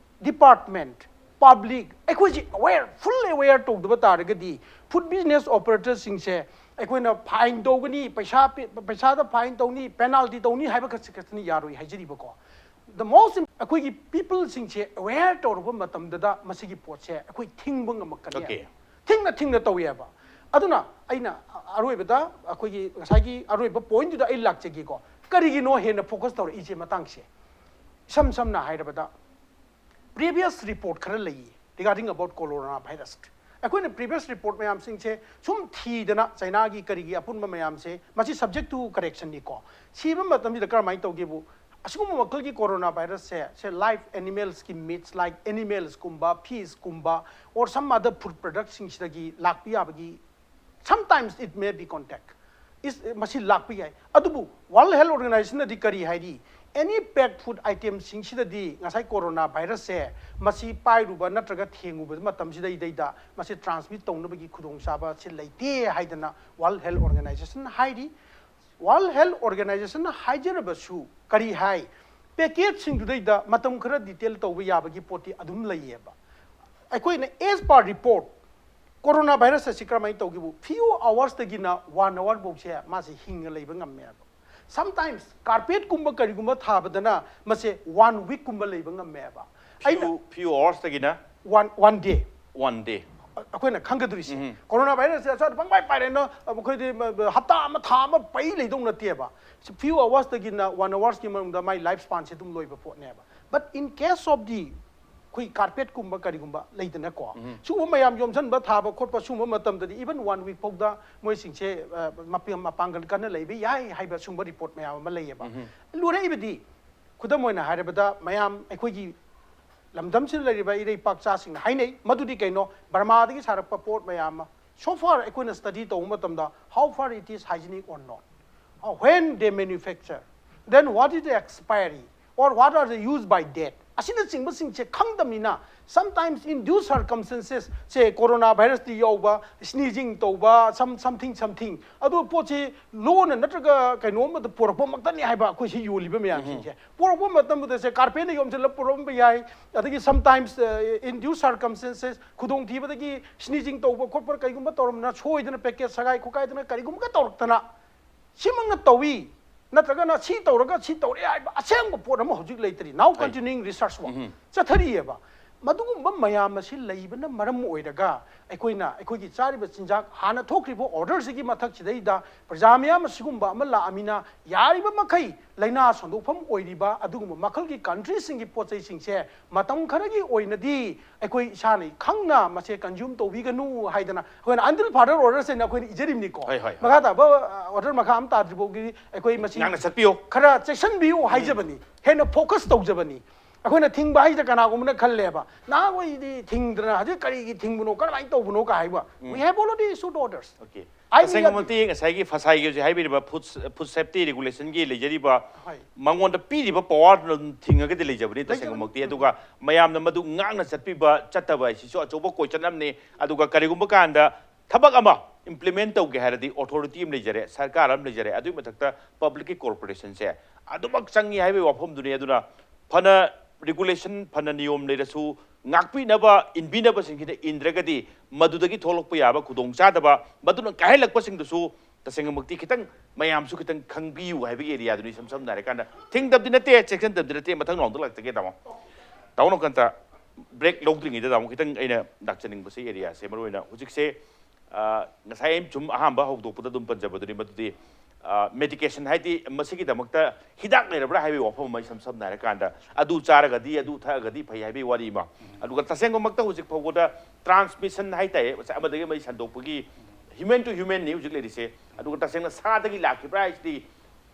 ꯗꯤꯄꯥꯔꯠꯃꯦꯟꯠ, ꯄꯕ꯭ꯂꯤꯛ, ꯑꯩꯈꯣꯏꯁꯤ ꯑꯦꯋꯦꯌꯔ, ꯐꯨꯜ ꯑꯦꯋꯦꯌꯔ ꯇꯧꯗꯕ ꯇꯥꯔꯒꯗꯤ ꯐꯨꯗ ꯕꯤꯖꯤꯅꯦꯁ ꯑꯣꯄꯔꯦꯇꯔꯁꯤꯡꯁꯦ ꯑꯩꯈꯣꯏꯅ ꯐꯥꯏꯟ ꯇꯧꯒꯅꯤ, ꯄꯩꯁꯥ ꯄꯤ-, ꯄꯩꯁꯥꯗ ꯐꯥꯏꯟ ꯇꯧꯅꯤ, ꯄꯦꯅꯥꯜꯇꯤ ꯇꯧꯅꯤ ꯍꯥꯏꯕ ꯈꯛꯁꯤ ꯈꯛꯇꯅ ꯌꯥꯔꯣꯏ ꯍꯥꯏꯖꯔꯤꯕꯀꯣ꯫ The most im-, ꯑꯩꯈꯣꯏꯒꯤ ꯄꯤꯄꯜꯁꯤꯡꯁꯦ ꯑꯦꯋꯦꯌꯔ ꯇꯧꯔꯕ ꯃꯇꯝꯗꯗ ꯃꯁꯤꯒꯤ ꯄꯣꯠꯁꯦ ꯑꯩꯈꯣꯏ ꯊꯤꯡꯕ ꯉꯝꯃꯛꯀꯅꯤ꯫ Okay. ꯊꯤꯡꯅ ꯊꯤꯡꯅ ꯇꯧꯋꯦꯕ꯫ ꯑꯗꯨꯅ ꯑꯩꯅ ꯑꯔꯣꯏꯕꯗ ꯑꯩꯈꯣꯏꯒꯤ ꯉꯁꯥꯏꯒꯤ ꯑꯔꯣꯏꯕ ꯄꯣꯏꯟꯠꯇꯨꯗ ꯑꯩ ꯂꯥꯛꯆꯒꯦꯀꯣ꯫ ꯀꯔꯤꯒꯤꯅꯣ ꯍꯦꯟꯅ ꯐꯣꯀꯁ ꯇꯧꯔꯛꯏꯁꯦ ꯃꯇꯥꯡꯁꯦ? ꯏꯁꯝ ꯁꯝꯅ ꯍꯥꯏꯔꯕꯗ, ꯄ꯭ꯔꯤꯚꯤꯌꯁ ꯔꯤꯄꯣꯔꯠ ꯈꯔ ꯂꯩꯌꯦ regarding about corona virus꯫ ꯑꯩꯈꯣꯏꯅ ꯄ꯭ꯔꯤꯚꯤꯌꯁ ꯔꯤꯄꯣꯔꯠ ꯃꯌꯥꯝꯁꯤꯡꯁꯦ ꯁꯨꯝ ꯊꯤꯗꯅ, ꯆꯩꯅꯥꯒꯤ ꯀꯔꯤꯒꯤ ꯑꯄꯨꯟꯕ ꯃꯌꯥꯝꯁꯦ, ꯃꯁꯤ subject to correction ꯅꯤꯀꯣ꯫ ꯁꯤꯕ ꯃꯇꯝꯁꯤꯗ ꯀꯔꯝꯍꯥꯏꯅ ꯇꯧꯒꯦꯕꯨ, ꯑꯁꯤꯒꯨꯝꯕ ꯃꯈꯜꯒꯤ ꯀꯣꯔꯣꯅꯥ ꯚꯥꯏꯔꯁꯁꯦ, ꯁꯦ, ꯂꯥꯏꯚ ꯑꯦꯅꯤꯃꯦꯜꯁꯀꯤ ꯃꯤꯠꯁ, like animalsꯀꯨꯝꯕ, ꯐꯤꯁꯀꯨꯝꯕ, or some other food productꯁꯤꯡꯁꯤꯗꯒꯤ ꯂꯥꯛꯄ ꯌꯥꯕꯒꯤ, sometimes it may be contact, is, ꯃꯁꯤ ꯂꯥꯛꯄ ꯌꯥꯏ꯫ ꯑꯗꯨꯕꯨ World Health Organizationꯅꯗꯤ ꯀꯔꯤ ꯍꯥꯏꯔꯤ? Any packed food itemꯁꯤꯡꯁꯤꯗꯗꯤ ꯉꯁꯥꯏ ꯀꯣꯔꯣꯅꯥ ꯚꯥꯏꯔꯁꯁꯦ ꯃꯁꯤ ꯄꯥꯏꯔꯨꯕ ꯅꯠꯇ꯭ꯔꯒ ꯊꯦꯡꯉꯨꯕ ꯃꯇꯝꯁꯤꯗꯩꯗꯩꯗ ꯃꯁꯤ ꯇ꯭ꯔꯥꯟꯁꯃꯤꯠ ꯇꯧꯅꯕꯒꯤ ꯈꯨꯗꯣꯡꯆꯥꯕ ꯑꯁꯤ ꯂꯩꯇꯦ ꯍꯥꯏꯗꯅ World Health Organization ꯍꯥꯏꯔꯤ꯫ World Health Organizationꯅ ꯍꯥꯏꯖꯔꯕꯁꯨ ꯀꯔꯤ ꯍꯥꯏ? ꯄꯦꯀꯦꯠꯁꯤꯡꯗꯨꯗꯩꯗ ꯃꯇꯝ ꯈꯔ ꯗꯤꯇꯦꯜ ꯇꯧꯕ ꯌꯥꯕꯒꯤ ꯄꯣꯠꯇꯤ ꯑꯗꯨꯝ ꯂꯩꯌꯦꯕ꯫ ꯑꯩꯈꯣꯏꯅ as per report, corona virus ꯑꯁꯤ ꯀꯔꯝꯍꯥꯏꯅ ꯇꯧꯒꯦꯕꯨ, few hoursꯇꯒꯤꯅ one hour ꯐꯥꯎꯁꯦ ꯃꯥꯁꯦ ꯍꯤꯡꯉ ꯂꯩꯕ ꯉꯝꯃꯦꯕ꯫ Sometimes carpetꯀꯨꯝꯕ ꯀꯔꯤꯒꯨꯝꯕ ꯊꯥꯕꯗꯅ ꯃꯁꯦ one weekꯀꯨꯝꯕ ꯂꯩꯕ ꯉꯝꯃꯦꯕ꯫ ꯑꯩꯅ Few, few hoursꯇꯒꯤꯅ one, one day one day. ꯑꯩꯈꯣꯏꯅ ꯈꯪꯒꯗꯣꯔꯤꯁꯦ, ꯎꯝ. ꯀꯣꯔꯣꯅꯥ ꯚꯥꯏꯔꯁꯁꯦ ꯑꯁ꯭ꯋꯥꯏꯗ ꯄꯪꯄꯥꯏ ꯄꯥꯏꯔꯦꯅ ꯑꯩꯈꯣꯏꯗꯤ ꯍꯞꯇꯥ ꯑꯃ, ꯊꯥ ꯑꯃ ꯄꯩ ꯂꯩꯗꯧ ꯅꯠꯇꯦꯕ꯫ Few hoursꯇꯒꯤꯅ one hoursꯀꯤ ꯃꯅꯨꯡꯗ ꯃꯥꯏ life spanꯁꯦ ꯑꯗꯨꯝ ꯂꯣꯏꯕ ꯄꯣꯠꯅꯦꯕ꯫ But in case of the ꯑꯩꯈꯣꯏ carpetꯀꯨꯝꯕ ꯀꯔꯤꯒꯨꯝꯕ ꯂꯩꯗꯅꯀꯣ, ꯎꯝ. ꯁꯤꯒꯨꯝꯕ ꯃꯌꯥꯝ ꯌꯣꯝꯁꯤꯟꯕ ꯊꯥꯕ ꯈꯣꯠꯄ ꯁꯤꯒꯨꯝꯕ ꯃꯇꯝꯗꯗꯤ even one week ꯐꯥꯎꯗ ꯃꯣꯏꯁꯤꯡꯁꯦ, ꯑ, ꯃꯄꯤ-, ꯃꯄꯥꯡꯒꯜ ꯀꯟꯅ ꯂꯩꯕ ꯌꯥꯏ ꯍꯥꯏꯕ ꯁꯤꯒꯨꯝꯕ ꯔꯤꯄꯣꯔꯠ ꯃꯌꯥꯝ ꯑꯃ ꯂꯩꯌꯦꯕ꯫ ꯎꯝ. ꯂꯨꯔꯛꯏꯕꯗꯤ, ꯈꯨꯗꯝ ꯑꯣꯏꯅ ꯍꯥꯏꯔꯕꯗ, ꯃꯌꯥꯝ ꯑꯩꯈꯣꯏꯒꯤ ꯂꯝꯗꯝꯁꯤꯗ ꯂꯩꯔꯤꯕ ꯏꯔꯩꯄꯥꯛ ꯆꯥꯁꯤꯡꯅ ꯍꯥꯏꯅꯩ, ꯃꯗꯨꯗꯤ ꯀꯩꯅꯣ? ꯕꯔꯃꯥꯗꯒꯤ ꯁꯥꯔꯛꯄ ꯄꯣꯠ ꯃꯌꯥꯝ ꯑꯃ, so far ꯑꯩꯈꯣꯏꯅ study ꯇꯧꯕ ꯃꯇꯝꯗ, how far it is hygienic or not, uh, when they manufacture, then what is the expiry, or what are the use by date, ꯑꯁꯤꯅꯆꯤꯡꯕꯁꯤꯡꯁꯦ ꯈꯪꯗꯕꯅꯤꯅ, sometimes in due circumstances ꯁꯦ, ꯀꯣꯔꯣꯅꯥ ꯚꯥꯏꯔꯁꯇꯤ ꯌꯥꯎꯕ, sneezing ꯇꯧꯕ, some something something, ꯑꯗꯨ ꯄꯣꯠꯁꯤ ꯂꯣꯟꯅ ꯅꯠꯇ꯭ꯔꯒ ꯀꯩꯅꯣꯝꯃꯗ ꯄꯣꯔꯛꯄꯃꯛꯇꯅꯤ ꯍꯥꯏꯕ ꯑꯩꯈꯣꯏ ꯁꯤ ꯌꯣꯜꯂꯤꯕ ꯃꯌꯥꯝꯁꯤꯡꯁꯦ꯫ ꯄꯣꯔꯛꯄ ꯃꯇꯝꯗꯨꯗ ꯁꯦ ꯀꯥꯔꯄꯦꯠꯅ ꯌꯣꯝꯁꯤꯜꯂ ꯄꯨꯔꯛꯑꯝꯕ ꯌꯥꯏ, ꯑꯗꯒꯤ sometimes in due circumstances ꯈꯨꯗꯣꯡꯊꯤꯕꯗꯒꯤ ꯁ꯭ꯅꯤꯖꯤꯡ ꯇꯧꯕ ꯈꯣꯠꯄ ꯀꯩꯒꯨꯝꯕ ꯇꯧꯔꯝꯗꯅ, ꯁꯣꯏꯗꯅ ꯄꯦꯀꯦꯠ ꯁꯒꯥꯏ ꯈꯣꯠꯀꯥꯏꯗꯅ ꯀꯔꯤꯒꯨꯝꯕꯒ ꯇꯧꯔꯛꯇꯅ, ꯁꯤꯃꯛꯅ ꯇꯧꯏ ꯅꯠꯇ꯭ꯔꯒꯅ ꯁꯤ ꯇꯧꯔꯒ ꯁꯤ ꯇꯧꯔꯦ ꯍꯥꯏꯕ ꯑꯁꯦꯡꯕ ꯄꯣꯠ ꯑꯃ ꯍꯧꯖꯤꯛ ꯂꯩꯇ꯭ꯔꯤ꯫ Now continuing research work ꯆꯠꯊꯔꯤꯑꯕ꯫ ꯃꯗꯨꯒꯨꯝꯕ ꯃꯌꯥꯝ ꯑꯁꯤ ꯂꯩꯕꯅ ꯃꯔꯝ ꯑꯣꯏꯔꯒ ꯑꯩꯈꯣꯏꯅ ꯑꯩꯈꯣꯏꯒꯤ ꯆꯥꯔꯤꯕ ꯆꯤꯟꯖꯥꯛ, ꯍꯥꯟꯅ ꯊꯣꯛꯈ꯭ꯔꯤꯕ ꯑꯣꯔꯗꯔꯁꯤꯒꯤ ꯃꯊꯛꯁꯤꯗꯩꯗ ꯄ꯭ꯔꯖꯥ ꯃꯌꯥꯝ ꯑꯁꯤꯒꯨꯝꯕ ꯑꯃ ꯂꯥꯛꯑꯃꯤꯅ, ꯌꯥꯔꯤꯕ ꯃꯈꯩ ꯂꯥꯏꯅꯥ ꯁꯟꯗꯣꯛꯐꯝ ꯑꯣꯏꯔꯤꯕ ꯑꯗꯨꯒꯨꯝꯕ ꯃꯈꯜꯒꯤ ꯀꯟꯇ꯭ꯔꯤꯁꯤꯡꯒꯤ ꯄꯣꯠ ꯆꯩꯁꯤꯡꯁꯦ ꯃꯇꯝ ꯈꯔꯒꯤ ꯑꯣꯏꯅꯗꯤ ꯑꯩꯈꯣꯏ ꯏꯁꯥꯅ ꯈꯪꯅ ꯃꯁꯦ ꯀꯟꯖ꯭ꯌꯨꯝ ꯇꯧꯕꯤꯒꯅꯨ ꯍꯥꯏꯗꯅ ꯑꯩꯈꯣꯏꯅ until further orders ꯍꯥꯏꯅ ꯑꯩꯈꯣꯏꯅ ꯏꯖꯔꯤꯕꯅꯤꯀꯣ꯫ ꯍꯣꯏ, ꯍꯣꯏ, ꯍꯣꯏ꯫ ꯃꯈꯥ ꯇꯥꯕ ꯑꯣꯔꯗꯔ ꯃꯈꯥ ꯑꯃ ꯇꯥꯗ꯭ꯔꯤ ꯐꯥꯎꯒꯤ ꯑꯩꯈꯣꯏ ꯃꯁꯤ ꯉꯥꯛꯅ ꯆꯠꯄꯤꯌꯣ꯫ ꯈꯔ ꯆꯦꯛꯁꯤꯟꯕꯤꯌꯨ ꯍꯥꯏꯖꯕꯅꯤ, ꯍꯦꯟꯅ ꯐꯣꯀꯁ ꯇꯧꯖꯕꯅꯤ꯫ ꯑꯩꯈꯣꯏꯅ ꯊꯤꯡꯕ ꯍꯥꯏꯁꯤꯗ ꯀꯅꯥꯒꯨꯝꯕꯅ ꯈꯜꯂꯦꯕ, "ꯅꯍꯥꯈꯣꯏꯗꯤ ꯊꯤꯡꯗꯅ ꯍꯧꯖꯤꯛ ꯀꯔꯤꯒꯤ ꯊꯤꯡꯕꯅꯣ, ꯀꯔꯝꯍꯥꯏꯅ ꯇꯧꯕꯅꯣ?" ꯀꯥ ꯍꯥꯏꯕ꯫ We have already issued orders꯫ Okay꯫ ꯑꯩ ꯇꯁꯦꯡꯕꯃꯛꯇꯤ ꯉꯁꯥꯏꯒꯤ ꯐꯁꯥꯏꯒꯤ ꯍꯧꯖꯤꯛ ꯍꯥꯏꯕꯤꯔꯤꯕ ꯐꯨꯗ ꯐꯨꯗ ꯁꯦꯐꯇꯤ ꯔꯦꯒꯨꯂꯦꯁꯟꯒꯤ ꯂꯩꯖꯔꯤꯕ ꯍꯣꯏ꯫ ꯃꯉꯣꯟꯗ ꯄꯤꯔꯤꯕ ꯄꯋꯥꯔꯗꯨꯅ ꯑꯗꯨꯝ ꯊꯤꯡꯉꯒꯗꯤ ꯂꯩꯖꯕꯅꯤ꯫ ꯂꯩꯖꯕꯅꯤ꯫ ꯇꯁꯦꯡꯕꯃꯛꯇꯤ ꯑꯗꯨꯒ ꯃꯌꯥꯝꯅ ꯃꯗꯨ ꯉꯥꯛꯅ ꯆꯠꯄꯤꯕ ꯆꯠꯇꯕ ꯍꯥꯏꯁꯤꯁꯨ ꯑꯆꯧꯕ ꯀꯣꯏꯆꯠ ꯑꯃꯅꯤ꯫ ꯑꯗꯨꯒ ꯀꯔꯤꯒꯨꯝꯕ ꯀꯥꯟꯗ ꯊꯕꯛ ꯑꯃ ꯏꯝꯄ꯭ꯂꯤꯃꯦꯟ ꯇꯧꯒꯦ ꯍꯥꯏꯔꯗꯤ ꯑꯣꯊꯣꯔꯤꯇꯤ ꯑꯃ ꯂꯩꯖꯔꯦ, ꯁꯔꯀꯥꯔ ꯑꯃ ꯂꯩꯖꯔꯦ, ꯑꯗꯨꯒꯤ ꯃꯊꯛꯇ ꯄꯕ꯭ꯂꯤꯛꯀꯤ ꯀꯣꯔꯄꯣꯔꯦꯁꯟꯁꯦ ꯑꯗꯨꯃꯛ ꯆꯪꯉꯤ ꯍꯥꯏꯕꯒꯤ ꯋꯥꯐꯝꯗꯨꯅꯤ꯫ ꯑꯗꯨꯅ ꯐꯅ ꯔꯤꯒꯨꯂꯦꯁꯟ, ꯐꯅ ꯅꯤꯌꯣꯝ ꯂꯩꯔꯁꯨ, ꯉꯥꯛꯄꯤꯅꯕ ꯏꯟꯕꯤꯅꯕꯁꯤꯡꯁꯤꯅ ꯏꯟꯗ꯭ꯔꯒꯗꯤ ꯃꯗꯨꯗꯒꯤ ꯊꯣꯛꯂꯛꯄ ꯌꯥꯕ ꯈꯨꯗꯣꯡꯆꯥꯗꯕ, ꯃꯗꯨꯅ ꯀꯥꯏꯍꯜꯂꯛꯄꯁꯤꯡꯗꯨꯁꯨ ꯇꯁꯦꯡꯅꯃꯛꯇꯤ ꯈꯤꯇꯪ ꯃꯌꯥꯝꯁꯨ ꯈꯤꯇꯪ ꯈꯪꯕꯤꯌꯨ ꯍꯥꯏꯕꯒꯤ ꯑꯦꯔꯤꯌꯥꯗꯨꯅꯤ꯫ ꯏꯁꯝ ꯁꯝꯅ ꯍꯥꯏꯔꯀꯥꯟꯗ ꯊꯤꯡꯗꯕꯗꯤ ꯅꯠꯇꯦ, ꯆꯦꯛꯁꯤꯟꯗꯕꯗꯤ ꯅꯠꯇꯦ, ꯃꯊꯪ ꯔꯥꯎꯟꯗ ꯂꯥꯛꯆꯒꯦ ꯇꯥꯃꯣ꯫ ꯇꯥꯃꯣ ꯅꯣꯡꯀꯟꯇ ꯕ꯭ꯔꯦꯛ ꯂꯧꯗ꯭ꯔꯤꯉꯩꯗ ꯇꯥꯃꯣ ꯈꯤꯇꯪ ꯑꯩꯅ ꯂꯥꯛꯆꯅꯤꯡꯕꯁꯤ ꯑꯦꯔꯤꯌꯥꯁꯦ ꯃꯔꯨꯑꯣꯏꯅ ꯍꯧꯖꯤꯛꯁꯦ, ꯑ, ꯉꯁꯥꯏ ꯑꯩꯅ ꯁꯨꯝ ꯑꯍꯥꯟꯕ ꯍꯧꯗꯣꯛꯄꯗ ꯑꯗꯨꯝ ꯄꯟꯖꯕꯗꯨꯅꯤ, ꯃꯗꯨꯗꯤ, ꯑ, ꯃꯦꯗꯤꯀꯦꯁꯟ ꯍꯥꯏꯗꯤ ꯃꯁꯤꯒꯤꯗꯃꯛꯇ ꯍꯤꯗꯥꯛ ꯂꯩꯔꯕ꯭ꯔꯥ ꯍꯥꯏꯕꯒꯤ ꯋꯥꯐꯝ ꯑꯃ, ꯏꯁꯝ ꯁꯝꯅ ꯍꯥꯏꯔꯀꯥꯟꯗ ꯑꯗꯨ ꯆꯥꯔꯒꯗꯤ, ꯑꯗꯨ ꯊꯛꯑꯒꯗꯤ ꯐꯩ ꯍꯥꯏꯕꯒꯤ ꯋꯥꯔꯤ ꯑꯃ꯫ ꯑꯗꯨꯒ ꯇꯁꯦꯡꯕꯃꯛꯇ ꯍꯧꯖꯤꯛ ꯐꯥꯎꯕꯗ ꯇ꯭ꯔꯥꯟꯁꯃꯤꯁꯟ ꯍꯥꯏꯇꯥꯔꯦ, ꯑꯃꯗꯒꯤ ꯑꯃ ꯁꯟꯗꯣꯛꯄꯒꯤ human to human ꯅꯤ ꯍꯧꯖꯤꯛ ꯂꯩꯔꯤꯁꯦ꯫ ꯑꯗꯨꯒ ꯇꯁꯦꯡꯅ ꯁꯥꯗꯒꯤ ꯂꯥꯛꯈꯤꯕ꯭ꯔꯥ ꯍꯥꯏꯁꯤꯗꯤ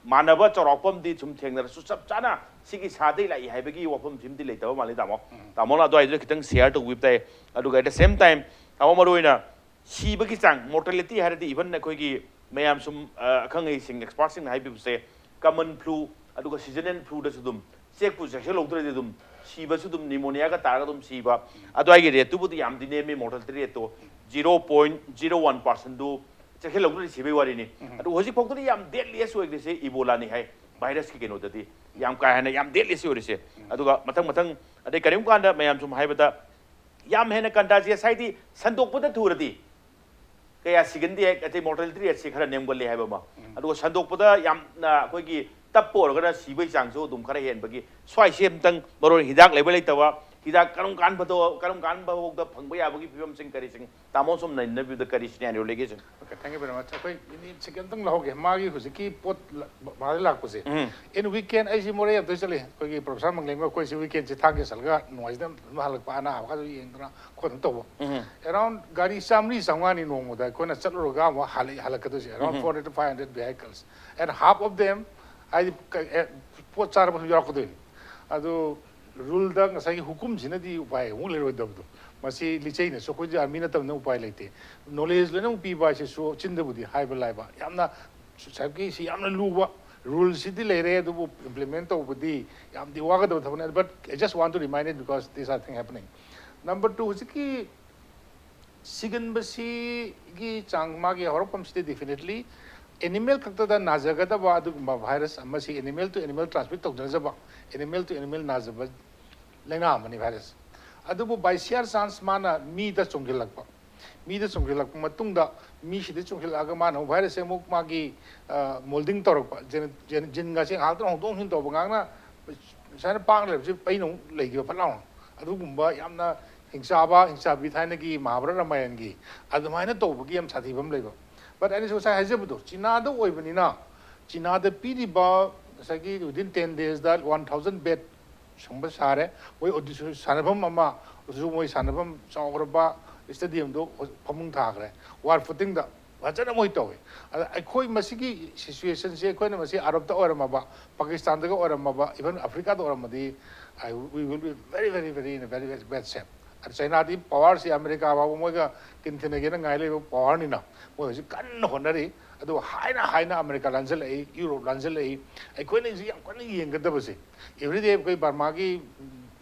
ꯃꯥꯟꯅꯕ ꯆꯥꯎꯔꯥꯛꯄ ꯑꯃꯗꯤ ꯁꯨꯝ ꯊꯦꯡꯅꯔꯁꯨ ꯆꯞ ꯆꯥꯅ ꯁꯤꯒꯤ ꯁꯥꯗꯒꯤ ꯂꯥꯛꯏ ꯍꯥꯏꯕꯒꯤ ꯋꯥꯐꯝꯁꯤꯃꯗꯤ ꯂꯩꯇꯕ ꯃꯥꯜꯂꯤ ꯇꯥꯃꯣ꯫ ꯇꯥꯃꯣꯅ ꯑꯗꯨꯋꯥꯏꯗꯨꯗ ꯈꯤꯇꯪ ꯁꯤꯌꯔ ꯇꯧꯕꯤꯕ ꯇꯥꯏ꯫ ꯑꯗꯨꯒ at the same time ꯇꯥꯃꯣ ꯃꯔꯨꯑꯣꯏꯅ ꯁꯤꯕꯒꯤ ꯆꯥꯡ, ꯃꯣꯔꯇꯦꯂꯤꯇꯤ ꯍꯥꯏꯔꯗꯤ even ꯑꯩꯈꯣꯏꯒꯤ ꯃꯌꯥꯝ ꯁꯨꯝ, ꯑ, ꯑꯈꯪ ꯑꯍꯩꯁꯤꯡ, ꯑꯦꯛꯁꯄꯥꯔꯠꯁꯤꯡꯅ ꯍꯥꯏꯕꯤꯕꯁꯦ, ꯀꯃꯟ ꯐ꯭ꯂꯨ ꯑꯗꯨꯒ ꯁꯤꯖꯅꯦꯜ ꯐ꯭ꯂꯨꯗꯁꯨ ꯑꯗꯨꯝ ꯆꯦꯛꯄꯨ ꯆꯦꯛꯁꯤꯜꯍꯧꯗ꯭ꯔꯗꯤ ꯑꯗꯨꯝ ꯁꯤꯕꯁꯨ ꯑꯗꯨꯝ pneumonia ꯒ ꯇꯥꯔꯒ ꯑꯗꯨꯝ ꯁꯤꯕ, ꯑꯗꯨꯋꯥꯏꯒꯤ rate ꯇꯨꯕꯨꯗꯤ ꯌꯥꯝꯗꯤ ꯅꯦꯝꯃꯤ, mortality rate ꯇꯣ zero point zero one percent ꯗꯨ ꯆꯦꯛꯁꯤꯜꯍꯧꯗ꯭ꯔꯗꯤ ꯁꯤꯕꯩ ꯋꯥꯔꯤꯅꯤ꯫ ꯑꯗꯨ ꯍꯧꯖꯤꯛ ꯐꯥꯎꯗꯗꯤ ꯌꯥꯝ deadliest ꯑꯣꯏꯔꯤꯁꯦ Ebola ꯅꯤ ꯍꯥꯏ, virus ꯀꯤ ꯀꯩꯅꯣꯗꯗꯤ ꯌꯥꯝ ꯀꯥ ꯍꯦꯟꯅ ꯌꯥꯝ deadliest ꯑꯣꯏꯔꯤꯁꯦ꯫ ꯑꯗꯨꯒ ꯃꯊꯪ ꯃꯊꯪ, ꯑꯗꯩ ꯀꯔꯤꯒꯨꯝꯕ ꯀꯥꯟꯗ ꯃꯌꯥꯝ ꯁꯨꯝ ꯍꯥꯏꯕꯗ, ꯌꯥꯝ ꯍꯦꯟꯅ contagious ꯍꯥꯏꯗꯤ ꯁꯟꯗꯣꯛꯄꯗ ꯊꯨꯔꯗꯤ ꯀꯌꯥ ꯁꯤꯒꯟꯗꯦ, ꯑꯇꯩ mortality rate ꯁꯤ ꯈꯔ ꯅꯦꯝꯒꯜꯂꯤ ꯍꯥꯏꯕ ꯑꯃ꯫ ꯑꯗꯨꯒ ꯁꯟꯗꯣꯛꯄꯗ ꯌꯥꯝꯅ ꯑꯩꯈꯣꯏꯒꯤ ꯇꯞꯄ ꯑꯣꯏꯔꯒꯅ ꯁꯤꯕꯒꯤ ꯆꯥꯡꯁꯨ ꯑꯗꯨꯝ ꯈꯔ ꯍꯦꯟꯕꯒꯤ, ꯁ꯭ꯋꯥꯏꯁꯦ ꯑꯝꯇꯪ ꯃꯔꯨ ꯑꯣꯏꯅ ꯍꯤꯗꯥꯛ ꯂꯩꯕ ꯂꯩꯇꯕ, ꯍꯤꯗꯥꯛ ꯀꯔꯝ ꯀꯥꯟꯕꯗꯣ, ꯀꯔꯝ ꯀꯥꯟꯕ ꯐꯥꯎꯗ ꯐꯪꯕ ꯌꯥꯕꯒꯤ ꯐꯤꯕꯝꯁꯤꯡ ꯀꯔꯤꯁꯤꯡ, ꯇꯥꯃꯣ ꯁꯣꯝꯅ ꯏꯟꯇꯔꯚ꯭ꯌꯨꯗ ꯀꯔꯤ scenario ꯂꯩꯒꯦ ꯁꯤꯡ? Okay, thank you very much. ꯑꯩꯈꯣꯏ ꯃꯤꯅꯤꯠ ꯁꯦꯀꯦꯟ ꯑꯃꯇꯪ ꯂꯧꯍꯧꯒꯦ꯫ ꯃꯥꯒꯤ ꯍꯧꯖꯤꯛꯀꯤ ꯄꯣꯠ ꯃꯥꯗ ꯂꯥꯛꯄꯁꯦ, ꯎꯝ꯫ In weekend ꯑꯩꯁꯤ ꯃꯣꯔꯦ ꯑꯝꯇ ꯆꯠꯂꯦ꯫ ꯑꯩꯈꯣꯏꯒꯤ ꯄ꯭ꯔꯣꯐꯦꯁꯔ ꯃꯪꯂꯦꯝꯒ ꯑꯩꯈꯣꯏꯁꯤ weekend ꯁꯤ ꯊꯥꯡꯒ ꯆꯠꯂꯒ ꯅꯨꯡꯉꯥꯏꯖꯅ ꯑꯗꯨꯝ ꯍꯜꯂꯛꯄ, ꯑꯅꯥꯕꯒꯁꯨ ꯌꯦꯡꯗꯅ ꯈꯣꯠꯇꯅ ꯇꯧꯕ꯫ ꯎꯝ꯫ Around ꯒꯥꯔꯤ ꯆꯥꯝꯃꯔꯤ ꯆꯥꯝꯃꯉꯥꯅꯤ ꯅꯣꯡꯃꯗ ꯑꯩꯈꯣꯏꯅ ꯆꯠꯂꯨꯔꯒ ꯑꯃꯨꯛ ꯍꯜꯂꯛ ꯍꯜꯂꯛꯀꯗꯣꯏꯁꯦ, around four hundred to five hundred vehicles, and half of them ꯍꯥꯏꯗꯤ ꯄꯣꯠ ꯆꯥꯔꯕꯁꯨ ꯌꯥꯎꯔꯛꯀꯗꯣꯏꯅꯤ꯫ ꯑꯗꯨ ꯔꯨꯜꯗ ꯉꯁꯥꯏꯒꯤ ꯍꯨꯀꯨꯝꯁꯤꯅꯗꯤ ꯎꯄꯥꯏ ꯑꯃꯨꯛ ꯂꯩꯔꯣꯏꯗꯕꯗꯣ, ꯃꯁꯤ ꯂꯤꯆꯩꯅꯁꯨ, ꯑꯩꯈꯣꯏꯗꯤ ꯑꯥꯔꯃꯤ ꯅꯠꯇꯕꯅꯤꯅ ꯎꯄꯥꯏ ꯂꯩꯇꯦ꯫ Knowledge ꯂꯣꯏꯅꯃꯛ ꯄꯤꯕ ꯍꯥꯏꯁꯤꯁꯨ ꯆꯤꯟꯗꯕꯨꯗꯤ ꯍꯥꯏꯕ ꯂꯥꯏꯕ, ꯌꯥꯝꯅ ꯁꯤ ꯌꯥꯝꯅ ꯂꯨꯕ ꯔꯨꯜꯁꯤꯗꯤ ꯂꯩꯔꯦ, ꯑꯗꯨꯕꯨ implement ꯇꯧꯕꯗꯤ ꯌꯥꯝꯗꯤ ꯋꯥꯒꯗꯕ ꯊꯕꯛꯅꯤ꯫ But I just want to remind it because these are things happening. Number two, ꯍꯧꯖꯤꯛꯀꯤ ꯁꯤꯒꯟꯕꯁꯤꯒꯤ ꯆꯥꯡ, ꯃꯥꯒꯤ ꯍꯧꯔꯛꯐꯝꯁꯤꯗꯤ definitely animal ꯈꯛꯇꯗ ꯅꯥꯖꯒꯗꯕ ꯑꯗꯨꯒꯨꯝꯕ virus ꯑꯃ, ꯁꯤ animal to animal transmit ꯇꯧꯅꯖꯕ, animal to animal ꯅꯥꯖꯕ ꯂꯥꯏꯅꯥ ꯑꯃꯅꯤ virus꯫ ꯑꯗꯨꯕꯨ by sheer chance ꯃꯥꯅ ꯃꯤꯗ ꯆꯣꯡꯁꯤꯜꯂꯛꯄ, ꯃꯤꯗ ꯆꯣꯡꯁꯤꯜꯂꯛꯄ ꯃꯇꯨꯡꯗ ꯃꯤꯁꯤꯗ ꯆꯣꯡꯁꯤꯜꯂꯛꯑꯒ ꯃꯥꯅ ꯑꯃꯨꯛ virus ꯁꯦ ꯑꯃꯨꯛ ꯃꯥꯒꯤ molding ꯇꯧꯔꯛꯄ, gene ꯒꯁꯦ ꯉꯥꯏꯍꯥꯛꯇꯪ ꯍꯣꯡꯗꯣꯛ ꯍꯣꯡꯖꯤꯟ ꯇꯧꯕ, ꯉꯥꯏꯍꯥꯛꯅ ꯁꯨꯃꯥꯏꯅ ꯄꯥꯡ ꯂꯩꯕꯁꯤ ꯄꯩꯅ ꯑꯃꯨꯛ ꯂꯩꯈꯤꯕ ꯐꯠ ꯂꯥꯎꯅ꯫ ꯑꯗꯨꯒꯨꯝꯕ ꯌꯥꯝꯅ ꯍꯤꯡꯆꯥꯕ, ꯍꯤꯡꯆꯥꯕꯤ ꯊꯥꯏꯅꯒꯤ ꯃꯍꯥꯚꯥꯔꯠ ꯔꯥꯃꯥꯌꯟꯒꯤ ꯑꯗꯨꯃꯥꯏꯅ ꯇꯧꯕꯒꯤ ꯌꯥꯝ ꯁꯥꯊꯤꯕ ꯑꯃ ꯂꯩꯕ꯫ But ꯑꯩꯅꯁꯨ ꯉꯁꯥꯏ ꯍꯥꯏꯖꯕꯗꯣ, ꯆꯤꯅꯥꯗ ꯑꯣꯏꯕꯅꯤꯅ, ꯆꯤꯅꯥꯗ ꯄꯤꯔꯤꯕ ꯉꯁꯥꯏꯒꯤ within ten days ꯗ one thousand bed ꯁꯨꯝꯕ ꯁꯥꯔꯦ꯫ ꯃꯣꯏ ꯑꯗꯨꯁꯨ ꯁꯥꯟꯅꯐꯝ ꯑꯃꯁꯨ, ꯃꯣꯏ ꯁꯥꯟꯅꯐꯝ ꯆꯥꯎꯈ꯭ꯔꯕ stadium ꯗꯣ ꯐꯃꯨꯡ ꯊꯥꯈ꯭ꯔꯦ꯫ War footing ꯗ ꯐꯖꯅ ꯃꯣꯏ ꯇꯧꯋꯤ꯫ ꯑꯗ ꯑꯩꯈꯣꯏ ꯃꯁꯤꯒꯤ situation ꯁꯦ ꯑꯩꯈꯣꯏꯅ ꯃꯁꯤ ꯑꯔꯕꯇ ꯑꯣꯏꯔꯝꯃꯕ, ꯄꯥꯀꯤꯁꯇꯥꯟꯗꯒ ꯑꯣꯏꯔꯝꯃꯕ, even ꯑꯐ꯭ꯔꯤꯀꯥꯗ ꯑꯣꯏꯔꯝꯃꯗꯤ, I, we will be very, very, very in a very, very bad shape. ꯑꯗ ꯆꯩꯅꯥꯗꯤ power ꯁꯤ ꯑꯃꯦꯔꯤꯀꯥ ꯐꯥꯎꯕ ꯃꯣꯏꯒ ꯀꯤꯟ ꯊꯤꯟꯅꯒꯦꯅ ꯉꯥꯏ ꯂꯩꯕ power ꯅꯤꯅ ꯃꯣꯏ ꯍꯧꯖꯤꯛ ꯀꯟꯅ ꯍꯣꯠꯅꯔꯤ꯫ ꯑꯗꯨꯒ ꯍꯥꯏꯅ ꯍꯥꯏꯅ ꯑꯃꯦꯔꯤꯀꯥ ꯂꯥꯟꯖꯜꯂꯛꯏ, ꯌꯨꯔꯣꯞ ꯂꯥꯟꯖꯜꯂꯛꯏ꯫ ꯑꯩꯈꯣꯏꯅ ꯍꯧꯖꯤꯛ ꯌꯥꯝ ꯀꯟꯅ ꯌꯦꯡꯒꯗꯕꯁꯦ, everyday ꯑꯩꯈꯣꯏ ꯕꯔꯃꯥꯒꯤ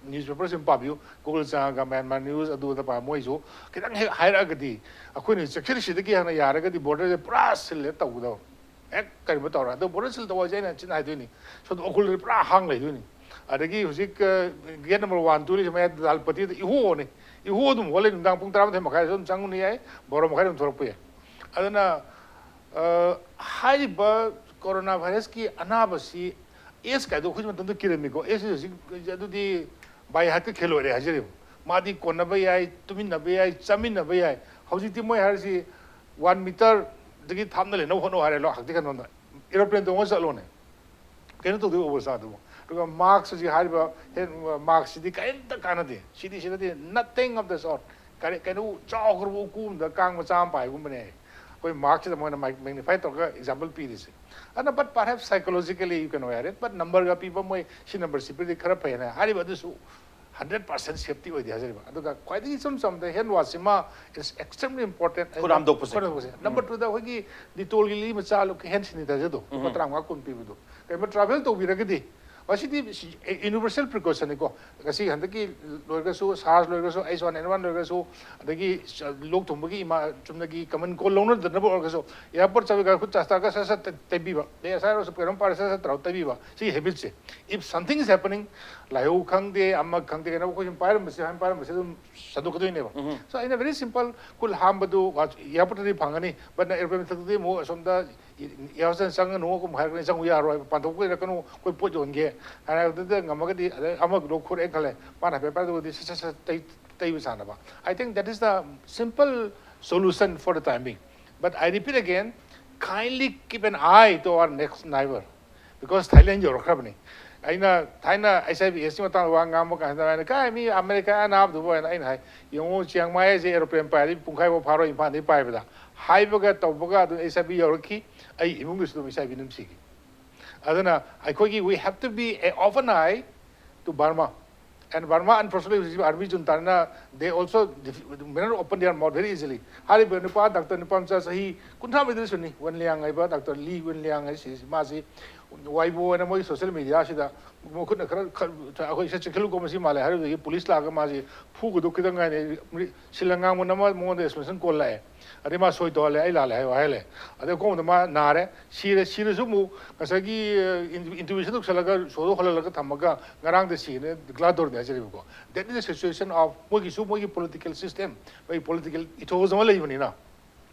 ꯅ꯭ꯌꯨꯁ ꯄꯦꯄꯔꯁꯤꯡ ꯄꯥꯕꯤꯌꯨ꯫ ꯒꯨꯒꯜ ꯆꯪꯉꯒ ꯃ꯭ꯌꯥꯟꯃꯥꯔ ꯅ꯭ꯌꯨꯁ ꯑꯗꯨ ꯑꯗ ꯄꯥ, ꯃꯣꯏꯁꯨ ꯈꯤꯇꯪ ꯍꯦꯛ ꯍꯥꯏꯔꯛꯑꯒꯗꯤ ꯑꯩꯈꯣꯏꯅ ꯆꯦꯛꯁꯤꯜꯂꯤꯁꯤꯗꯒꯤ ꯍꯦꯟꯅ ꯌꯥꯔꯒꯗꯤ ꯕꯣꯔꯗꯔꯁꯦ ꯄꯨꯔꯥ ꯁꯤꯜꯂꯦ ꯇꯧꯒꯗꯕ꯫ ꯍꯦꯛ ꯀꯔꯤꯒꯨꯝꯕ ꯇꯧꯔ ꯑꯗꯣ ꯕꯣꯔꯗꯔ ꯁꯤꯜ ꯇꯧ ꯍꯥꯏꯁꯦ ꯑꯩꯅ ꯆꯤꯟ ꯍꯥꯏꯗꯣꯏꯅꯤ꯫ ꯁꯣꯝꯗ ꯎꯈ꯭ꯔꯨꯜꯗꯗꯤ ꯄꯨꯔꯥ ꯍꯥꯡ ꯂꯩꯗꯣꯏꯅꯤ꯫ ꯑꯗꯒꯤ ꯍꯧꯖꯤꯛ ꯒꯦꯠ ꯅꯝꯕꯔ ꯋꯥꯟ ꯇꯨ ꯂꯩꯁꯦ ꯃꯌꯥꯏꯗ ꯂꯥꯜꯄꯇꯤꯗ ꯏꯍꯣꯅꯤ꯫ ꯏꯍꯣ ꯑꯗꯨꯝ ꯍꯣꯜꯂꯦ, ꯅꯨꯡꯗꯥꯡ ꯄꯨꯡ ꯇꯔꯥꯃꯥꯊꯣꯏ ꯃꯈꯥꯏꯗꯁꯨ ꯑꯗꯨꯝ ꯆꯪꯉꯨꯅꯤ ꯌꯥꯏ, ꯕꯥꯔꯣ ꯃꯈꯥꯏꯗ ꯑꯗꯨꯝ ꯊꯣꯛꯂꯛꯄ ꯌꯥꯏ꯫ ꯑꯗꯨꯅ ꯑ, ꯍꯥꯏꯔꯤꯕ ꯀꯣꯔꯣꯅꯥ ꯚꯥꯏꯔꯁꯀꯤ ꯑꯅꯥꯕꯁꯤ ꯑꯦꯁ ꯀꯥꯏꯗꯣ ꯑꯩꯈꯣꯏ ꯃꯇꯝꯗ ꯀꯤꯔꯝꯃꯤꯀꯣ꯫ ꯑꯦꯁ ꯍꯧꯖꯤꯛ ꯑꯗꯨꯗꯤ ꯕꯥꯏ ꯍꯥꯔꯠꯀ ꯈꯦꯂꯣꯏꯔꯦ ꯍꯥꯏꯖꯔꯤꯕ꯫ ꯃꯥꯗꯤ ꯀꯣꯟꯅꯕ ꯌꯥꯏ, ꯇꯨꯃꯤꯟꯅꯕ ꯌꯥꯏ, ꯆꯥꯃꯤꯟꯅꯕ ꯌꯥꯏ꯫ ꯍꯧꯖꯤꯛꯇꯤ ꯃꯣꯏ ꯍꯥꯏꯔꯤꯁꯤ ꯋꯥꯟ ꯃꯤꯇꯔꯗꯒꯤ ꯊꯥꯞꯅ ꯂꯩꯅꯕ ꯍꯣꯠꯅꯧ ꯍꯥꯏꯔꯦ꯫ ꯂꯣ ꯍꯛꯇꯤ ꯀꯩꯅꯣꯗ ꯑꯦꯔꯣꯄ꯭ꯂꯦꯟ ꯇꯣꯡꯉ ꯆꯠꯂꯣꯅꯦ꯫ ꯀꯩꯅꯣ ꯇꯧꯗꯣꯏꯕ ꯑꯣꯕꯁꯇꯥꯗꯨꯕꯨ? ꯑꯗꯨꯒ ꯃꯥꯛꯁ ꯍꯧꯖꯤꯛ ꯍꯥꯏꯔꯤꯕ ꯍꯦꯟ ꯃꯥꯛꯁꯁꯤꯗꯤ ꯀꯔꯤꯝꯇ ꯀꯥꯟꯅꯗꯦ꯫ ꯁꯤꯗꯤ ꯁꯤꯗꯗꯤ nothing of the sort꯫ ꯀꯔꯤ ꯀꯩꯅꯣ ꯆꯥꯎꯈ꯭ꯔꯕ ꯎꯀꯨ ꯑꯃꯗ ꯀꯥꯡ ꯃꯆꯥ ꯑꯃ ꯄꯥꯏꯕꯒꯨꯝꯕꯅꯦ꯫ ꯑꯩꯈꯣꯏ ꯃꯥꯛꯁꯤꯗ ꯃꯣꯏꯅ ꯃꯦꯒꯅꯤꯐꯥꯏ ꯇꯧꯔꯒ ꯑꯦꯛꯖꯥꯝꯄꯜ ꯄꯤꯔꯤꯁꯦ꯫ ꯑꯗꯨꯅ but perhaps psychologically you can wear it, but ꯅꯝꯕꯔꯒ ꯄꯤꯕ ꯃꯣꯏ ꯁꯤ ꯅꯝꯕꯔꯁꯤ ꯄꯤꯔꯗꯤ ꯈꯔ ꯐꯩ ꯍꯥꯏꯅ ꯍꯥꯏꯔꯤꯕ ꯑꯗꯨꯁꯨ ꯍꯟꯗ꯭ꯔꯦꯠ ꯄꯥꯔꯁꯦꯟ ꯁꯦꯐꯇꯤ ꯑꯣꯏꯗꯦ ꯍꯥꯏꯖꯔꯤꯕ꯫ ꯑꯗꯨꯒ ꯈ꯭ꯋꯥꯏꯗꯒꯤ ꯏꯆꯝ ꯆꯝꯕꯗ ꯍꯦꯟ ꯋꯥꯁꯁꯤꯃ is extremely important꯫ ꯈꯨꯠ ꯍꯥꯝꯗꯣꯛꯄꯁꯦ꯫ ꯈꯨꯠ ꯍꯥꯝꯗꯣꯛꯄꯁꯦ꯫ ꯅꯝꯕꯔ ꯇꯨꯗ ꯑꯩꯈꯣꯏꯒꯤ ꯗꯤꯇꯣꯜꯒꯤ ꯂꯤ ꯃꯆꯥ ꯍꯦꯟ ꯁꯦꯅꯤꯇꯥꯏꯖꯔꯗꯣ ꯂꯨꯄꯥ ꯎꯝ꯫ ꯇꯔꯥꯃꯉꯥ ꯀꯨꯟ ꯄꯤꯕꯗꯣ ꯀꯩꯒꯨꯝꯕ ꯇ꯭ꯔꯥꯚꯦꯜ ꯇꯧꯕꯤꯔꯒꯗꯤ ꯃꯁꯤꯗꯤ ꯌꯨꯅꯤꯚꯔꯁꯦꯜ ꯄ꯭ꯔꯤꯀꯣꯁꯟꯅꯤꯀꯣ꯫ ꯉꯁꯤ ꯍꯟꯗꯛꯀꯤ ꯂꯣꯏꯔꯒꯁꯨ, ꯁꯥꯔꯁ ꯂꯣꯏꯔꯒꯁꯨ, ꯑꯩꯁ ꯋꯥꯟ ꯑꯦꯟ ꯋꯥꯟ ꯂꯣꯏꯔꯒꯁꯨ, ꯑꯗꯒꯤ ꯂꯣꯛ ꯊꯨꯡꯕꯒꯤ ꯏꯃꯥ ꯆꯨꯝꯅꯒꯤ ꯀꯃꯟ ꯀꯣꯜ ꯂꯧꯅꯗꯅꯕ ꯑꯣꯏꯔꯒꯁꯨ ꯑꯦꯌꯥꯔꯄꯣꯔꯠ ꯆꯠꯂꯒ ꯈꯨꯠ ꯆꯥ ꯆꯥꯒ ꯁꯠ ꯁꯠ ꯇꯩꯕꯤꯕ, ꯑꯗꯩ ꯑꯁꯥꯏ ꯑꯣꯏꯔꯁꯨ ꯀꯩꯅꯣꯝ ꯄꯥꯏꯔ ꯁꯠ ꯁꯠ ꯇꯧꯔꯒ ꯇꯩꯕꯤꯕ꯫ ꯁꯤꯒꯤ ꯍꯦꯕꯤꯠꯁꯦ, if something is happening, ꯂꯥꯏꯍꯧ ꯈꯪꯗꯦ, ꯑꯃ ꯈꯪꯗꯦ, ꯀꯩꯅꯣ ꯑꯩꯈꯣꯏ ꯁꯨꯝ ꯄꯥꯏꯔꯝꯕꯁꯦ, ꯍꯥꯏꯅ ꯄꯥꯏꯔꯝꯕꯁꯦ ꯑꯗꯨꯝ ꯁꯟꯗꯣꯛꯀꯗꯣꯏꯅꯦꯕ꯫ So in a very simple, ꯈꯨꯠ ꯍꯥꯝꯕꯗꯨ ꯑꯦꯌꯥꯔꯄꯣꯔꯠꯇꯗꯤ ꯐꯪꯒꯅꯤ, but ꯅꯪ ꯑꯦꯔꯣꯄ꯭ꯂꯦꯟ ꯃꯊꯛꯇꯗꯤ ꯑꯃꯨꯛ ꯑꯁꯣꯝꯗ ꯌꯥꯎꯁꯪ ꯆꯪꯒꯅꯨ ꯑꯃꯨꯛ ꯍꯥꯏꯔꯛꯀꯅꯤ, ꯆꯪꯉꯨ ꯌꯥꯔꯣꯏ, ꯄꯥꯟꯊꯣꯛꯄ ꯂꯩꯔꯛꯀꯅꯨ, ꯑꯩꯈꯣꯏ ꯄꯣꯠ ꯌꯣꯟꯒꯦ ꯍꯥꯏꯔꯛꯄꯗꯨꯗ ꯉꯝꯃꯒꯗꯤ ꯑꯗꯩ ꯑꯃꯒꯤꯗꯣ ꯈꯨꯔꯛꯑꯦ ꯈꯜꯂꯦ, ꯃꯥꯅ ꯍꯥꯏꯐꯦꯠ ꯄꯥꯏꯔꯛꯇꯕꯗꯤ ꯁꯠ ꯁꯠ ꯁꯠ ꯇꯩ- ꯇꯩꯕ ꯁꯥꯟꯅꯕ꯫ I think that is the simple solution for the time being. But I repeat again, kindly keep an eye to our next neighbor, because Thailand ꯌꯧꯔꯛꯈ꯭ꯔꯕꯅꯤ꯫ ꯑꯩꯅ ꯊꯥꯏꯅ ꯑꯩꯆ ꯑꯥꯏ ꯚꯤ ꯑꯦꯁꯀꯤ ꯃꯇꯥꯡꯗ ꯋꯥ ꯉꯥꯡꯕ ꯀꯥꯟꯗ ꯑꯩꯅ ꯀꯥꯏ ꯃꯤ ꯑꯃꯦꯔꯤꯀꯥ ꯑꯅꯥꯕꯗꯨꯕꯨ ꯍꯥꯏꯅ ꯑꯩꯅ ꯍꯥꯏ, ꯌꯦꯡꯉꯨ ꯆꯤꯌꯥꯡꯃꯥꯏ ꯍꯥꯏꯁꯦ ꯑꯦꯔꯣꯄ꯭ꯂꯦꯟ ꯄꯥꯏꯔꯗꯤ ꯄꯨꯡꯈꯥꯏꯐꯥꯎ ꯐꯥꯔꯣꯏ ꯏꯝꯐꯥꯜꯗꯒꯤ ꯄꯥꯏꯕꯗ꯫ ꯍꯥꯏꯕꯒ ꯇꯧꯕꯒ ꯑꯗꯨꯝ ꯑꯩꯆ ꯑꯥꯏ ꯚꯤ ꯌꯧꯔꯛꯈꯤ꯫ ꯑꯩ ꯏꯃꯨꯡꯗꯁꯨ ꯑꯗꯨꯝ ꯑꯩꯆ ꯑꯥꯏ ꯚꯤ ꯑꯗꯨꯝ ꯁꯤꯈꯤ꯫ ꯑꯗꯨꯅ ꯑꯩꯈꯣꯏꯒꯤ we have to be a open eye to Burma. And Burma, unfortunately, ꯍꯧꯖꯤꯛ army ꯖꯨꯟꯇꯥꯅ they also may not open their mouth very easily. ꯍꯥꯏꯔꯤꯕ ꯅꯨꯄꯥ ꯗꯥꯛꯇꯔ ꯅꯨꯄꯥ ꯃꯆꯥ ꯆꯍꯤ ꯀꯨꯟꯊ꯭ꯔꯥ ꯃꯔꯤꯗ ꯁꯨꯅꯤ, ꯋꯟ ꯂꯤꯌꯥꯡ ꯍꯥꯏꯕ ꯗꯥꯛꯇꯔ ꯂꯤ ꯋꯟ ꯂꯤꯌꯥꯡ ꯍꯥꯏꯁꯤ ꯃꯥꯁꯤ ꯋꯥꯏꯕꯣ ꯍꯥꯏꯅ ꯃꯣꯏ ꯁꯣꯁꯤꯌꯦꯜ ꯃꯦꯗꯤꯌꯥꯁꯤꯗ ꯃꯈꯨꯠꯅ ꯈꯔ ꯈꯔ ꯑꯩꯈꯣꯏ ꯏꯁꯠ ꯆꯦꯛꯁꯤꯜꯂꯨꯀꯣ ꯃꯁꯤ ꯃꯥꯜꯂꯦ ꯍꯥꯏꯔꯨꯕꯗꯒꯤ ꯄꯨꯂꯤꯁ ꯂꯥꯛꯑꯒ ꯃꯥꯁꯤ ꯐꯨꯒꯗꯧ ꯈꯤꯇꯪ ꯉꯥꯏꯅꯤ꯫ ꯁꯤꯜ ꯑꯉꯥꯡꯕ ꯅꯝꯃ ꯃꯉꯣꯟꯗ ꯑꯦꯛꯁꯄꯦꯟꯁꯟ ꯀꯣꯜ ꯂꯥꯛꯑꯦ꯫ ꯑꯗꯩ ꯃꯥ ꯁꯣꯏ ꯇꯧꯍꯜꯂꯦ, ꯑꯩ ꯂꯥꯜꯂꯦ ꯍꯥꯏꯌꯣ ꯍꯥꯏꯍꯜꯂꯦ꯫ ꯑꯗꯩ ꯑꯀꯣꯟꯕꯗ ꯃꯥ ꯅꯥꯔꯦ, ꯁꯤꯔꯦ꯫ ꯁꯤꯔꯁꯨ ꯑꯃꯨꯛ ꯉꯁꯥꯏꯒꯤ ꯏꯟꯇꯨꯕꯦꯁꯟ ꯇꯧꯁꯜꯂꯒ ꯁꯣꯗꯣ ꯍꯣꯜꯍꯜꯂꯒ ꯊꯝꯃꯒ ꯉꯔꯥꯡꯗ ꯁꯤꯅꯦ ꯗꯤꯀ꯭ꯂꯥꯔ ꯇꯧꯔꯤꯅꯦ ꯍꯥꯏꯖꯔꯤꯕꯀꯣ꯫ That is the situation of ꯃꯣꯏꯒꯤꯁꯨ ꯃꯣꯏꯒꯤ ꯄꯣꯂꯤꯇꯤꯀꯦꯜ ꯁꯤꯁꯇꯦꯝ, ꯃꯣꯏꯒꯤ ꯄꯣꯂꯤꯇꯤꯀꯦꯜ ꯏꯊꯣꯁ ꯑꯃ ꯂꯩꯕꯅꯤꯅ꯫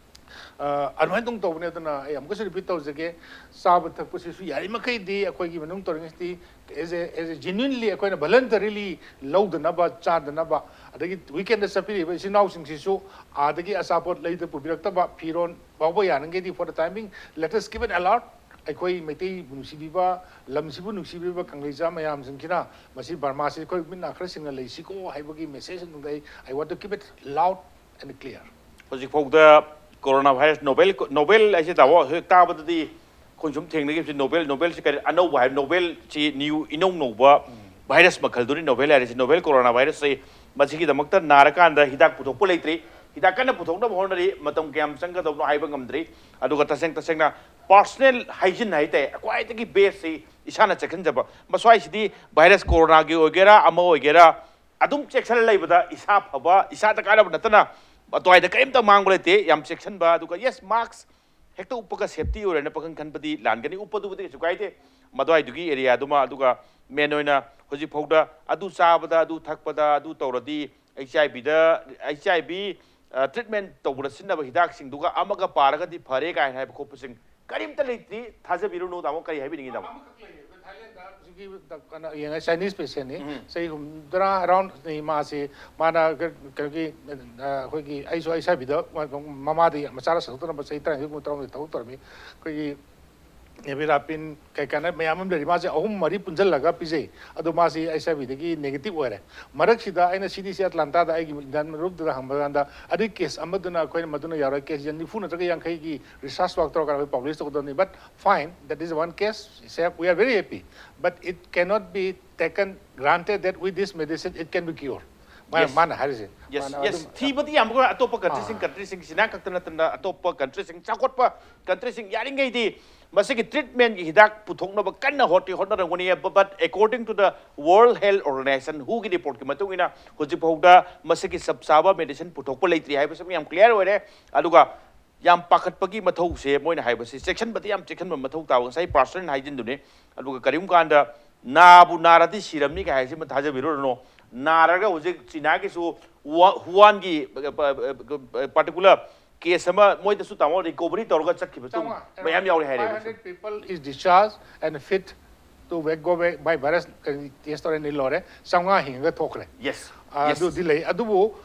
ꯑ, ꯑꯗꯨꯃꯥꯏꯅ ꯇꯧ ꯇꯧꯕꯅꯦ꯫ ꯑꯗꯨꯅ ꯑꯩ ꯑꯃꯨꯛꯀꯁꯨ ꯔꯤꯄꯤꯠ ꯇꯧꯖꯒꯦ, ꯆꯥꯕ ꯊꯛꯄꯁꯤꯁꯨ ꯌꯥꯔꯤꯃꯈꯩꯗꯤ ꯑꯩꯈꯣꯏꯒꯤ ꯃꯅꯨꯡ ꯇꯧꯔꯤꯉꯩꯁꯤꯗꯤ as a, as a genuinely ꯑꯩꯈꯣꯏꯅ ꯚꯣꯂꯟꯇꯔꯤꯂꯤ ꯂꯧꯗꯅꯕ, ꯆꯥꯗꯅꯕ, ꯑꯗꯒꯤ ꯋꯤꯀꯦꯟꯗ ꯆꯠꯄꯤꯔꯤꯕ ꯏꯆꯤꯟ ꯏꯅꯥꯎꯁꯤꯡꯁꯤꯁꯨ ꯑꯥꯗꯒꯤ ꯑꯆꯥꯄꯣꯠ ꯂꯩꯗ ꯄꯨꯕꯤꯔꯛꯇꯕ, ꯐꯤꯔꯣꯟ ꯐꯥꯎꯕ ꯌꯥꯔꯤꯈꯩꯗꯤ for the timing let us keep it alert꯫ ꯑꯩꯈꯣꯏ ꯃꯩꯇꯩꯕꯨ ꯅꯨꯡꯁꯤꯕꯤꯕ, ꯂꯝꯁꯤꯕꯨ ꯅꯨꯡꯁꯤꯕꯤꯕ ꯀꯪꯂꯩꯖꯥ ꯃꯌꯥꯝꯁꯤꯡꯁꯤꯅ ꯃꯁꯤ ꯕꯔꯃꯥꯁꯤ ꯑꯩꯈꯣꯏ ꯃꯤꯠ ꯅꯥ ꯈꯔ ꯁꯤꯡꯅ ꯂꯩꯁꯤꯀꯣ ꯍꯥꯏꯕꯒꯤ ꯃꯦꯁꯦꯖ ꯑꯗꯨꯗ ꯑꯩ I want to keep it loud and clear꯫ ꯍꯧꯖꯤꯛꯐꯥꯎꯗ ꯀꯣꯔꯣꯅꯥ ꯚꯥꯏꯔꯁ ꯅꯣꯕꯦꯜ, ꯅꯣꯕꯦꯜ ꯍꯥꯏꯁꯦ ꯇꯥꯃꯣ ꯍꯧꯖꯤꯛ ꯇꯥꯕꯗꯗꯤ ꯑꯩꯈꯣꯏꯅ ꯁꯨꯝ ꯊꯦꯡꯅꯈꯤꯕꯁꯤ ꯅꯣꯕꯦꯜ, ꯅꯣꯕꯦꯜꯁꯤ ꯀꯔꯤ ꯑꯅꯧꯕ ꯍꯥꯏꯕ, ꯅꯣꯕꯦꯜꯁꯤ ꯅ꯭ꯌꯨ, ꯏꯅꯧ ꯅꯧꯕ ꯚꯥꯏꯔꯁ ꯃꯈꯜꯗꯨꯅꯤ ꯅꯣꯕꯦꯜ ꯍꯥꯏꯔꯤꯁꯤ꯫ ꯅꯣꯕꯦꯜ ꯀꯣꯔꯣꯅꯥ ꯚꯥꯏꯔꯁꯁꯤ ꯃꯁꯤꯒꯤꯗꯃꯛꯇ ꯅꯥꯔꯀꯥꯟꯗ ꯍꯤꯗꯥꯛ ꯄꯨꯊꯣꯛꯄ ꯂꯩꯇ꯭ꯔꯤ꯫ ꯍꯤꯗꯥꯛ ꯀꯟꯅ ꯄꯨꯊꯣꯛꯅꯕ ꯍꯣꯠꯅꯔꯤ꯫ ꯃꯇꯝ ꯀꯌꯥꯝ ꯆꯪꯒꯗꯕꯅꯣ ꯍꯥꯏꯕ ꯉꯝꯗ꯭ꯔꯤ꯫ ꯑꯗꯨꯒ ꯇꯁꯦꯡ ꯇꯁꯦꯡꯅ ꯄꯥꯔꯁꯣꯅꯦꯜ ꯍꯥꯏꯖꯤꯟ ꯍꯥꯏꯇꯥꯔꯦ, ꯈ꯭ꯋꯥꯏꯗꯒꯤ ꯕꯦꯁꯁꯤ ꯏꯁꯥꯅ ꯆꯦꯛꯁꯤꯟꯖꯕ꯫ ꯃꯁ꯭ꯋꯥꯏꯁꯤꯗꯤ ꯚꯥꯏꯔꯁ ꯀꯣꯔꯣꯅꯥꯒꯤ ꯑꯣꯏꯒꯦꯔꯥ ꯑꯃ ꯑꯣꯏꯒꯦꯔꯥ ꯑꯗꯨꯝ ꯆꯦꯛꯁꯤꯜꯂ ꯂꯩꯕꯗ ꯏꯁꯥ ꯐꯕ, ꯏꯁꯥꯗ ꯀꯥꯟꯅꯕ ꯅꯠꯇꯅ ꯑꯗꯨꯋꯥꯏꯗ ꯀꯔꯤꯝꯇ ꯃꯥꯡꯕ ꯂꯩꯇꯦ꯫ ꯌꯥꯝ ꯆꯦꯛꯁꯤꯟꯕ꯫ ꯑꯗꯨꯒ ꯌꯦꯁ, ꯃꯥꯛꯁ ꯍꯦꯛꯇ ꯎꯞꯄꯒ ꯁꯦꯐꯇꯤ ꯑꯣꯏꯔꯦꯅ ꯄꯥꯈꯪ ꯈꯟꯕꯗꯤ ꯂꯥꯟꯒꯅꯤ꯫ ꯎꯞꯄꯗꯨꯕꯨꯗꯤ ꯀꯩꯁꯨ ꯀꯥꯏꯗꯦ, ꯃꯗꯨꯋꯥꯏꯗꯨꯒꯤ ꯑꯦꯔꯤꯌꯥꯗꯨꯃ꯫ ꯑꯗꯨꯒ ꯃꯦꯟ ꯑꯣꯏꯅ ꯍꯧꯖꯤꯛꯐꯥꯎꯗ ꯑꯗꯨ ꯆꯥꯕꯗ, ꯑꯗꯨ ꯊꯛꯄꯗ, ꯑꯗꯨ ꯇꯧꯔꯗꯤ ꯑꯩꯆ ꯑꯥꯏ ꯕꯤꯗ, ꯑꯩꯆ ꯑꯥꯏ ꯕꯤ ꯇ꯭ꯔꯤꯠꯃꯦꯟ ꯇꯧꯕꯗ ꯁꯤꯖꯤꯟꯅꯕ ꯍꯤꯗꯥꯛꯁꯤꯡꯗꯨꯒ ꯑꯃꯒ ꯄꯥꯔꯒꯗꯤ ꯐꯔꯦ ꯀꯥꯏꯅ ꯍꯥꯏꯕ ꯈꯣꯠꯄꯁꯤꯡ ꯀꯔꯤꯝꯇ ꯂꯩꯇ꯭ꯔꯤ꯫ ꯊꯥꯖꯕꯤꯔꯨꯅꯨ꯫ ꯇꯥꯃꯣ ꯀꯔꯤ ꯍꯥꯏꯕꯤꯅꯤꯡꯉꯤ ꯇꯥꯃꯣ? ꯑꯃꯈꯛ ꯂꯩꯌꯦ ꯑꯩꯈꯣꯏ ꯊꯥꯏꯂꯦꯟꯗ ꯍꯧꯖꯤꯛꯀꯤ ꯀꯩꯅꯣ ꯌꯦꯡꯉꯦ, ꯆꯥꯏꯅꯤꯁ ꯄꯦꯁꯦꯟꯅꯤ꯫ ꯎꯝ꯫ ꯆꯍꯤ ꯍꯨꯝꯗ꯭ꯔꯥ ꯑꯦꯔꯥꯎꯟꯅꯤ꯫ ꯃꯥꯁꯤ ꯃꯥꯅ ꯀꯩꯅꯣꯒꯤ ꯑꯩꯈꯣꯏꯒꯤ ꯑꯩꯁꯨ ꯑꯩꯆ ꯑꯥꯏ ꯕꯤꯗ ꯃꯃꯥꯗꯒꯤ ꯃꯆꯥꯅ ꯁꯟꯗꯣꯛꯇꯅꯕ ꯆꯍꯤ ꯇꯔꯥꯅꯤꯊꯣꯏ ꯀꯨꯟ ꯇꯔꯥꯍꯨꯝꯗꯣꯏ ꯊꯕꯛ ꯇꯧꯔꯝꯃꯤ꯫ ꯑꯩꯈꯣꯏꯒꯤ ꯅꯦꯕꯤꯔꯥꯄꯤꯟ ꯀꯩ ꯀꯥꯟꯅ ꯃꯌꯥꯝ ꯑꯃ ꯂꯩꯔꯤ꯫ ꯃꯥꯁꯦ ꯑꯍꯨꯝ ꯃꯔꯤ ꯄꯨꯟꯁꯤꯜꯂꯒ ꯄꯤꯖꯩ꯫ ꯑꯗꯣ ꯃꯥꯁꯤ ꯑꯩꯆ ꯑꯥꯏ ꯕꯤꯗꯒꯤ ꯅꯦꯒꯦꯇꯤꯚ ꯑꯣꯏꯔꯦ꯫ ꯃꯔꯛꯁꯤꯗ ꯑꯩꯅ ꯁꯤ ꯗꯤ ꯁꯤ ꯑꯦꯇꯂꯥꯟꯇꯥꯗ ꯑꯩꯒꯤ ꯏꯟꯗꯤꯌꯥꯟ ꯃꯔꯨꯞꯇꯨꯗ ꯍꯪꯕ ꯀꯥꯟꯗ ꯑꯗꯨꯒꯤ ꯀꯦꯁ ꯑꯃꯗꯨꯅ ꯑꯩꯈꯣꯏꯅ ꯃꯗꯨꯅ ꯌꯥꯔꯣꯏ, ꯀꯦꯁ ꯅꯤꯐꯨ ꯅꯠꯇ꯭ꯔꯒ ꯌꯥꯡꯈꯩꯒꯤ ꯔꯤꯁꯥꯔꯆ ꯋꯥꯛ ꯇꯧꯔꯀꯥꯟꯗ ꯑꯩꯈꯣꯏ ꯄꯕ꯭ꯂꯤꯁ ꯇꯧꯒꯗꯕꯅꯤ꯫ But fine, that is one case, we are very happy, but it cannot be taken granted that with this medicine it can be cured. ꯃꯥꯅ ꯃꯥꯅ ꯍꯥꯏꯔꯤꯁꯦ꯫ Yes yes. ꯊꯤꯕꯗꯤ ꯌꯥꯝꯕ ꯑꯇꯣꯞꯄ ꯀꯟꯇ꯭ꯔꯤꯁꯤꯡ ꯀꯟꯇ꯭ꯔꯤꯁꯤꯡ ꯆꯤꯅꯥ ꯈꯛꯇ ꯅꯠꯇꯅ ꯑꯇꯣꯞꯄ ꯀꯟꯇ꯭ꯔꯤꯁꯤꯡ, ꯆꯥꯎꯈꯠꯄ ꯀꯟꯇ꯭ꯔꯤꯁꯤꯡ ꯌꯥꯔꯤꯉꯩꯗꯤ ꯃꯁꯤꯒꯤ ꯇ꯭ꯔꯤꯠꯃꯦꯟꯒꯤ ꯍꯤꯗꯥꯛ ꯄꯨꯊꯣꯛꯅꯕ ꯀꯟꯅ ꯍꯣꯠꯇꯤ ꯍꯣꯠꯅꯔꯝꯒꯅꯤ꯫ But according to the World Health Organization, ꯍꯨꯒꯤ ꯔꯤꯄꯣꯔꯠꯀꯤ ꯃꯇꯨꯡ ꯏꯟꯅ ꯍꯧꯖꯤꯛ ꯐꯥꯎꯗ ꯃꯁꯤꯒꯤ ꯆꯞ ꯆꯥꯕ ꯃꯦꯗꯤꯁꯤꯟ ꯄꯨꯊꯣꯛꯄ ꯂꯩꯇ꯭ꯔꯤ ꯍꯥꯏꯕꯁꯤ ꯌꯥꯝ ꯀ꯭ꯂꯤꯌꯥꯔ ꯑꯣꯏꯔꯦ꯫ ꯑꯗꯨꯒ ꯌꯥꯝ ꯄꯥꯈꯠꯄꯒꯤ ꯃꯊꯧꯁꯦ ꯃꯣꯏꯅ ꯍꯥꯏꯕꯁꯤ ꯆꯦꯛꯁꯤꯟꯕꯗꯤ ꯌꯥꯝ ꯆꯦꯛꯁꯤꯟꯕ ꯃꯊꯧ ꯇꯥꯕ꯫ ꯉꯁꯥꯏ ꯄꯥꯁꯇꯔꯅ ꯍꯥꯏꯖꯤꯟꯗꯨꯅꯤ꯫ ꯑꯗꯨꯒ ꯀꯔꯤꯒꯨꯝꯕ ꯀꯥꯟꯗ ꯅꯥꯕꯨ ꯅꯥꯔꯗꯤ ꯁꯤꯔꯝꯅꯤ ꯀꯥꯏ ꯍꯥꯏꯁꯤꯃ ꯊꯥꯖꯕꯤꯔꯨꯔꯅꯨ꯫ ꯅꯥꯔꯒ ꯍꯧꯖꯤꯛ ꯆꯤꯅꯥꯒꯤꯁꯨ ꯋꯨꯍꯥꯟꯒꯤ ꯄꯥꯔꯇꯤꯀꯨꯂꯔ ꯀꯦꯁ ꯑꯃ ꯃꯣꯏꯗꯁꯨ ꯇꯥꯃꯣ ꯔꯤꯀꯣꯚꯔꯤ ꯇꯧꯔꯒ ꯆꯠꯈꯤꯕꯁꯨ ꯃꯌꯥꯝ ꯌꯥꯎꯔꯤ ꯍꯥꯏꯔꯦꯕ꯫ Five hundred people is discharged and fit to back, go back by virus test ꯇꯧꯔꯦ ꯂꯣꯏꯔꯦ꯫ ꯆꯥꯝꯃꯉꯥ ꯍꯤꯡꯉꯒ ꯊꯣꯛꯈ꯭ꯔꯦ꯫ ꯌꯦꯁ꯫ ꯑꯗꯨꯗꯤ ꯂꯩ꯫ ꯑꯗꯨꯕꯨ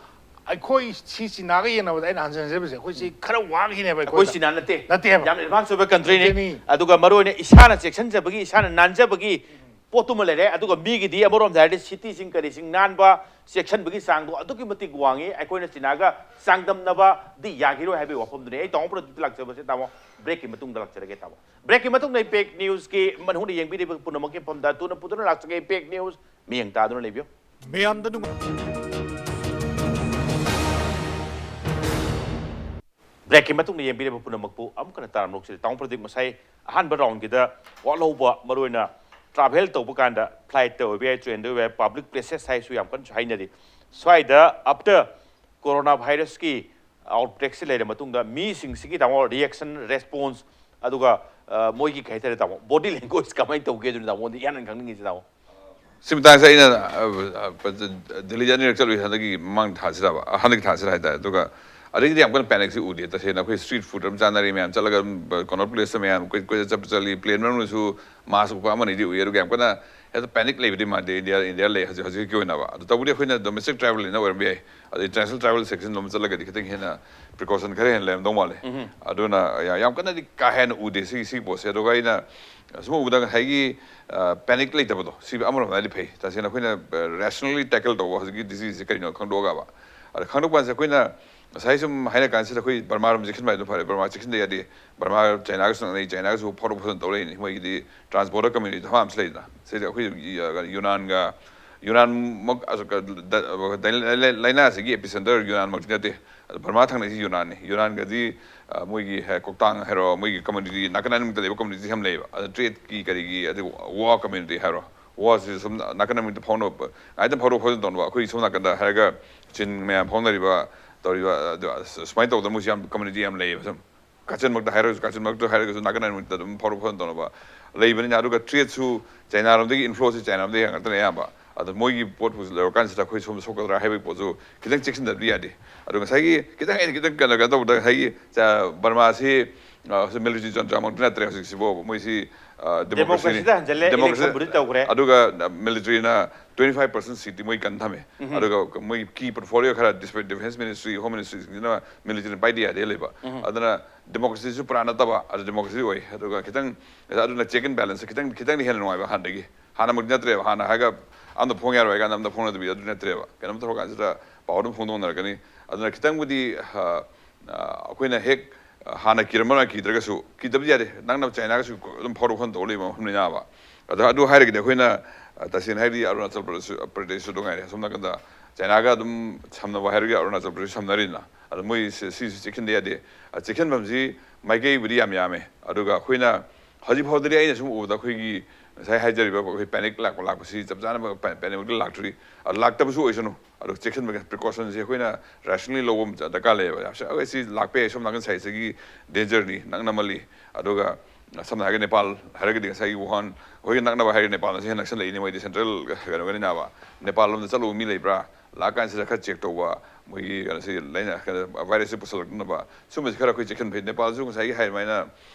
ꯑꯩꯈꯣꯏ ꯁꯤ ꯆꯤꯅꯥꯒ ꯌꯦꯡꯅꯕꯗ ꯑꯩꯅ ꯍꯟꯖꯤꯟꯖꯕꯁꯦ ꯑꯩꯈꯣꯏ ꯁꯤ ꯈꯔ ꯋꯥꯈꯤꯅꯦꯕ꯫ ꯑꯩꯈꯣꯏ ꯆꯤꯅꯥ ꯅꯠꯇꯦ꯫ ꯅꯠꯇꯦꯕ꯫ ꯌꯥꯝ ꯑꯦꯗꯚꯥꯟꯁ ꯑꯣꯏꯕ ꯀꯟꯇ꯭ꯔꯤꯅꯤ꯫ ꯅꯠꯇꯦꯅꯤ꯫ ꯑꯗꯨꯒ ꯃꯔꯨꯑꯣꯏꯅ ꯏꯁꯥꯅ ꯆꯦꯛꯁꯤꯟꯖꯕꯒꯤ, ꯏꯁꯥꯅ ꯅꯥꯟꯖꯕꯒꯤ ꯄꯣꯠꯇꯨꯃ ꯂꯩꯔꯦ꯫ ꯑꯗꯨꯒ ꯃꯤꯒꯤꯗꯤ ꯑꯃꯔꯣꯝꯗ ꯍꯥꯏꯔꯗꯤ ꯁꯤꯇꯤꯁꯤꯡ ꯀꯔꯤꯁꯤꯡ ꯅꯥꯟꯕ, ꯆꯦꯛꯁꯤꯟꯕꯒꯤ ꯆꯥꯡꯗꯣ ꯑꯗꯨꯛꯀꯤ ꯃꯇꯤꯛ ꯋꯥꯡꯉꯤ꯫ ꯑꯩꯈꯣꯏꯅ ꯆꯤꯅꯥꯒ ꯆꯥꯡꯗꯝꯅꯕꯗꯤ ꯌꯥꯈꯤꯔꯣꯏ ꯍꯥꯏꯕꯒꯤ ꯋꯥꯐꯝꯗꯨꯅꯤ꯫ ꯑꯩ ꯇꯥꯃꯣ ꯄ꯭ꯔꯗꯤꯞꯇ ꯂꯥꯛꯆꯕꯁꯦ ꯇꯥꯃꯣ, ꯕ꯭ꯔꯦꯛꯀꯤ ꯃꯇꯨꯡꯗ ꯂꯥꯛꯆꯔꯒꯦ ꯇꯥꯃꯣ꯫ ꯕ꯭ꯔꯦꯛꯀꯤ ꯃꯇꯨꯡꯗ ꯏꯝꯄꯦꯛ ꯅ꯭ꯌꯨꯁꯀꯤ ꯃꯅꯨꯡꯗ ꯌꯦꯡꯕꯤꯔꯤꯕ ꯄꯨꯝꯅꯃꯛꯀꯤ ꯃꯐꯝꯗ ꯊꯨꯅ ꯄꯨꯗꯨꯅ ꯂꯥꯛꯆꯒꯦ ꯏꯝꯄꯦꯛ ꯅ꯭ꯌꯨꯁ꯫ ꯃꯤꯠꯌꯦꯡ ꯇꯥꯗꯨꯅ ꯂꯩꯕꯤꯌꯨ꯫ ꯃꯌꯥꯝꯗ ꯅꯨꯡꯉꯥꯏ꯫ ꯕ꯭ꯔꯦꯛꯀꯤ ꯃꯇꯨꯡꯗ ꯌꯦꯡꯕꯤꯔꯤꯕ ꯄꯨꯝꯅꯃꯛꯄꯨ ꯑꯃꯨꯛ ꯍꯟꯅ ꯇꯥꯔꯝꯂꯣꯛꯁꯤꯗ ꯇꯥꯃꯣ ꯄ꯭ꯔꯗꯤꯞ ꯉꯁꯥꯏ ꯑꯍꯥꯟꯕ ꯔꯥꯎꯟꯒꯤꯗ ꯋꯥꯠꯍꯧꯕ, ꯃꯔꯨꯑꯣꯏꯅ ꯇ꯭ꯔꯥꯚꯦꯜ ꯇꯧꯕ ꯀꯥꯟꯗ ꯐ꯭ꯂꯥꯏꯠꯇ ꯑꯣꯏꯕ ꯌꯥꯏ, ꯇ꯭ꯔꯦꯟꯗ ꯑꯣꯏꯕ ꯌꯥꯏ, ꯄꯕ꯭ꯂꯤꯛ ꯄ꯭ꯂꯦꯁꯦꯁ ꯍꯥꯏꯁꯨ ꯌꯥꯝ ꯀꯟꯅꯁꯨ ꯍꯥꯏꯅꯔꯤ꯫ ꯁ꯭ꯋꯥꯏꯗ ꯑꯞꯇꯔ ꯀꯣꯔꯣꯅꯥ ꯚꯥꯏꯔꯁꯀꯤ ꯑꯥꯎꯠꯕ꯭ꯔꯦꯛꯁꯤ ꯂꯩꯔ ꯃꯇꯨꯡꯗ ꯃꯤꯁꯤꯡꯁꯤꯒꯤ ꯇꯥꯃꯣ ꯔꯤꯌꯦꯛꯁꯟ, ꯔꯦꯁꯄꯣꯟꯁ, ꯑꯗꯨꯒ ꯑ, ꯃꯣꯏꯒꯤ ꯀꯩ ꯍꯥꯏꯇꯥꯔꯦ ꯇꯥꯃꯣ, ꯕꯣꯗꯤ ꯂꯦꯡꯒ꯭ꯋꯦꯖ ꯀꯃꯥꯏꯅ ꯇꯧꯒꯦ ꯑꯗꯨꯅꯤ ꯇꯥꯃꯣꯗꯤ ꯏꯍꯥꯟ ꯍꯥꯟꯅ ꯈꯪꯅꯤꯡꯉꯤꯁꯦ ꯇꯥꯃꯣ꯫ ꯁꯤ ꯃꯇꯥꯡꯁꯦ ꯑꯩꯅ ꯑ, ꯑ, ꯗꯤꯜꯂꯤꯗ ꯑꯅꯤꯔꯛ ꯆꯠꯂꯨꯏ ꯍꯟꯗꯛꯀꯤ ꯃꯃꯥꯡ ꯊꯥꯁꯤꯗꯕ, ꯑ, ꯍꯟꯗꯛꯀꯤ ꯊꯥꯁꯤꯗ ꯍꯥꯏꯇꯥꯔꯦ꯫ ꯑꯗꯨꯒ ꯑꯗꯒꯤꯗꯤ ꯌꯥꯝ ꯀꯟꯅ ꯄꯦꯅꯤꯛꯁꯤ ꯎꯗꯦ꯫ ꯇꯁꯦꯡꯅ ꯑꯩꯈꯣꯏ ꯁ꯭ꯇ꯭ꯔꯤꯠ ꯐꯨꯗ ꯑꯗꯨꯝ ꯆꯥꯅꯔꯤ ꯃꯌꯥꯝ, ꯆꯠꯂꯒ ꯑꯗꯨꯝ ꯀꯣꯅꯣꯠ ꯄ꯭ꯂꯦꯁꯇ ꯃꯌꯥꯝ ꯀꯣꯏ ꯀꯣꯏꯆꯠ ꯆꯠꯄ ꯆꯠꯂꯤ꯫ ꯄ꯭ꯂꯦꯟ ꯃꯅꯨꯡꯗꯁꯨ ꯃꯥꯁꯛ ꯎꯞꯄ ꯑꯃꯅꯤꯗꯤ ꯎꯏ꯫ ꯑꯗꯨꯒ ꯌꯥꯝ ꯀꯟꯅ ꯍꯦꯛꯇ ꯄꯦꯅꯤꯛ ꯂꯩꯕꯗꯤ ꯃꯥꯟꯗꯦ ꯏꯟꯗꯤꯌꯥ, ꯏꯟꯗꯤꯌꯥ ꯂꯩ ꯍꯧꯖꯤꯛ ꯍꯧꯖꯤꯛꯀꯤ ꯑꯣꯏꯅꯕ꯫ ꯑꯗꯨ ꯇꯧꯕꯗꯤ ꯑꯩꯈꯣꯏꯅ ꯗꯣꯃꯦꯁꯇꯤꯛ ꯇ꯭ꯔꯥꯚꯦꯜꯅꯤꯅ ꯑꯣꯏꯔꯝꯕ ꯌꯥꯏ꯫ ꯑꯗꯩ ꯏꯟꯇꯔꯅꯦꯁꯅꯦꯜ ꯇ꯭ꯔꯥꯚꯦꯜ ꯁꯦꯛꯁꯟ ꯂꯣꯝ ꯆꯠꯂꯒꯗꯤ ꯈꯤꯇꯪ ꯍꯦꯟꯅ ꯄ꯭ꯔꯤꯀꯣꯁꯟ ꯈꯔ ꯍꯦꯟꯅ ꯂꯩꯔꯝꯗꯧ ꯃꯥꯜꯂꯦ꯫ ꯑꯗꯨꯅ ꯌꯥ-, ꯌꯥꯝ ꯀꯟꯅꯗꯤ ꯀꯥ ꯍꯦꯟꯅ ꯎꯗꯦ ꯁꯤꯒꯤ, ꯁꯤꯒꯤ ꯄꯣꯠꯁꯦ꯫ ꯑꯗꯨꯒ ꯑꯩꯅ ꯁꯨꯝ ꯎꯕꯗ ꯉꯁꯥꯏꯒꯤ, ꯑ, ꯄꯦꯅꯤꯛ ꯂꯩꯇꯕꯗꯣ, ꯁꯤ ꯑꯃꯔꯣꯝꯗ ꯍꯥꯏꯔꯗꯤ ꯐꯩ꯫ ꯇꯁꯦꯡꯅ ꯑꯩꯈꯣꯏꯅ, ꯑ, ꯔꯦꯁꯅꯦꯜꯂꯤ ꯇꯦꯀꯜ ꯇꯧꯕ ꯍꯧꯖꯤꯛꯀꯤ ꯗꯤꯖꯤꯖꯁꯦ ꯀꯔꯤꯅꯣ ꯈꯪꯗꯣꯛꯑꯒꯕ꯫ ꯑꯗ ꯈꯪꯗꯣꯛꯄ ꯀꯥꯟꯁꯤꯗ ꯑꯩꯈꯣꯏꯅ ꯉꯁꯥꯏ ꯁꯨꯝ ꯍꯥꯏꯅ ꯀꯥꯟꯁꯤꯗ ꯑꯩꯈꯣꯏ ꯕꯔꯃꯥꯔꯣꯝ ꯆꯦꯛꯁꯤꯟꯕ ꯍꯥꯏꯗꯣ ꯐꯔꯦ꯫ ꯕꯔꯃꯥ ꯆꯦꯛꯁꯤꯟꯗ ꯌꯥꯗꯦ꯫ ꯕꯔꯃꯥ ꯆꯥꯏꯅꯥꯒꯁꯨ ꯅꯛꯅꯩ, ꯆꯥꯏꯅꯥꯒꯁꯨ ꯐꯥꯎꯗꯣꯛ ꯐꯥꯎꯖꯤꯟ ꯇꯧ ꯂꯩꯅꯤ꯫ ꯃꯣꯏꯒꯤꯗꯤ ꯇ꯭ꯔꯥꯟꯁ ꯕꯣꯔꯗꯔ ꯀꯝꯃ꯭ꯌꯨꯅꯤꯇꯤ ꯊꯕꯛ ꯑꯃꯁꯨ ꯂꯩꯗꯅ꯫ ꯁꯤꯗ ꯑꯩꯈꯣꯏ ꯌꯨ-, ꯌꯨꯅꯥꯟꯒ ꯌꯨꯅꯥꯟꯃꯛ, ꯑꯁ, ꯀ-, ꯗ-, ꯗ-, ꯂꯥꯏꯅꯥꯁꯤꯒꯤ epicenter ꯌꯨꯅꯥꯟꯃꯛꯇꯤ ꯅꯠꯇꯦ꯫ ꯑꯗꯣ ꯕꯔꯃꯥ ꯊꯪꯅꯩꯁꯤ ꯌꯨꯅꯥꯟꯅꯤ꯫ ꯌꯨꯅꯥꯟꯒꯗꯤ, ꯑ, ꯃꯣꯏꯒꯤ, ꯍꯦ, ꯀꯣꯛꯇꯥꯡ ꯍꯥꯏꯔꯣ, ꯃꯣꯏꯒꯤ community, ꯅꯥꯀꯟ ꯑꯅꯤꯃꯛꯇ ꯂꯩꯕ community ꯌꯥꯝ ꯂꯩꯌꯦꯕ꯫ ꯑꯗ trade ꯀꯤ, ꯀꯔꯤꯒꯤ, ꯑꯗꯩ ꯋꯥ community ꯍꯥꯏꯔꯣ, ꯋꯥꯁꯤ ꯁꯨꯝ ꯅꯥꯀꯟ ꯑꯅꯤꯃꯛꯇ ꯐꯥꯎꯅꯕ, ꯉꯥꯏꯇꯪ ꯐꯥꯎꯗꯣꯛ ꯐꯥꯎꯖꯤꯟ ꯇꯧꯅꯕ꯫ ꯑꯩꯈꯣꯏ ꯁꯣꯝ ꯅꯥꯀꯟꯗ ꯍꯥꯏꯔꯒ ꯆꯤꯟ ꯃꯌꯥꯝ ꯐꯥꯎꯅꯔꯤꯕ, ꯇꯧꯔꯤꯕ, ꯑꯗꯨ, ꯑꯁ, ꯁꯨꯃꯥꯏꯅ ꯇꯧꯗꯅ ꯃꯣꯏꯁꯨ ꯌꯥꯝ community ꯌꯥꯝ ꯂꯩꯌꯦꯕ ꯁꯨꯝ꯫ ꯀꯥꯆꯤꯟꯃꯛꯇ ꯍꯥꯏꯔꯒꯁꯨ, ꯀꯥꯆꯤꯟꯃꯛꯇ ꯍꯥꯏꯔꯒꯁꯨ ꯅꯥꯀꯟ ꯑꯅꯤꯃꯛꯇ ꯑꯗꯨꯝ ꯐꯥꯎꯗꯣꯛ ꯐꯥꯎꯖꯤꯟ ꯇꯧꯅꯕ ꯂꯩꯕꯅꯤꯅ, ꯑꯗꯨꯒ trade ꯁꯨ ꯆꯥꯏꯅꯥꯔꯣꯝꯗꯒꯤ inflow ꯁꯤ ꯆꯥꯏꯅꯥꯔꯣꯝꯗꯒꯤ ꯉꯥꯛꯇꯅꯦ ꯑꯌꯥꯝꯕ꯫ ꯑꯗꯣ ꯃꯣꯏꯒꯤ ꯄꯣꯠ ꯄꯨꯁꯤꯜꯂꯛꯑꯀꯥꯟꯁꯤꯗ ꯑꯩꯈꯣꯏ ꯁꯣꯝꯗ ꯁꯣꯛꯀꯗ꯭ꯔꯥ ꯍꯥꯏꯕꯒꯤ ꯄꯣꯠꯁꯨ ꯈꯤꯇꯪ ꯆꯦꯛꯁꯤꯟꯗꯕꯗꯤ ꯌꯥꯗꯦ꯫ ꯑꯗꯣ ꯉꯁꯥꯏꯒꯤ ꯈꯤꯇꯪ, ꯑꯩꯅ ꯈꯤꯇꯪ ꯀꯩꯅꯣ, ꯀꯩꯅꯣ ꯇꯧꯕꯗ, ꯉꯁꯥꯏꯒꯤ ꯆ-, ꯕꯔꯃꯥꯁꯤ, ꯑ, ꯍꯧꯖꯤꯛ military ꯖꯟꯇ꯭ꯔꯃꯛꯇꯤ ꯅꯠꯇ꯭ꯔꯦ ꯍꯧꯖꯤꯛꯁꯤꯕꯨ꯫ ꯃꯣꯏꯁꯤ, ꯑ, democracy ꯅꯤ꯫ Democracy ꯗ ꯍꯟꯖꯜꯂꯦ, democracy, election ꯕꯨꯗꯤ ꯇꯧꯈ꯭ꯔꯦ꯫ ꯑꯗꯨꯒ, ꯑ, military ꯅ twenty five percent seat T ꯃꯣꯏ ꯀꯟ ꯊꯝꯃꯦ꯫ ꯎꯝ꯫ ꯑꯗꯨꯒ ꯃꯣꯏ key portfolio ꯈꯔ, this-, defense ministry, home ministry ꯁꯤꯡꯁꯤꯅ military ꯅ ꯄꯥꯏꯗ ꯌꯥꯗꯦ ꯂꯩꯕ꯫ ꯎꯝ꯫ ꯑꯗꯨꯅ democracy ꯁꯨ ꯄꯨꯔꯥ ꯅꯠꯇꯕ, ꯑꯗꯨ democracy ꯑꯣꯏ꯫ ꯑꯗꯨꯒ ꯈꯤꯇꯪ, ꯑꯗꯨꯅ check and balance ꯁꯦ ꯈꯤꯇꯪ, ꯈꯤꯇꯪꯗꯤ ꯍꯦꯟꯅ ꯅꯨꯡꯉꯥꯏꯕ ꯍꯥꯟꯅꯗꯒꯤ꯫ ꯍꯥꯟꯅꯃꯛꯇꯤ ꯅꯠꯇ꯭ꯔꯦꯕ꯫ ꯍꯥꯟꯅ ꯍꯥꯏꯔꯒ ꯑꯝꯗ ꯐꯣꯡ ꯌꯥꯔꯣꯏ ꯍꯥꯏ ꯀꯥꯟꯗ ꯑꯝꯗ ꯐꯣꯡꯅꯗꯕꯤ ꯑꯗꯨ ꯅꯠꯇ꯭ꯔꯦꯕ꯫ ꯀꯩꯅꯣꯝ ꯇꯧꯔꯀꯥꯟꯁꯤꯗ ꯄꯥꯎ ꯑꯗꯨꯝ ꯐꯣꯡꯗꯣꯛꯅꯔꯛꯀꯅꯤ꯫ ꯑꯗꯨꯅ ꯈꯤꯇꯪꯕꯨꯗꯤ, ꯑ, ꯑ, ꯑꯩꯈꯣꯏꯅ ꯍꯦꯛ, ꯑ, ꯍꯥꯟꯅ ꯀꯤꯔꯝꯕꯅ ꯀꯤꯗ꯭ꯔꯒꯁꯨ, ꯀꯤꯗꯕꯗꯤ ꯌꯥꯗꯦ꯫ ꯅꯛꯅꯕ ꯆꯥꯏꯅꯥꯒꯁꯨ ꯑꯗꯨꯝ ꯐꯥꯎꯔ ꯐꯥꯎꯅ ꯇꯧ ꯂꯩꯕ ꯃꯐꯝꯅꯤꯅꯕ꯫ ꯑꯗꯣ ꯑꯗꯨ ꯍꯥꯏꯔꯒꯗꯤ ꯑꯩꯈꯣꯏꯅ, ꯑ, ꯇꯁꯦꯡꯅ ꯍꯥꯏꯔꯗꯤ ꯑꯔꯨꯅꯥꯆꯜ ꯄ꯭ꯔꯗꯦꯁꯁꯨ, ꯄ꯭ꯔꯗꯦꯁꯁꯨ ꯑꯗꯨꯝ ꯉꯥꯏꯔꯦ꯫ ꯑꯁꯣꯝ ꯅꯥꯀꯟꯗ ꯆꯥꯏꯅꯥꯒ ꯑꯗꯨꯝ ꯁꯝꯅꯕ ꯍꯥꯏꯔꯒꯗꯤ ꯑꯔꯨꯅꯥꯆꯜ ꯄ꯭ꯔꯗꯦꯁꯁꯨ ꯁꯝꯅꯔꯤꯅ꯫ ꯑꯗꯣ ꯃꯣꯏ ꯁꯤ-, ꯁꯤꯁꯨ ꯆꯦꯛꯁꯤꯟꯗ ꯌꯥꯗꯦ꯫ ꯑ, ꯆꯦꯛꯁꯤꯟꯐꯝꯁꯤ ꯃꯥꯏꯀꯩꯕꯨꯗꯤ ꯌꯥꯝ ꯌꯥꯝꯃꯦ꯫ ꯑꯗꯨꯒ ꯑꯩꯈꯣꯏꯅ ꯍꯧꯖꯤꯛ ꯐꯥꯎꯗꯗꯤ ꯑꯩꯅ ꯁꯨꯝ ꯎꯕꯗ ꯑꯩꯈꯣꯏꯒꯤ ꯉꯁꯥꯏ ꯍꯥꯏꯖꯔꯤꯕ ꯑꯩꯈꯣꯏ panic ꯂꯥꯛꯄ, ꯂꯥꯛꯄꯁꯤ ꯆꯞ ꯆꯥꯅ ꯄ-, panic ꯇꯤ ꯂꯥꯛꯇ꯭ꯔꯤ꯫ ꯑ, ꯂꯥꯛꯇꯕꯁꯨ ꯑꯣꯏꯁꯅꯨ꯫ ꯑꯗꯣ ꯆꯦꯛꯁꯤꯟꯕꯒꯤ precaution ꯁꯦ ꯑꯩꯈꯣꯏꯅ rationally ꯂꯧꯕ ꯑꯃ ꯗꯔꯀꯥꯔ ꯂꯩꯌꯦꯕ꯫ ꯌꯥꯝ ꯁ-, ꯑꯩꯈꯣꯏ ꯁꯤ ꯂꯥꯛꯄ ꯌꯥꯏ, ꯁꯣꯝ ꯅꯥꯀꯟ side ꯁꯤꯒꯤ danger ꯅꯤ, ꯅꯛꯅꯃꯜꯂꯤ꯫ ꯑꯗꯨꯒ ꯁꯝꯅ ꯍꯥꯏꯔꯒ ꯅꯦꯄꯥꯜ ꯍꯥꯏꯔꯒꯗꯤ ꯉꯁꯥꯏꯒꯤ ꯋꯨꯍꯥꯟ, ꯑꯩꯈꯣꯏꯒꯤ ꯅꯛꯅꯕ ꯍꯥꯏꯔꯒ ꯅꯦꯄꯥꯜꯅꯁꯨ ꯍꯦꯟꯅ ꯅꯛꯁꯜꯂꯛꯏꯅꯦ, ꯃꯣꯏꯗꯤ central ꯀꯩꯅꯣꯒꯅꯤꯅꯕ꯫ ꯅꯦꯄꯥꯜ ꯂꯣꯝꯗ ꯆꯠꯂꯨꯕ ꯃꯤ ꯂꯩꯕ꯭ꯔꯥ? ꯂꯥꯛꯀꯥꯟꯁꯤꯗ ꯈꯔ check ꯇꯧꯕ, ꯃꯣꯏꯒꯤ ꯀꯩꯅꯣꯁꯤ ꯂꯩꯅ-, ꯀꯩꯅꯣ, virus ꯁꯤ ꯄꯨꯁꯜꯂꯛꯇꯅꯕ, ꯁꯨꯝꯕꯁꯤ ꯈꯔ ꯑꯩꯈꯣꯏ ꯆꯦꯛꯁꯤꯟ ꯐꯩ꯫ ꯅꯦꯄꯥꯜꯁꯨ ꯉꯁꯥꯏꯒꯤ ꯍꯥꯏ ꯑꯗꯨꯃꯥꯏꯅ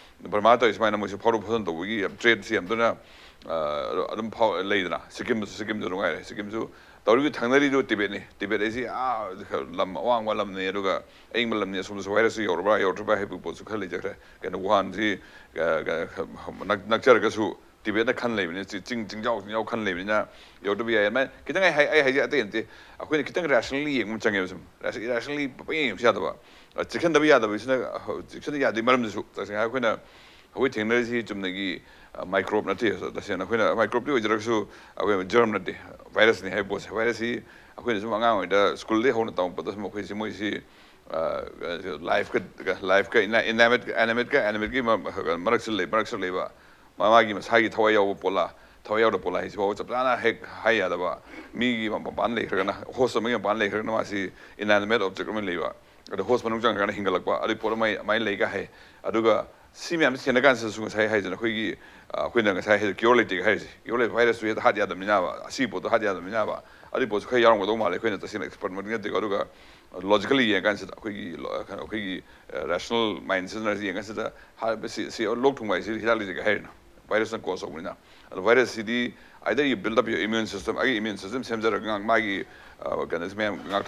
ꯕꯔꯃꯥ ꯇꯧꯔꯤ ꯁꯨꯃꯥꯏꯅ ꯃꯣꯏꯁꯨ ꯐꯥꯎꯗꯣꯛ ꯐꯥꯎꯖꯤꯟ ꯇꯧꯕꯒꯤ ꯌꯥꯝ trade ꯁꯤ ꯌꯥꯝ ꯇꯣꯏꯅ, ꯑ, ꯑꯗꯨꯝ ꯐꯥꯎ-, ꯂꯩꯗꯅ꯫ ꯁꯤꯛꯀꯤꯝꯗꯁꯨ, ꯁꯤꯛꯀꯤꯝꯗꯁꯨ ꯅꯨꯡꯉꯥꯏꯔꯦ꯫ ꯁꯤꯛꯀꯤꯝꯁꯨ ꯇꯧꯔꯤꯕ ꯊꯪꯅꯔꯤꯗꯨ ꯇꯤꯕꯦꯠꯅꯤ꯫ ꯇꯤꯕꯦꯠ ꯍꯥꯏꯁꯤ, ꯑꯥ, ꯂꯝ ꯑꯋꯥꯡꯕ ꯂꯝꯅꯤ, ꯑꯗꯨꯒ ꯑꯌꯤꯡꯕ ꯂꯝꯅꯤ꯫ ꯑꯁꯣꯝꯗꯁꯨ virus ꯁꯤ ꯌꯧꯔꯕ꯭ꯔꯥ ꯌꯧꯔꯛꯇ꯭ꯔꯕ꯭ꯔꯥ ꯍꯥꯏꯕꯒꯤ ꯄꯣꯠꯁꯨ ꯈꯔ ꯂꯩꯖꯈ꯭ꯔꯦ꯫ ꯀꯩꯅꯣ, ꯋꯨꯍꯥꯟꯁꯤ, ꯑ, ꯑ, ꯅꯛ-, ꯅꯛꯆꯔꯒꯁꯨ ꯇꯤꯕꯦꯠꯅ ꯈꯟ ꯂꯩꯕꯅꯤꯅ, ꯆꯤ-, ꯆꯤꯡ, ꯆꯤꯡꯖꯥꯎ, ꯆꯤꯡꯖꯥꯎ ꯈꯟ ꯂꯩꯕꯅꯤꯅ ꯌꯧꯗꯕ ꯌꯥꯏ꯫ ꯑꯗꯨꯃꯥꯏꯅ ꯈꯤꯇꯪ ꯑꯩ ꯍꯥꯏ-, ꯑꯩ ꯍꯥꯏꯁꯦ ꯑꯇꯩ ꯅꯠꯇꯦ꯫ ꯑꯩꯈꯣꯏꯅ ꯈꯤꯇꯪ rationally ꯌꯦꯡꯕ ꯑꯃ ꯆꯪꯉꯦꯕ ꯁꯨꯝ꯫ Ration-, rationally ꯄꯪꯌꯦꯡ ꯌꯦꯡꯕꯁꯨ ꯌꯥꯗꯕ꯫ ꯑ, ꯆꯦꯛꯁꯤꯟꯗꯕ ꯌꯥꯗꯕꯁꯤꯅ, ꯑ, ꯆꯦꯛꯁꯤꯟꯗ ꯌꯥꯗꯕꯒꯤ ꯃꯔꯝꯗꯁꯨ ꯇꯁꯦꯡꯅ ꯑꯩꯈꯣꯏꯅ ꯑꯩꯈꯣꯏ ꯊꯦꯡꯅꯔꯤꯁꯤ ꯆꯨꯝꯅꯒꯤ ꯃꯥꯏꯀ꯭ꯔꯣꯕ ꯅꯠꯇꯦ꯫ ꯇꯁꯦꯡꯅ ꯑꯩꯈꯣꯏꯅ ꯃꯥꯏꯀ꯭ꯔꯣꯕꯇꯤ ꯑꯣꯏꯖꯔꯒꯁꯨ ꯑꯩꯈꯣꯏ ꯖꯔꯝ ꯅꯠꯇꯦ, ꯚꯥꯏꯔꯁꯅꯤ ꯍꯥꯏꯕ ꯄꯣꯠꯁꯦ꯫ ꯚꯥꯏꯔꯁꯁꯤ ꯑꯩꯈꯣꯏꯅ ꯁꯨꯝ ꯑꯉꯥꯡ ꯑꯣꯏꯔꯤꯉꯩꯗ ꯁ꯭ꯀꯨꯜꯗꯒꯤ ꯍꯧꯅ ꯇꯝꯃꯛꯄꯗ ꯁꯨꯝ ꯑꯩꯈꯣꯏꯁꯤ ꯃꯣꯏꯁꯤ ꯂꯥꯏꯐꯀ ꯂꯥꯏꯐꯀ ꯏꯟꯑꯦꯅꯤꯃꯦꯠꯀ ꯑꯦꯅꯤꯃꯦꯠꯀꯤ ꯃꯔꯛꯁꯤꯗ ꯂꯩ ꯃꯔꯛꯁꯤꯗ ꯂꯩꯕ ꯃꯥꯒꯤ ꯃꯁꯥꯒꯤ ꯊꯋꯥꯏ ꯌꯥꯎꯕ ꯄꯣꯠꯂꯥ, ꯊꯋꯥꯏ ꯌꯥꯎꯗꯕ ꯄꯣꯠꯂꯥ ꯍꯥꯏꯁꯤꯐꯥꯎꯕ ꯆꯞ ꯆꯥꯅ ꯍꯦꯛ ꯍꯥꯏ ꯌꯥꯗꯕ꯫ ꯃꯤꯒꯤ ꯃꯄꯥꯟ ꯂꯩꯈ꯭ꯔꯒꯅ, ꯍꯣꯁ ꯑꯃꯒꯤ ꯃꯄꯥꯟ ꯂꯩꯈ꯭ꯔꯒꯅ ꯃꯥꯁꯤ ꯏꯟꯑꯦꯅꯤꯃꯦꯠ ꯑꯣꯕꯖꯦꯛ ꯑꯃ ꯂꯩꯕ, ꯑꯗꯣ ꯍꯣꯁ ꯃꯅꯨꯡ ꯆꯪꯈ꯭ꯔꯒꯅ ꯍꯤꯡꯒꯠꯂꯛꯄ, ꯑꯗꯨꯒꯤ ꯄꯣꯠ ꯑꯃ ꯑꯗꯨꯃꯥꯏꯅ ꯂꯩꯒ ꯍꯥꯏ꯫ ꯑꯗꯨꯒ ꯁꯤ ꯃꯌꯥꯝꯁꯤ ꯊꯦꯡꯅ ꯀꯥꯟꯁꯤꯗꯁꯨ ꯉꯁꯥꯏ ꯍꯥꯏꯗꯅ ꯑꯩꯈꯣꯏꯒꯤ ꯑꯩꯈꯣꯏꯅ ꯉꯁꯥꯏ ꯍꯥꯏꯗ ꯀ꯭ꯌꯣꯔ ꯂꯩꯇꯦꯒ ꯍꯥꯏꯔꯤꯁꯦ, ꯀ꯭ꯌꯣꯔ ꯂꯩꯕ ꯚꯥꯏꯔꯁꯁꯨ ꯍꯦꯛꯇ ꯍꯥꯠ ꯌꯥꯗꯕꯅꯤꯅꯕ, ꯑꯁꯤꯒꯤ ꯄꯣꯠꯇꯣ ꯍꯥꯠ ꯌꯥꯗꯕꯅꯤꯅꯕ꯫ ꯑꯗꯨꯒꯤ ꯄꯣꯠꯁꯨ ꯈꯔ ꯌꯥꯎꯔꯝꯒꯗꯧ ꯃꯥꯜꯂꯦ꯫ ꯑꯩꯈꯣꯏꯅ ꯇꯁꯦꯡꯅ ꯑꯦꯛꯁꯄꯔꯠꯃꯛꯇꯤ ꯅꯠꯇꯦꯀꯣ, ꯑꯗꯨꯒ ꯂꯣꯖꯤꯀꯦꯜꯂꯤ ꯌꯦꯡꯉꯀꯥꯟꯁꯤꯗ ꯑꯩꯈꯣꯏꯒꯤ ꯑꯩꯈꯣꯏꯒꯤ ꯔꯦꯁꯅꯦꯜ ꯃꯥꯏꯟ ꯁꯤꯖꯤꯟꯅꯔꯁꯤ ꯌꯦꯡꯉꯀꯥꯟꯁꯤꯗ ꯁꯤ ꯂꯣꯛ ꯊꯨꯡꯕ ꯍꯥꯏꯁꯤ ꯍꯤꯗꯥꯛ ꯂꯩꯇꯦꯒ ꯍꯥꯏꯔꯤꯅ, ꯚꯥꯏꯔꯁꯅ ꯀꯣꯁ ꯇꯧꯕꯅꯤꯅ꯫ ꯑꯗꯣ ꯚꯥꯏꯔꯁꯁꯤꯗꯤ either you build up your immune system, ꯑꯩꯒꯤ ꯏꯃ꯭ꯌꯨꯟ ꯁꯤꯁꯇꯦꯝ ꯁꯦꯝꯖꯔꯒ ꯉꯥꯛ ꯃꯥꯒꯤ ꯀꯩꯅꯣꯁꯤ ꯃꯌꯥꯝ ꯉꯥꯛ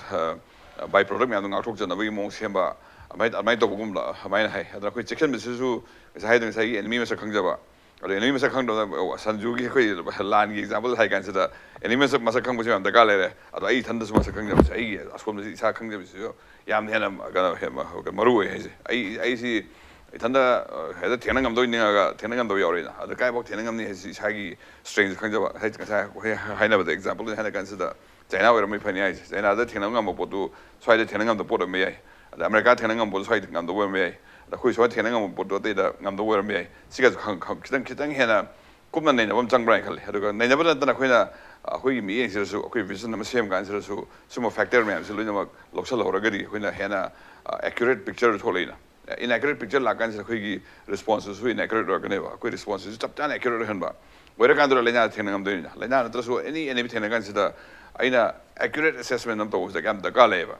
ꯕꯥꯏ ꯄ꯭ꯔꯗꯛ ꯃꯌꯥꯝꯗꯣ ꯉꯥꯛꯊꯣꯛꯆꯅꯕꯒꯤ ꯃꯑꯣꯡ ꯁꯦꯝꯕ, ꯑꯗꯨꯃꯥꯏꯅ ꯑꯗꯨꯃꯥꯏꯅ ꯇꯧꯕꯒꯨꯝꯕ ꯑꯗꯨꯃꯥꯏꯅ ꯍꯥꯏ꯫ ꯑꯗꯨꯅ ꯑꯩꯈꯣꯏ ꯆꯦꯛꯁꯤꯟꯕꯁꯤꯁꯨ ꯉꯁꯥꯏ ꯍꯥꯏꯗꯣ ꯉꯁꯥꯏꯒꯤ ꯑꯦꯅꯤꯃꯤ ꯃꯁꯛ ꯈꯪꯖꯕ꯫ ꯑꯗꯣ ꯑꯦꯅꯤꯃꯤ ꯃꯁꯛ ꯈꯪꯗꯕ ꯁꯟꯖꯨꯒꯤ ꯑꯩꯈꯣꯏ ꯂꯥꯟꯒꯤ ꯑꯦꯛꯖꯥꯝꯄꯜ ꯍꯥꯏ ꯀꯥꯟꯁꯤꯗ ꯑꯦꯅꯤꯃꯤ ꯃꯁꯛ ꯃꯁꯛ ꯈꯪꯕꯁꯨ ꯌꯥꯝ ꯗꯔꯀꯥꯔ ꯂꯩꯔꯦ꯫ ꯑꯗꯣ ꯑꯩ ꯏꯊꯟꯗꯁꯨ ꯃꯁꯛ ꯈꯪꯖꯕꯁꯦ, ꯑꯩꯒꯤ ꯑꯁꯣꯟꯕꯁꯤ ꯏꯁꯥ ꯈꯪꯖꯕꯁꯤꯁꯨ ꯌꯥꯝ ꯍꯦꯟꯅ ꯀꯩꯅꯣ ꯃꯔꯨ ꯑꯣꯏ ꯍꯥꯏꯁꯦ꯫ ꯑꯩ ꯑꯩꯁꯤ ꯏꯊꯟꯗ ꯍꯦꯛꯇ ꯊꯦꯡꯅ ꯉꯝꯗꯣꯏ ꯅꯤꯡꯉꯒ ꯊꯦꯡꯅ ꯉꯝꯗꯕ ꯌꯥꯎꯔꯛꯏꯅ꯫ ꯑꯗꯣ ꯀꯥꯏꯐꯥꯎ ꯊꯦꯡꯅ ꯉꯝꯅꯤ ꯍꯥꯏꯁꯤ ꯏꯁꯥꯒꯤ ꯏꯁꯇ꯭ꯔꯦꯡꯁ ꯈꯪꯖꯕ ꯍꯥꯏ꯫ ꯉꯁꯥꯏ ꯑꯩꯈꯣꯏ ꯍꯥꯏꯅꯕꯗ ꯑꯦꯛꯖꯥꯝꯄꯜ ꯑꯣꯏꯅ ꯍꯥꯏꯅ ꯀꯥꯟꯁꯤꯗ ꯆꯥꯏꯅꯥ ꯑꯣꯏꯔꯝꯕꯩ ꯐꯅꯤ ꯍꯥꯏꯁꯦ꯫ ꯆꯥꯏꯅꯥꯗ ꯊꯦꯡꯅꯕ ꯉꯝꯕ ꯄꯣꯠꯇꯨ ꯁ꯭ꯋꯥꯏꯗ ꯊꯦꯡꯅ ꯉꯝꯗꯕ ꯄꯣꯠ ꯑꯣꯏꯔꯝꯕ ꯌꯥꯏ꯫ ꯑꯗ ꯑꯃꯦꯔꯤꯀꯥ ꯊꯦꯡꯅ ꯉꯝꯕ ꯄꯣꯠꯇꯨ ꯁ꯭ꯋꯥꯏꯗ ꯉꯝꯗꯕ ꯑꯣꯏꯔꯝꯕ ꯌꯥꯏ꯫ ꯑꯗ ꯑꯩꯈꯣꯏ ꯁ꯭ꯋꯥꯏꯗ ꯊꯦꯡꯅ ꯉꯝꯕ ꯄꯣꯠꯇꯨ ꯑꯇꯩꯗ ꯉꯝꯗꯕ ꯑꯣꯏꯔꯝꯕ ꯌꯥꯏ꯫ ꯁꯤꯒꯁꯨ ꯈꯪ- ꯈꯪ- ꯈꯤꯇꯪ ꯈꯤꯇꯪ ꯍꯦꯟꯅ ꯀꯨꯞꯅ ꯅꯩꯅꯕ ꯑꯃ ꯆꯪꯕ꯭ꯔꯥ ꯍꯥꯏꯅ ꯈꯜꯂꯤ꯫ ꯑꯗꯨꯒ ꯅꯩꯅꯕ ꯅꯠꯇꯅ ꯑꯩꯈꯣꯏꯅ ꯑꯩꯈꯣꯏꯒꯤ ꯃꯤꯠꯌꯦꯡꯁꯤꯗꯁꯨ, ꯑꯩꯈꯣꯏ ꯚꯤꯖꯟ ꯑꯃ ꯁꯦꯝ ꯀꯥꯟꯁꯤꯗꯁꯨ ꯁꯨꯝꯕ ꯐꯦꯛꯇꯔ ꯃꯌꯥꯝꯁꯤ ꯂꯣꯏꯅꯃꯛ ꯂꯧꯁꯜꯍꯧꯔꯒꯗꯤ ꯑꯩꯈꯣꯏꯅ ꯍꯦꯟꯅ ꯑꯦꯀ꯭ꯌꯨꯔꯦꯠ ꯄꯤꯛꯆꯔ ꯊꯣꯛꯂꯛꯏꯅ꯫ ꯏꯟꯑꯦꯀ꯭ꯌꯨꯔꯦꯠ ꯄꯤꯛꯆꯔ ꯂꯥꯛꯀꯥꯟꯁꯤꯗ ꯑꯩꯈꯣꯏꯒꯤ ꯔꯦꯁꯄꯣꯟꯁꯇꯨꯁꯨ ꯏꯟꯑꯦꯀ꯭ꯌꯨꯔꯦꯠ ꯑꯣꯏꯔꯛꯀꯅꯦꯕ꯫ ꯑꯩꯈꯣꯏ ꯔꯦꯁꯄꯣꯟꯁꯇꯨꯁꯨ ꯆꯞ ꯆꯥꯅ ꯑꯦꯀ꯭ꯌꯨꯔꯦꯠ ꯑꯣꯏꯍꯟꯕ ꯑꯣꯏꯔꯀꯥꯟꯗꯨꯗ ꯂꯥꯏꯅꯥ ꯊꯦꯡꯅ ꯉꯝꯗꯣꯏꯅꯤꯅ꯫ ꯂꯥꯏꯅꯥ ꯅꯠꯇ꯭ꯔꯁꯨ ꯑꯦꯅꯤ ꯑꯦꯅꯤꯃꯤ ꯊꯦꯡꯅ ꯀꯥꯟꯁꯤꯗ ꯑꯩꯅ ꯑꯦꯀ꯭ꯌꯨꯔꯦꯠ ꯑꯦꯁꯦꯁꯃꯦꯟ ꯑꯃ ꯇꯧꯕꯁꯤꯗ ꯌꯥꯝ ꯗꯔꯀꯥꯔ ꯂꯩꯌꯦꯕ꯫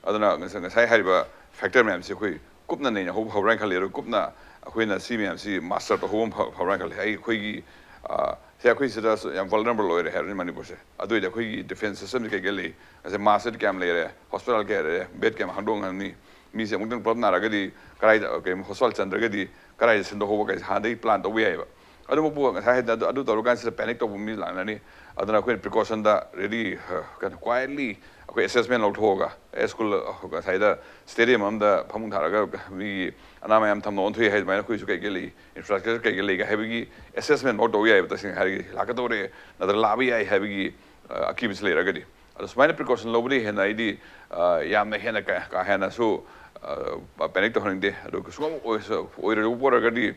ꯑꯗꯨꯅ ꯉꯁꯥꯏ ꯉꯁꯥꯏ ꯍꯥꯏꯔꯤꯕ ꯐꯦꯛꯇꯔ ꯃꯌꯥꯝꯁꯤ ꯑꯩꯈꯣꯏ ꯀꯨꯞꯅ ꯅꯩꯅꯍꯧꯕ ꯍꯧꯕ꯭ꯔꯥ ꯍꯥꯏꯅ ꯈꯜꯂꯤ꯫ ꯑꯗꯨ ꯀꯨꯞꯅ ꯑꯩꯈꯣꯏꯅ ꯁꯤ ꯃꯌꯥꯝꯁꯤ ꯃꯥꯁꯇꯔ ꯇꯧꯍꯧꯕ ꯑꯃ ꯐ- ꯐꯕ꯭ꯔꯥ ꯍꯥꯏꯅ ꯈꯜꯂꯤ꯫ ꯑꯩ ꯑꯩꯈꯣꯏꯒꯤ ꯑ, ꯁꯤ ꯑꯩꯈꯣꯏ ꯁꯤꯗ ꯌꯥꯝ ꯚꯜꯅꯔꯕꯜ ꯑꯣꯏꯔꯦ ꯍꯥꯏꯔꯅꯤ ꯃꯅꯤꯄꯨꯔꯁꯦ꯫ ꯑꯗꯨ ꯑꯣꯏꯔꯗꯤ ꯑꯩꯈꯣꯏꯒꯤ ꯗꯤꯐꯦꯟꯁ ꯁꯤꯁꯇꯝꯁꯤ ꯀꯩꯀꯩ ꯂꯩ? ꯉꯁꯥꯏ ꯃꯥꯁ ꯀꯌꯥꯝ ꯂꯩꯔꯦ, ꯍꯣꯁꯄꯤꯇꯥꯜ ꯀꯌꯥ ꯂꯩꯔꯦ, ꯕꯦꯗ ꯀꯌꯥꯝ ꯍꯥꯡꯗꯣꯛꯍꯟꯅꯤ, ꯃꯤꯁꯦ ꯑꯃꯨꯛꯇꯪ ꯄꯨꯂꯞ ꯅꯥꯔꯒꯗꯤ ꯀꯗꯥꯏꯗ, ꯀꯩ, ꯍꯣꯁꯄꯤꯇꯥꯜ ꯆꯟꯗ꯭ꯔꯒꯗꯤ ꯀꯗꯥꯏꯗ ꯁꯤꯟꯗꯣꯛꯍꯧꯕ ꯀꯩꯁꯦ ꯍꯥꯟꯅꯗꯒꯤ ꯄ꯭ꯂꯥꯟ ꯇꯧꯕ ꯌꯥꯏꯑꯕ꯫ ꯑꯗꯨꯃꯛꯄꯨ ꯉꯁꯥꯏ ꯍꯥꯏꯗꯅ ꯑꯗꯨ ꯑꯗꯨ ꯇꯧꯔꯀꯥꯟꯁꯤꯗ ꯄꯦꯅꯤꯛ ꯇꯧꯕ ꯃꯤ ꯂꯥꯛꯅꯅꯤ꯫ ꯑꯗꯨꯅ ꯑꯩꯈꯣꯏꯅ ꯄ꯭ꯔꯤꯀꯣꯁꯟꯗ ꯔꯦꯗꯤ, ꯀꯩꯅꯣ, ꯀ꯭ꯋꯥꯏꯠꯂꯤ ꯑꯩꯈꯣꯏ ꯑꯦꯁꯦꯁꯃꯦꯟ ꯂꯧꯊꯣꯛꯑꯒ, ꯑꯦ, ꯁ꯭ꯀꯨꯜ, ꯑ, ꯉꯁꯥꯏꯗ ꯁ꯭ꯇꯦꯗꯤꯌꯝ ꯑꯃꯗ ꯐꯃꯨꯡ ꯊꯥꯔꯒ ꯃꯤꯒꯤ ꯑꯅꯥ ꯃꯌꯥꯝ ꯊꯝꯅ ꯑꯣꯟꯊꯣꯛꯏ ꯍꯥꯏ ꯑꯗꯨꯃꯥꯏꯅ ꯑꯩꯈꯣꯏꯁꯨ ꯀꯩ ꯀꯩ ꯂꯩ, ꯏꯟꯐ꯭ꯔꯥꯁ꯭ꯇ꯭ꯔꯛꯆꯔ ꯀꯩ ꯀꯩ ꯂꯩꯒꯦ ꯍꯥꯏꯕꯒꯤ ꯑꯦꯁꯦꯁꯃꯦꯟ ꯐꯥꯎ ꯇꯧ ꯌꯥꯏꯑꯕ꯫ ꯇꯁꯦꯡꯅ ꯍꯥꯏꯔꯒꯗꯤ ꯂꯥꯛꯀꯗꯧꯔꯦ, ꯅꯠꯇ꯭ꯔꯒ ꯂꯥꯛꯄ ꯌꯥꯏ ꯍꯥꯏꯕꯒꯤ, ꯑ, ꯑꯀꯤꯕꯁꯤ ꯂꯩꯔꯒꯗꯤ꯫ ꯑꯗꯣ ꯁꯨꯃꯥꯏꯅ ꯄ꯭ꯔꯤꯀꯣꯁꯟ ꯂꯧꯕꯗꯤ ꯍꯦꯟꯅ ꯑꯩꯗꯤ, ꯑ, ꯌꯥꯝꯅ ꯍꯦꯟꯅ ꯀꯥ ꯀꯥ ꯍꯦꯟꯅꯁꯨ, ꯑ, ꯄꯦꯅꯤꯛ ꯇꯧꯍꯟꯅꯤꯡꯗꯦ꯫ ꯑꯗꯨꯒ ꯁꯨꯡꯑꯣꯏ ꯑꯣꯏꯔ-, ꯑꯣꯏꯔꯣꯏꯗꯕ ꯑꯣꯏꯔꯒꯗꯤ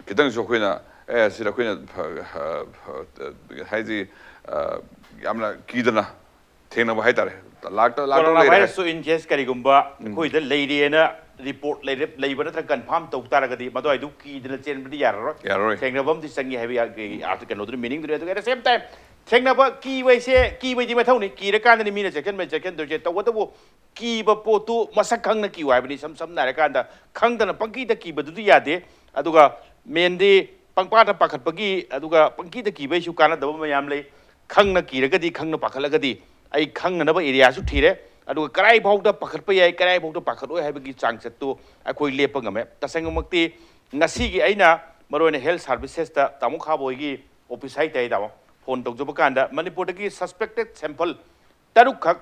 ꯈꯤꯇꯪꯁꯨ ꯑꯩꯈꯣꯏꯅ, ꯑꯦ, ꯁꯤꯗ ꯑꯩꯈꯣꯏꯅ, ꯑ, ꯑ, ꯍꯥꯏꯗꯤ, ꯑ, ꯌꯥꯝꯅ ꯀꯤꯗꯅ ꯊꯦꯡꯅꯕ ꯍꯥꯏꯇꯥꯔꯦ꯫ ꯂꯥꯛꯇ ꯂꯥꯛꯇ ꯀꯣꯔꯣꯅꯥ ꯂꯩꯔꯦ꯫ ꯚꯥꯏꯔꯁꯁꯨ in case ꯀꯔꯤꯒꯨꯝꯕ ꯑꯩꯈꯣꯏꯗ ꯂꯩꯔꯦꯅ ꯔꯤꯄꯣꯔꯠ ꯂꯩꯔꯦ, ꯂꯩꯕ ꯅꯠꯇ꯭ꯔꯒ ꯀꯟꯐꯥꯔꯝ ꯇꯧ ꯇꯥꯔꯒꯗꯤ ꯃꯗꯨꯋꯥꯏꯗꯨ ꯀꯤꯗꯅ ꯆꯦꯟꯕꯗꯤ ꯌꯥꯔꯔꯣꯏ꯫ ꯌꯥꯔꯔꯣꯏ꯫ ꯊꯦꯡꯅꯕ ꯑꯃꯗꯤ ꯆꯪꯉꯤ ꯍꯥꯏꯕ ꯌꯥ-, ꯀꯩ-, ꯑꯥ, ꯀꯩꯅꯣꯗꯨꯅ ꯃꯤꯅꯤꯡꯗꯨꯅꯤ꯫ ꯑꯗꯨꯒ at the same time ꯊꯦꯡꯅꯕ ꯀꯤꯕ ꯍꯥꯏꯁꯦ, ꯀꯤꯕꯩꯗꯤ ꯃꯊꯧꯅꯤ꯫ ꯀꯤꯔꯀꯥꯟꯗꯅꯤ ꯃꯤꯅ ꯆꯦꯛꯁꯤꯟꯕꯩ ꯆꯦꯛꯁꯤꯟꯗꯣꯏꯁꯦ꯫ ꯇꯧꯕꯇꯕꯨ ꯀꯤꯕ ꯄꯣꯠꯇꯨ ꯃꯁꯛ ꯈꯪꯅ ꯀꯤꯌꯨ ꯍꯥꯏꯕꯅꯤ꯫ ꯏꯁꯝ ꯁꯝꯅ ꯍꯥꯏꯔꯀꯥꯟꯗ ꯈꯪꯗꯅ ꯄꯪꯀꯤꯗ ꯀꯤꯕꯗꯨꯗꯤ ꯌꯥꯗꯦ꯫ ꯑꯗꯨꯒ ꯃꯦꯟꯗꯤ ꯄꯪꯄꯥꯗ ꯄꯥꯈꯠꯄꯒꯤ, ꯑꯗꯨꯒ ꯄꯪꯀꯤꯗ ꯀꯤꯕꯩꯁꯨ ꯀꯥꯟꯅꯗꯕ ꯃꯌꯥꯝ ꯂꯩ꯫ ꯈꯪꯅ ꯀꯤꯔꯒꯗꯤ, ꯈꯪꯅ ꯄꯥꯈꯠꯂꯒꯗꯤ ꯑꯩ ꯈꯪꯅꯅꯕ ꯑꯦꯔꯤꯌꯥꯁꯨ ꯊꯤꯔꯦ꯫ ꯑꯗꯨꯒ ꯀꯔꯥꯏ ꯐꯥꯎꯗ ꯄꯥꯈꯠꯄ ꯌꯥꯏ, ꯀꯔꯥꯏ ꯐꯥꯎꯗ ꯄꯥꯈꯠꯂꯣꯏ ꯍꯥꯏꯕꯒꯤ ꯆꯥꯡꯆꯠꯇꯨ ꯑꯩꯈꯣꯏ ꯂꯦꯞꯄ ꯉꯝꯃꯦ꯫ ꯇꯁꯦꯡꯅꯃꯛꯇꯤ ꯉꯁꯤꯒꯤ ꯑꯩꯅ ꯃꯔꯨꯑꯣꯏꯅ ꯍꯦꯜꯊ ꯁꯥꯔꯚꯤꯁꯦꯁꯇ ꯇꯥꯃꯣ ꯈꯥꯕ ꯍꯣꯏꯒꯤ ꯑꯣꯐꯤꯁ ꯍꯥꯏꯇꯥꯔꯦ, ꯇꯥꯃꯣ, ꯐꯣꯟ ꯇꯧꯖꯕ ꯀꯥꯟꯗ ꯃꯅꯤꯄꯨꯔꯗꯒꯤ ꯁꯁꯄꯦꯛꯇꯦꯠ ꯁꯦꯝꯄꯜ ꯇꯔꯨꯛꯈꯛ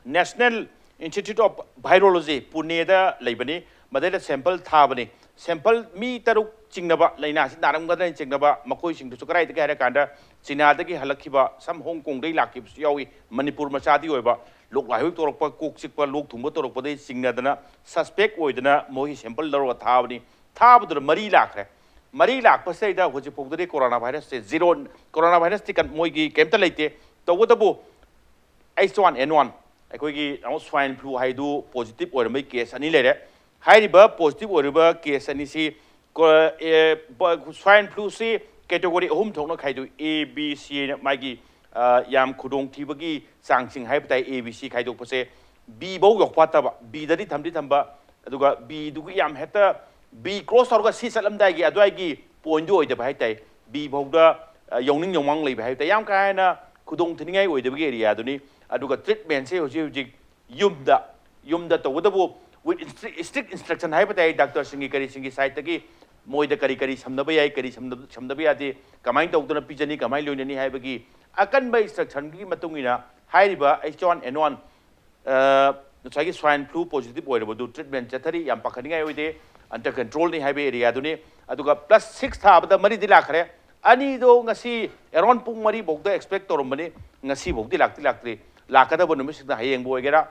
National Institute of Virology, ꯄꯨꯅꯦꯗ ꯂꯩꯕꯅꯤ, ꯃꯗꯩꯗ ꯁꯦꯝꯄꯜ ꯊꯥꯕꯅꯤ꯫ ꯁꯦꯝꯄꯜ ꯃꯤ ꯇꯔꯨꯛ ꯆꯤꯡꯅꯕ, ꯂꯥꯏꯅꯥꯁꯤ ꯅꯥꯔꯝꯒꯗ꯭ꯔꯥ ꯍꯥꯏꯅ ꯆꯤꯡꯅꯕ, ꯃꯈꯣꯏꯁꯤꯡꯗꯨꯁꯨ ꯀꯗꯥꯏꯗꯒꯤ ꯍꯥꯏꯔ ꯀꯥꯟꯗ ꯆꯤꯅꯥꯗꯒꯤ ꯍꯜꯂꯛꯈꯤꯕ, ꯁꯝ ꯍꯣꯡ ꯀꯣꯡꯗꯒꯤ ꯂꯥꯛꯈꯤꯕꯁꯨ ꯌꯥꯎꯏ, ꯃꯅꯤꯄꯨꯔ ꯃꯆꯥꯗꯤ ꯑꯣꯏꯕ, ꯂꯣꯛ ꯂꯥꯏꯍꯧ ꯇꯧꯔꯛꯄ, ꯀꯣꯛ ꯆꯤꯛꯄ, ꯂꯣꯛ ꯊꯨꯡꯕ ꯇꯧꯔꯛꯄꯗꯒꯤ ꯆꯤꯡꯅꯗꯅ ꯁꯁꯄꯦꯛ ꯑꯣꯏꯗꯅ ꯃꯣꯏꯒꯤ ꯁꯦꯝꯄꯜ ꯂꯧꯔꯒ ꯊꯥꯕꯅꯤ꯫ ꯊꯥꯕꯗꯨꯗ ꯃꯔꯤ ꯂꯥꯛꯈ꯭ꯔꯦ꯫ ꯃꯔꯤ ꯂꯥꯛꯄꯁꯤꯗꯩꯗ ꯍꯧꯖꯤꯛ ꯐꯥꯎꯗꯗꯤ ꯀꯣꯔꯣꯅꯥ ꯚꯥꯏꯔꯁꯁꯦ ꯖꯤꯔꯣ, ꯀꯣꯔꯣꯅꯥ ꯚꯥꯏꯔꯁꯇꯤ ꯀꯟ-, ꯃꯣꯏꯒꯤ ꯀꯩꯝꯇ ꯂꯩꯇꯦ꯫ ꯇꯧꯕꯇꯕꯨ H one N one, ꯑꯩꯈꯣꯏꯒꯤ ꯑꯃꯨꯛ ꯁ꯭ꯋꯥꯏꯟ ꯐ꯭ꯂꯨ ꯍꯥꯏꯗꯨ ꯄꯣꯖꯤꯇꯤꯚ ꯑꯣꯏꯔꯝꯕꯒꯤ ꯀꯦꯁ ꯑꯅꯤ ꯂꯩꯔꯦ꯫ ꯍꯥꯏꯔꯤꯕ ꯄꯣꯖꯤꯇꯤꯚ ꯑꯣꯏꯔꯤꯕ ꯀꯦꯁ ꯑꯅꯤꯁꯤ ꯀꯣ-, ꯑꯦ, ꯕ-, ꯁ꯭ꯋꯥꯏꯟ ꯐ꯭ꯂꯨꯁꯤ ꯀꯦꯇꯦꯒꯣꯔꯤ ꯑꯍꯨꯝ ꯊꯣꯛꯅ ꯈꯥꯏꯗꯣꯛꯏ, A, B, C ꯍꯥꯏꯅ꯫ ꯃꯥꯒꯤ, ꯑ, ꯌꯥꯝ ꯈꯨꯗꯣꯡꯊꯤꯕꯒꯤ ꯆꯥꯡꯁꯤꯡ ꯍꯥꯏꯕ ꯇꯥꯏ, A, B, C ꯈꯥꯏꯗꯣꯛꯄꯁꯦ꯫ B ꯐꯥꯎ ꯌꯧꯐꯥꯠꯇꯕ, B ꯗꯗꯤ ꯊꯝꯗꯤ ꯊꯝꯕ, ꯑꯗꯨꯒ B ꯗꯨꯒꯤ ꯌꯥꯝ ꯍꯦꯛꯇ B ꯀ꯭ꯔꯣꯁ ꯇꯧꯔꯒ C ꯆꯠꯂꯝꯗꯥꯏꯒꯤ ꯑꯗꯨꯋꯥꯏꯒꯤ ꯄꯣꯏꯟꯗꯨ ꯑꯣꯏꯗꯕ ꯍꯥꯏ ꯇꯥꯏ꯫ B ꯐꯥꯎꯗ, ꯑ, ꯌꯧꯅꯤꯡ ꯌꯧꯃꯥꯡ ꯂꯩꯕ ꯍꯥꯏ ꯇꯥꯏ꯫ ꯌꯥꯝ ꯀꯥ ꯍꯦꯟꯅ ꯈꯨꯗꯣꯡ ꯊꯤꯅꯤꯡꯉꯥꯏ ꯑꯣꯏꯗꯕꯒꯤ ꯑꯦꯔꯤꯌꯥꯗꯨꯅꯤ꯫ ꯑꯗꯨꯒ ꯇ꯭ꯔꯤꯠꯃꯦꯟꯁꯦ ꯍꯧꯖꯤꯛ ꯍꯧꯖꯤꯛ ꯌꯨꯝꯗ, ꯌꯨꯝꯗ ꯇꯧꯕꯇꯕꯨ with strict instruction ꯍꯥꯏꯕ ꯇꯥꯏ, ꯗꯥꯛꯇꯔꯁꯤꯡꯒꯤ ꯀꯔꯤꯁꯤꯡꯒꯤ ꯁꯥꯏꯠꯇꯒꯤ ꯃꯣꯏꯗ ꯀꯔꯤ ꯀꯔꯤ ꯁꯝꯅꯕ ꯌꯥꯏ, ꯀꯔꯤ ꯁꯝꯅ- ꯁꯝꯅꯕ ꯌꯥꯗꯦ, ꯀꯃꯥꯏꯅ ꯇꯧꯗꯅ ꯄꯤꯖꯅꯤ, ꯀꯃꯥꯏꯅ ꯂꯣꯏꯅꯅꯤ ꯍꯥꯏꯕꯒꯤ ꯑꯀꯟꯕ instructionꯒꯤ ꯃꯇꯨꯡ ꯏꯟꯅ ꯍꯥꯏꯔꯤꯕ H one N one, ꯑ, ꯉꯁꯥꯏꯒꯤ swine flu positive ꯑꯣꯏꯔꯕꯗꯨ treatment ꯆꯠꯊꯔꯤ, ꯌꯥꯝ ꯄꯥꯈꯠꯅꯤꯡꯉꯥꯏ ꯑꯣꯏꯗꯦ, under controlꯅꯤ ꯍꯥꯏꯕ areaꯗꯨꯅꯤ꯫ ꯑꯗꯨꯒ plus six ꯊꯥꯕꯗ ꯃꯔꯤꯗꯤ ꯂꯥꯛꯈ꯭ꯔꯦ꯫ ꯑꯅꯤꯗꯣ ꯉꯁꯤ around ꯄꯨꯡ ꯃꯔꯤ ꯐꯥꯎꯗ expect ꯇꯧꯔꯝꯕꯅꯤ, ꯉꯁꯤ ꯐꯥꯎꯗꯤ ꯂꯥꯛꯇꯤ ꯂꯥꯛꯇ꯭ꯔꯤ꯫ ꯂꯥꯛꯀꯗꯕ ꯅꯨꯃꯤꯠꯁꯤꯡꯗ ꯍꯌꯦꯡꯕꯨ ꯑꯣꯏꯒꯦꯔꯥ,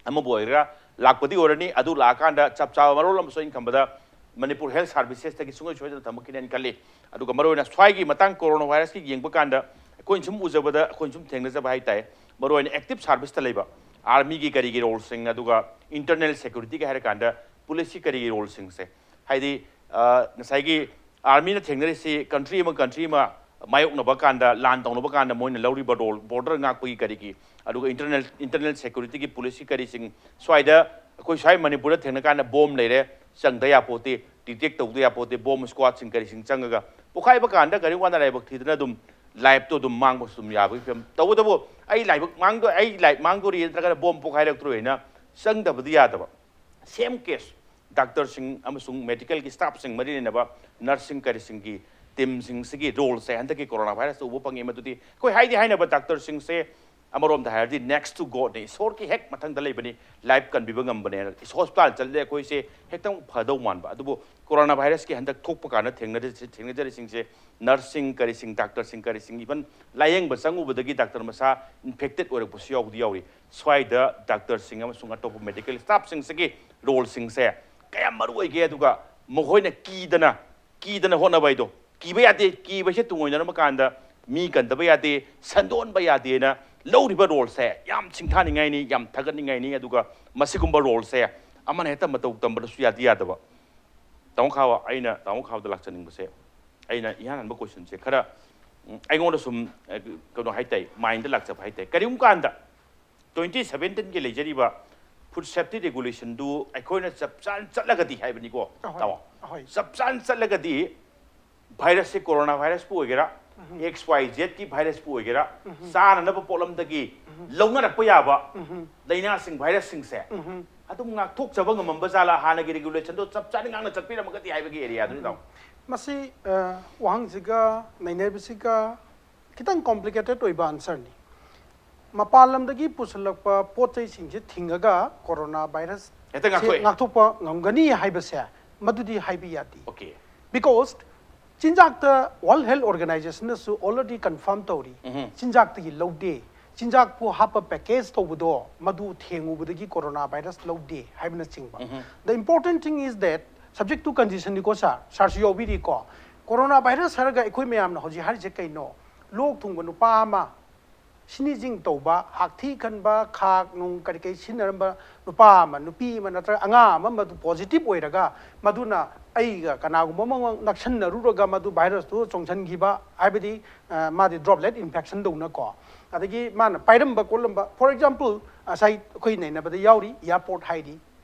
ꯑꯃꯕꯨ ꯑꯣꯏꯒꯦꯔꯥ, ꯂꯥꯛꯄꯗꯤ ꯑꯣꯏꯔꯅꯤ꯫ ꯑꯗꯨ ꯂꯥꯛꯑꯀꯥꯟꯗ ꯆꯞ ꯆꯥꯕ ꯃꯔꯣꯜ ꯑꯃꯁꯨ ꯑꯩꯅ ꯈꯟꯕꯗ ꯃꯅꯤꯄꯨꯔ health servicesꯇꯒꯤ ꯁꯨꯡꯁꯣꯏ ꯁꯣꯏꯗꯅ ꯊꯝꯃꯛꯈꯤꯅꯦꯅ ꯈꯜꯂꯤ꯫ ꯑꯗꯨꯒ ꯃꯔꯨꯑꯣꯏꯅ ꯁ꯭ꯋꯥꯏꯒꯤ ꯃꯇꯥꯡ coronavirusꯀꯤ ꯌꯦꯡꯕ ꯀꯥꯟꯗ ꯑꯩꯈꯣꯏꯅ ꯁꯨꯝ ꯎꯖꯕꯗ, ꯑꯩꯈꯣꯏꯅ ꯁꯨꯝ ꯊꯦꯡꯅꯖꯕ ꯍꯥꯏ ꯇꯥꯏ, ꯃꯔꯨꯑꯣꯏꯅ active serviceꯇ ꯂꯩꯕ armyꯒꯤ ꯀꯔꯤꯒꯤ roleꯁꯤꯡ, ꯑꯗꯨꯒ internal securityꯒ ꯍꯥꯏꯔꯀꯥꯟꯗ policeꯀꯤ ꯀꯔꯤꯒꯤ roleꯁꯤꯡꯁꯦ, ꯍꯥꯏꯗꯤ, ꯑ, ꯉꯁꯥꯏꯒꯤ armyꯅ ꯊꯦꯡꯅꯔꯤꯁꯤ country ꯑꯃ country ꯑꯃ ꯃꯥꯌꯣꯛꯅꯕ ꯀꯥꯟꯗ, ꯂꯥꯟ ꯇꯧꯅꯕ ꯀꯥꯟꯗ ꯃꯣꯏꯅ ꯂꯧꯔꯤꯕ role, border ꯉꯥꯛꯄꯒꯤ ꯀꯔꯤꯒꯤ, ꯑꯗꯨꯒ internal, internal securityꯒꯤ policeꯀꯤ ꯀꯔꯤꯁꯤꯡ, ꯁ꯭ꯋꯥꯏꯗ ꯑꯩꯈꯣꯏ ꯁ꯭ꯋꯥꯏ ꯃꯅꯤꯄꯨꯔꯗ ꯊꯦꯡꯅ ꯀꯥꯟꯗ bomb ꯂꯩꯔꯦ, ꯆꯪꯗ ꯌꯥꯄꯣꯠꯇꯦ, detect ꯇꯧꯗ ꯌꯥꯄꯣꯠꯇꯦ, bomb squadꯁꯤꯡ ꯀꯔꯤꯁꯤꯡ ꯆꯪꯉꯒ ꯄꯣꯈꯥꯏꯕ ꯀꯥꯟꯗ ꯀꯔꯤ ꯋꯥꯅ ꯂꯥꯏꯕꯛ ꯊꯤꯗꯅ ꯑꯗꯨꯝ lifeꯇꯣ ꯑꯗꯨꯝ ꯃꯥꯡꯕꯁꯨ ꯑꯗꯨꯝ ꯌꯥꯕꯒꯤ ꯐꯤꯕꯝ꯫ ꯇꯧꯕꯇꯕꯨ ꯑꯩ ꯂꯥꯏꯕꯛ ꯃꯥꯡꯗꯣ-, ꯑꯩ life ꯃꯥꯡꯗꯣꯔꯤ ꯅꯠꯇ꯭ꯔꯒꯅ bomb ꯄꯣꯈꯥꯏꯔꯛꯇꯣꯔꯤ ꯍꯥꯏꯅ ꯆꯪꯗꯕꯗꯤ ꯌꯥꯗꯕ꯫ Same case, doctorꯁꯤꯡ ꯑꯃꯁꯨꯡ medicalꯒꯤ staffꯁꯤꯡ, ꯃꯔꯤ ꯂꯩꯅꯕ nursing ꯀꯔꯤꯁꯤꯡꯒꯤ teamꯁꯤꯡꯁꯤꯒꯤ roleꯁꯦ ꯍꯟꯗꯛꯀꯤ coronavirusꯇ ꯎꯕ ꯐꯪꯉꯤ꯫ ꯃꯗꯨꯗꯤ ꯑꯩꯈꯣꯏ ꯍꯥꯏꯗꯤ ꯍꯥꯏꯅꯕ doctorꯁꯤꯡꯁꯦ ꯑꯃꯔꯣꯝꯗ ꯍꯥꯏꯔꯗꯤ next to Godꯅꯤ, ꯏꯁꯣꯔꯒꯤ ꯍꯦꯛ ꯃꯊꯪꯗ ꯂꯩꯕꯅꯤ, life ꯀꯟꯕꯤꯕ ꯉꯝꯕꯅꯦꯅ꯫ ꯏꯁ-, hospital ꯆꯠꯂꯦ ꯑꯩꯈꯣꯏꯁꯦ ꯍꯦꯛꯇ ꯐꯗꯧ ꯃꯥꯟꯕ, ꯑꯗꯨꯕꯨ coronavirusꯀꯤ ꯍꯟꯗꯛ ꯊꯣꯛꯄ ꯀꯥꯟꯗ ꯊꯦꯡꯅꯔꯤ-, ꯊꯦꯡꯅꯖꯔꯤꯁꯤꯡꯁꯦ nursing ꯀꯔꯤꯁꯤꯡ, doctorꯁꯤꯡ ꯀꯔꯤꯁꯤꯡ, even ꯂꯥꯌꯦꯡꯕ ꯆꯪꯉꯨꯕꯗꯒꯤ doctor ꯃꯁꯥ infected ꯑꯣꯏꯔꯛꯄꯁꯨ ꯌꯥꯎꯗꯤ ꯌꯥꯎꯔꯤ꯫ ꯁ꯭ꯋꯥꯏꯗ doctorꯁꯤꯡ ꯑꯃꯁꯨꯡ ꯑꯇꯣꯞꯄ medical staffꯁꯤꯡꯁꯤꯒꯤ roleꯁꯤꯡꯁꯦ ꯀꯌꯥꯝ ꯃꯔꯨ ꯑꯣꯏꯒꯦ, ꯑꯗꯨꯒ ꯃꯈꯣꯏꯅ ꯀꯤꯗꯅ, ꯀꯤꯗꯅ ꯍꯣꯠꯅꯕ ꯍꯥꯏꯗꯣ, ꯀꯤꯕ ꯌꯥꯗꯦ, ꯀꯤꯕꯁꯦ ꯇꯨꯡꯑꯣꯏꯅꯔꯝꯕ ꯀꯥꯟꯗ ꯃꯤ ꯀꯟꯗꯕ ꯌꯥꯗꯦ, ꯁꯟꯗꯣꯛꯍꯟꯕ ꯌꯥꯗꯦꯅ ꯂꯧꯔꯤꯕ roleꯁꯦ ꯌꯥꯝ ꯁꯤꯡꯊꯥꯅꯤꯡꯉꯥꯏꯅꯤ, ꯌꯥꯝ ꯊꯥꯒꯠꯅꯤꯡꯉꯥꯏꯅꯤ꯫ ꯑꯗꯨꯒ ꯃꯁꯤꯒꯨꯝꯕ roleꯁꯦ ꯑꯃꯅ ꯍꯦꯛꯇ ꯃꯇꯧ ꯇꯝꯕꯗꯁꯨ ꯌꯥꯗꯤ ꯌꯥꯗꯕ꯫ ꯇꯥꯃꯣ ꯈꯥꯕ, ꯑꯩꯅ ꯇꯥꯃꯣ ꯈꯥꯕꯗ ꯂꯥꯛꯆꯅꯤꯡꯕꯁꯦ, ꯑꯩꯅ ꯏꯍꯥꯟ ꯍꯥꯟꯕ questionꯁꯦ ꯈꯔ, ꯎꯝ, ꯑꯩꯉꯣꯟꯗ ꯁꯨꯝ, ꯑ, ꯀꯩꯅꯣ ꯍꯥꯏ ꯇꯥꯏ, mindꯗ ꯂꯥꯛꯆꯕ ꯍꯥꯏ ꯇꯥꯏ꯫ ꯀꯔꯤꯒꯨꯝꯕ ꯀꯥꯟꯗ twenty seventeenꯒꯤ ꯂꯩꯖꯔꯤꯕ food safety regulationꯗꯨ ꯑꯩꯈꯣꯏꯅ ꯆꯞ ꯆꯥꯅ ꯆꯠꯂꯒꯗꯤ ꯍꯥꯏꯕꯅꯤꯀꯣ, ꯑꯍꯣꯏ, ꯇꯥꯃꯣ? ꯑꯍꯣꯏ꯫ ꯆꯞ ꯆꯥꯅ ꯆꯠꯂꯒꯗꯤ virusꯁꯦ, coronavirusꯄꯨ ꯑꯣꯏꯒꯦꯔꯥ, X Y Zꯒꯤ virusꯄꯨ ꯑꯣꯏꯒꯦꯔꯥ, ꯆꯥꯅꯅꯕ ꯄꯣꯠꯂꯝꯗꯒꯤ ꯂꯧꯅꯔꯛꯄ ꯌꯥꯕ ꯂꯥꯏꯅꯥꯁꯤꯡ, virusꯁꯤꯡꯁꯦ ꯑꯗꯨꯝ ꯉꯥꯛꯊꯣꯛꯆꯕ ꯉꯝꯃꯝꯕ ꯖꯥꯠꯂꯥ, ꯍꯥꯟꯅꯒꯤ ꯔꯤꯒꯨꯂꯦꯁꯟꯗꯣ ꯆꯞ ꯆꯥꯅ ꯉꯥꯛꯅ ꯆꯠꯄꯤꯔꯝꯃꯒꯗꯤ ꯍꯥꯏꯕꯒꯤ ꯑꯦꯔꯤꯌꯥꯗꯨꯅꯤ ꯇꯥꯃꯣ꯫ ꯃꯁꯤ ꯋꯥꯍꯪꯁꯤꯒ ꯅꯩꯅꯕꯁꯤꯒ ꯈꯤꯇꯪ complicated ꯑꯣꯏꯕ answerꯅꯤ꯫ ꯃꯄꯥꯟ ꯂꯝꯗꯒꯤ ꯄꯨꯁꯤꯜꯂꯛꯄ ꯄꯣꯠ ꯆꯩꯁꯤꯡꯁꯦ ꯊꯤꯡꯉꯒ ꯀꯣꯔꯣꯅꯥ ꯚꯥꯏꯔꯁ ꯍꯦꯛꯇ ꯉꯥꯛꯊꯣꯛꯑꯦ꯫ ꯉꯥꯛꯊꯣꯛꯄ ꯉꯝꯒꯅꯤ ꯍꯥꯏꯕꯁꯦ ꯃꯗꯨꯗꯤ ꯍꯥꯏꯕ ꯌꯥꯗꯦ꯫ Okay. Because ꯆꯤꯟꯖꯥꯛꯇ World Health Organizationꯅꯁꯨ already confirm ꯇꯧꯔꯤ꯫ ꯎꯝꯍꯨꯝ꯫ ꯆꯤꯟꯖꯥꯛꯇꯒꯤ ꯂꯧꯗꯦ꯫ ꯆꯤꯟꯖꯥꯛꯄꯨ ꯍꯥꯞꯄ package ꯇꯧꯕꯗꯣ ꯃꯗꯨ ꯊꯦꯡꯉꯨꯕꯗꯒꯤ ꯀꯣꯔꯣꯅꯥ ꯚꯥꯏꯔꯁ ꯂꯧꯗꯦ ꯍꯥꯏꯕꯅꯆꯤꯡꯕ꯫ ꯎꯝꯍꯨꯝ꯫ The important thing is that subject to conditionꯅꯤꯀꯣ ꯁꯥꯔ, ꯁꯥꯔꯁꯨ ꯌꯥꯎꯕꯤꯔꯤꯀꯣ꯫ ꯀꯣꯔꯣꯅꯥ ꯚꯥꯏꯔꯁ ꯍꯥꯏꯔꯒ ꯑꯩꯈꯣꯏ ꯃꯌꯥꯝꯅ ꯍꯧꯖꯤꯛ ꯍꯥꯏꯔꯤꯁꯦ ꯀꯩꯅꯣ? ꯂꯣꯛ ꯊꯨꯡꯕ ꯅꯨꯄꯥ ꯑꯃ, ꯁꯤꯅꯤꯖꯤꯡ ꯇꯧꯕ, ꯍꯥꯛꯊꯤ ꯈꯟꯕ, ꯈꯥꯛ ꯅꯨꯡ ꯀꯔꯤ ꯀꯔꯤ ꯁꯤꯖꯤꯟꯅꯔꯝꯕ ꯅꯨꯄꯥ ꯑꯃ, ꯅꯨꯄꯤ ꯑꯃ ꯅꯠꯇ꯭ꯔꯒ ꯑꯉꯥꯡ ꯑꯃ ꯃꯗꯨ positive ꯑꯣꯏꯔꯒ ꯃꯗꯨꯅ ꯑꯩꯒ ꯀꯅꯥꯒꯨꯝꯕ ꯑꯃ ꯅꯛꯁꯟꯅꯔꯨꯔꯒ ꯃꯗꯨ ꯚꯥꯏꯔꯁꯇꯨ ꯆꯣꯡꯁꯤꯟꯈꯤꯕ, ꯍꯥꯏꯕꯗꯤ ꯑ, ꯃꯥꯗꯤ droplet infection ꯗꯧꯅꯀꯣ꯫ ꯑꯗꯒꯤ ꯃꯥꯅ ꯄꯥꯏꯔꯝꯕ ꯈꯣꯠꯂꯝꯕ, for example, ꯉꯁꯥꯏ ꯑꯩꯈꯣꯏ ꯅꯩꯅꯕꯗ ꯌꯥꯎꯔꯤ, airport ꯍꯥꯏꯔꯤ,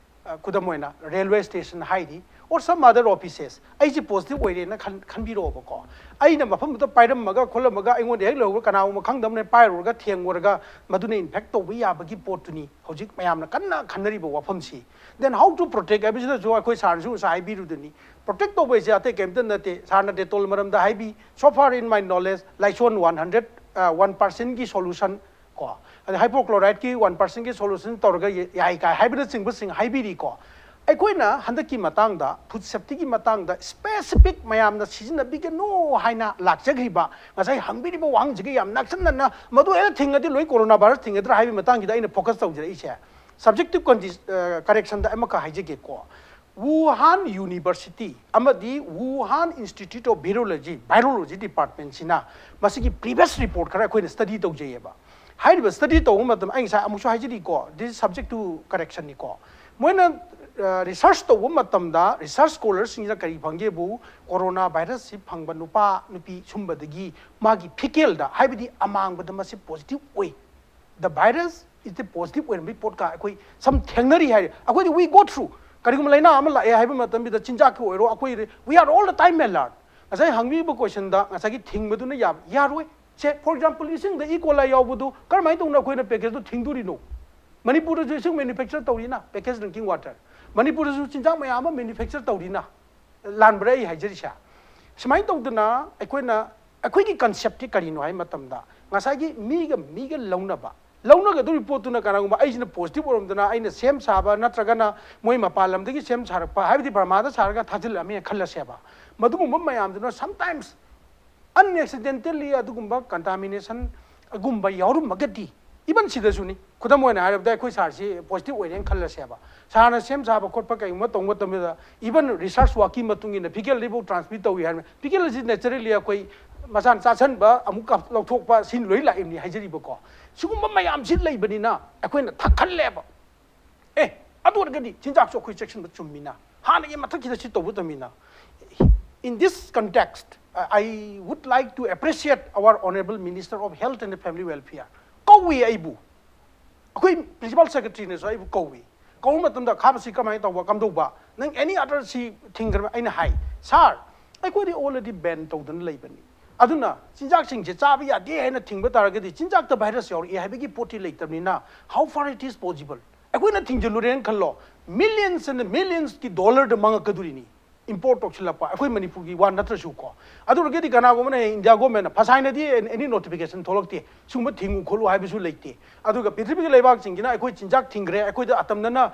ꯑ, ꯈꯨꯗꯝ ꯑꯣꯏꯅ railway station ꯍꯥꯏꯔꯤ, or some other offices, ꯑꯩꯁꯦ positive ꯑꯣꯏꯔꯦꯅ ꯈꯟ-, ꯈꯟꯕꯤꯔꯛꯑꯣꯕꯀꯣ꯫ ꯑꯩꯅ ꯃꯐꯝꯗꯨꯗ ꯄꯥꯏꯔꯝꯃꯒ ꯈꯣꯠꯂꯝꯃꯒ ꯑꯩꯉꯣꯟꯗ ꯍꯦꯛ ꯂꯩꯍꯧꯕ ꯀꯅꯥꯒꯨꯝꯕ ꯈꯪꯗꯕꯅ ꯄꯥꯏꯔꯨꯔꯒ ꯊꯦꯡꯉꯨꯔꯒ ꯃꯗꯨꯅ infect ꯇꯧꯕ ꯌꯥꯕꯒꯤ ꯄꯣꯠꯇꯨꯅꯤ ꯍꯧꯖꯤꯛ ꯃꯌꯥꯝꯅ ꯀꯟꯅ ꯈꯟꯅꯔꯤꯕ ꯋꯥꯐꯝꯁꯤ꯫ Then how to protect ꯍꯥꯏꯕꯁꯤꯗꯁꯨ ꯑꯩꯈꯣꯏ ꯁꯥꯔꯅꯁꯨ ꯉꯁꯥꯏ ꯍꯥꯏꯕꯤꯔꯨꯗꯨꯅꯤ꯫ Protect ꯇꯧꯕ ꯍꯥꯏꯁꯦ ꯑꯇꯩ ꯀꯔꯤꯝꯇ ꯅꯠꯇꯦ꯫ ꯁꯥꯔꯅ Dettol ꯃꯔꯝꯗ ꯍꯥꯏꯕꯤ, so far in my knowledge, Lysol one hundred, ꯑ, one percentꯀꯤ solution ꯀꯣ, ꯑꯗꯩ hydrochlorideꯀꯤ one percentꯀꯤ solution ꯇꯧꯔꯒ ꯌ-, ꯌꯥꯏ ꯀꯥꯏ ꯍꯥꯏꯕꯅꯆꯤꯡꯕꯁꯤꯡ ꯍꯥꯏꯕꯤꯔꯤꯀꯣ꯫ ꯑꯩꯈꯣꯏꯅ ꯍꯟꯗꯛꯀꯤ ꯃꯇꯥꯡꯗ, food safetyꯒꯤ ꯃꯇꯥꯡꯗ specific ꯃꯌꯥꯝꯅ ꯁꯤꯖꯤꯟꯅꯕꯤꯒꯅꯨ ꯍꯥꯏꯅ ꯂꯥꯛꯆꯈ꯭ꯔꯤꯕ, ꯉꯁꯥꯏ ꯍꯪꯕꯤꯔꯤꯕ ꯋꯥꯍꯪꯁꯤꯒ ꯌꯥꯝ ꯅꯛꯁꯟꯅꯅ, ꯃꯗꯨ ꯍꯦꯛꯇ ꯊꯤꯡꯉꯗꯤ ꯂꯣꯏ ꯀꯣꯔꯣꯅꯥ ꯚꯥꯏꯔꯁ ꯊꯤꯡꯒꯗ꯭ꯔꯥ ꯍꯥꯏꯕꯒꯤ ꯃꯇꯥꯡꯁꯤꯗ ꯑꯩꯅ focus ꯇꯧꯖꯔꯛꯏꯁꯦ꯫ Subject to condi-, ꯑ, correctionꯗ ꯑꯃꯈꯛ ꯍꯥꯏꯖꯒꯦꯀꯣ꯫ Wuhan University ꯑꯃꯗꯤ Wuhan Institute of Virology, Virology Departmentꯁꯤꯅ ꯃꯁꯤꯒꯤ previous report ꯈꯔ ꯑꯩꯈꯣꯏꯅ study ꯇꯧꯖꯩꯌꯦꯕ꯫ ꯍꯥꯏꯔꯤꯕ study ꯇꯧꯕ ꯃꯇꯝꯗ ꯑꯩ ꯉꯁꯥꯏ ꯑꯃꯨꯛꯁꯨ ꯍꯥꯏꯖꯔꯤꯀꯣ, this is subject to correctionꯅꯤꯀꯣ꯫ ꯃꯣꯏꯅ, ꯑ, research ꯇꯧꯕ ꯃꯇꯝꯗ research scholarꯁꯤꯡꯁꯤꯅ ꯀꯔꯤ ꯐꯪꯒꯦꯕꯨ, ꯀꯣꯔꯣꯅꯥ ꯚꯥꯏꯔꯁꯁꯤ ꯐꯪꯕ ꯅꯨꯄꯥ ꯅꯨꯄꯤ ꯁꯨꯝꯕꯗꯒꯤ ꯃꯥꯒꯤ ꯐꯤꯀꯦꯜꯗ, ꯍꯥꯏꯕꯗꯤ ꯑꯃꯥꯡꯕꯗ ꯃꯁꯤ positive ꯑꯣꯏ꯫ The virus is the positive ꯑꯣꯏꯔꯝꯕꯒꯤ ꯄꯣꯠꯀ ꯑꯩꯈꯣꯏ ꯁꯝ ꯊꯦꯡꯅꯔꯤ ꯍꯥꯏꯔꯦ꯫ ꯑꯩꯈꯣꯏꯗꯤ we go through, ꯀꯔꯤꯒꯨꯝꯕ ꯂꯥꯏꯅꯥ ꯑꯃ ꯂꯥꯛꯑꯦ ꯍꯥꯏꯕ ꯃꯇꯝꯗ ꯆꯤꯟꯖꯥꯛꯀꯤ ꯑꯣꯏꯔꯣ, ꯑꯩꯈꯣꯏ, we are all the time alert꯫ ꯉꯁꯥꯏ ꯍꯪꯕꯤꯕ questionꯗ ꯉꯁꯥꯏꯒꯤ ꯊꯤꯡꯕꯗꯨꯅ ꯌꯥꯕ ꯌꯥꯔꯣꯏ꯫ ꯁꯦ, for example, ꯏꯁꯤꯡꯗ E. coli ꯌꯥꯎꯕꯗꯨ ꯀꯔꯝꯍꯥꯏꯅ ꯇꯧꯅ ꯑꯩꯈꯣꯏꯅ packageꯗꯨ ꯊꯤꯡꯗꯣꯔꯤꯅꯣ? ꯃꯅꯤꯄꯨꯔꯗꯁꯨ ꯏꯁꯤꯡ ꯃꯦꯅꯨꯐꯦꯛꯆꯔ ꯇꯧꯔꯤꯅ, ꯄꯦꯀꯦꯖ ꯗ꯭ꯔꯤꯡꯀꯤꯡ ꯋꯥꯇꯔ꯫ ꯃꯅꯤꯄꯨꯔꯗꯁꯨ ꯆꯤꯟꯖꯥꯛ ꯃꯌꯥꯝ ꯑꯃ ꯃꯦꯅꯨꯐꯦꯛꯆꯔ ꯇꯧꯔꯤꯅ꯫ ꯂꯥꯟꯕ꯭ꯔꯥ ꯑꯩ ꯍꯥꯏꯖꯔꯤꯁꯦ? ꯁꯨꯃꯥꯏꯅ ꯇꯧꯗꯅ ꯑꯩꯈꯣꯏꯅ, ꯑꯩꯈꯣꯏꯒꯤ ꯀꯟꯁꯦꯞꯁꯦ ꯀꯔꯤꯅꯣ ꯍꯥꯏꯕ ꯃꯇꯝꯗ, ꯉꯁꯥꯏꯒꯤ ꯃꯤꯒ ꯃꯤꯒ ꯂꯧꯅꯕ, ꯂꯧꯅꯒꯗꯧꯔꯤꯕ ꯄꯣꯠꯇꯨꯅ ꯀꯅꯥꯒꯨꯝꯕ ꯑꯩꯁꯤꯅ ꯄꯣꯖꯤꯇꯤꯚ ꯑꯣꯏꯔꯝꯗꯅ ꯑꯩꯅ ꯁꯦꯝ ꯁꯥꯕ ꯅꯠꯇ꯭ꯔꯒꯅ ꯃꯣꯏ ꯃꯄꯥꯟ ꯂꯝꯗꯒꯤ ꯁꯦꯝ ꯁꯥꯔꯛꯄ, ꯍꯥꯏꯕꯗꯤ ꯕꯔꯃꯥꯗ ꯁꯥꯔꯒ ꯊꯥꯖꯤꯜꯂꯛꯑꯝꯃꯦ ꯈꯜꯂꯁꯦꯕ, ꯃꯗꯨꯒꯨꯝꯕ ꯃꯌꯥꯝꯗꯨꯅ sometimes unaccidentally ꯑꯗꯨꯒꯨꯝꯕ ꯀꯟꯇꯥꯃꯤꯅꯦꯁꯟꯒꯨꯝꯕ ꯌꯥꯎꯔꯝꯃꯒꯗꯤ, ꯏꯚꯟ ꯁꯤꯗꯁꯨꯅꯤ, ꯈꯨꯗꯝ ꯑꯣꯏꯅ ꯍꯥꯏꯔꯕꯗ ꯑꯩꯈꯣꯏ ꯁꯥꯔꯁꯤ ꯄꯣꯖꯤꯇꯤꯚ ꯑꯣꯏꯔꯦꯅ ꯈꯜꯂꯁꯦꯕ, ꯁꯥꯔꯅ ꯁꯦꯝ ꯁꯥꯕ ꯈꯣꯠꯄ ꯀꯩꯒꯨꯝꯕ ꯇꯧꯕ ꯃꯇꯝꯗ, ꯏꯚꯟ ꯔꯤꯁꯔꯁ ꯋꯥꯔꯛꯀꯤ ꯃꯇꯨꯡ ꯏꯟꯅ ꯐꯤꯀꯦꯜꯗꯒꯤꯐꯥꯎ ꯇ꯭ꯔꯥꯟꯁꯃꯤꯠ ꯇꯧꯏ ꯍꯥꯏꯕ꯫ ꯐꯤꯀꯦꯜ ꯑꯁꯤ ꯅꯦꯆꯔꯦꯜꯂꯤ ꯑꯩꯈꯣꯏ ꯃꯁꯥꯅ ꯆꯥꯁꯟꯕ ꯑꯃꯨꯛꯀ ꯂꯧꯊꯣꯛꯄ ꯁꯤ ꯂꯣꯏ ꯂꯥꯛꯏꯕꯅꯤ ꯍꯥꯏꯖꯔꯤꯕꯀꯣ꯫ ꯁꯤꯒꯨꯝꯕ ꯃꯌꯥꯝꯁꯤ ꯂꯩꯕꯅꯤꯅ ꯑꯩꯈꯣꯏꯅ ꯊꯛꯍꯜꯂꯦꯕ꯫ ꯑꯦ, ꯑꯗꯨ ꯑꯣꯏꯔꯒꯗꯤ ꯆꯤꯟꯖꯥꯛꯁꯨ ꯑꯩꯈꯣꯏ ꯆꯦꯛꯁꯤꯟꯕ ꯆꯨꯝꯃꯤꯅ, ꯍꯥꯟꯅꯒꯤ ꯃꯊꯛꯁꯤꯗ ꯁꯤ ꯇꯧꯒꯗꯕꯅꯤꯅ꯫ In this context, I would like to appreciate our Honorable Minister of Health and Family Welfare꯫ ꯀꯧꯏ ꯑꯩꯕꯨ, ꯑꯩꯈꯣꯏ ꯄ꯭ꯔꯤꯟꯁꯤꯄꯥꯜ ꯁꯦꯀ꯭ꯔꯦꯇꯔꯤꯅꯁꯨ ꯑꯩꯕꯨ ꯀꯧꯏ꯫ ꯀꯧꯕ ꯃꯇꯝꯗ, "ꯈꯥꯕꯁꯤ ꯀꯃꯥꯏꯅ ꯇꯧꯕ, ꯀꯝꯗꯧꯕ, ꯅꯪ ꯑꯦꯅꯤ ꯑꯗꯔ ꯁꯤ ꯊꯤꯡꯈ꯭ꯔꯕ?" ꯑꯩꯅ ꯍꯥꯏ, "ꯁꯥꯔ, ꯑꯩꯈꯣꯏꯗꯤ already ban ꯇꯧꯗꯅ ꯂꯩꯕꯅꯤ, ꯑꯗꯨꯅ ꯆꯤꯟꯖꯥꯛꯁꯤꯡꯁꯦ ꯆꯥꯕ ꯌꯥꯗꯦ ꯍꯥꯏꯅ ꯊꯤꯡꯕ ꯇꯥꯔꯒꯗꯤ ꯆꯤꯟꯖꯥꯛꯇ ꯚꯥꯏꯔꯁ ꯌꯥꯎꯔꯛꯑꯦ ꯍꯥꯏꯕꯒꯤ ꯄꯣꯠꯇꯤ ꯂꯩꯇꯕꯅꯤꯅ, how far it is possible?" ꯑꯩꯈꯣꯏꯅ ꯊꯤꯡꯖꯤꯜꯂꯨꯔꯦꯅ ꯈꯜꯂꯣ, ꯃꯤꯂꯤꯌꯟꯁ ꯑꯦꯟ ꯃꯤꯂꯤꯌꯟꯁꯀꯤ ꯗꯣꯂꯔꯗ ꯃꯥꯡꯉꯛꯀꯗꯣꯔꯤꯅꯤ꯫ ꯏꯝꯄꯣꯔꯠ ꯇꯧꯁꯤꯜꯂꯛꯄ ꯑꯩꯈꯣꯏ ꯃꯅꯤꯄꯨꯔꯒꯤ ꯋꯥ ꯅꯠꯇ꯭ꯔꯁꯨ ꯀꯣ꯫ ꯑꯗꯨ ꯑꯣꯏꯔꯒꯗꯤ ꯀꯅꯥꯒꯨꯝꯕꯅ ꯍꯌꯦꯡ ꯏꯟꯗꯤꯌꯥ ꯒꯣꯔꯃꯦꯟꯅ ꯐꯁꯥꯏꯅꯗꯤ ꯑꯦꯅꯤ ꯅꯣꯇꯤꯐꯤꯀꯦꯁꯟ ꯊꯣꯛꯂꯛꯇꯦ, ꯁꯤꯒꯨꯝꯕ ꯊꯤꯡꯉꯨ ꯈꯣꯠꯂꯨ ꯍꯥꯏꯕꯁꯨ ꯂꯩꯇꯦ꯫ ꯑꯗꯨꯒ ꯄ꯭ꯔꯤꯊꯤꯕꯤꯒꯤ ꯂꯩꯕꯥꯛꯁꯤꯡꯁꯤꯅ ꯑꯩꯈꯣꯏ ꯆꯤꯟꯖꯥꯛ ꯊꯤꯡꯈ꯭ꯔꯦ, ꯑꯩꯈꯣꯏꯗ ꯑꯇꯝꯅꯅ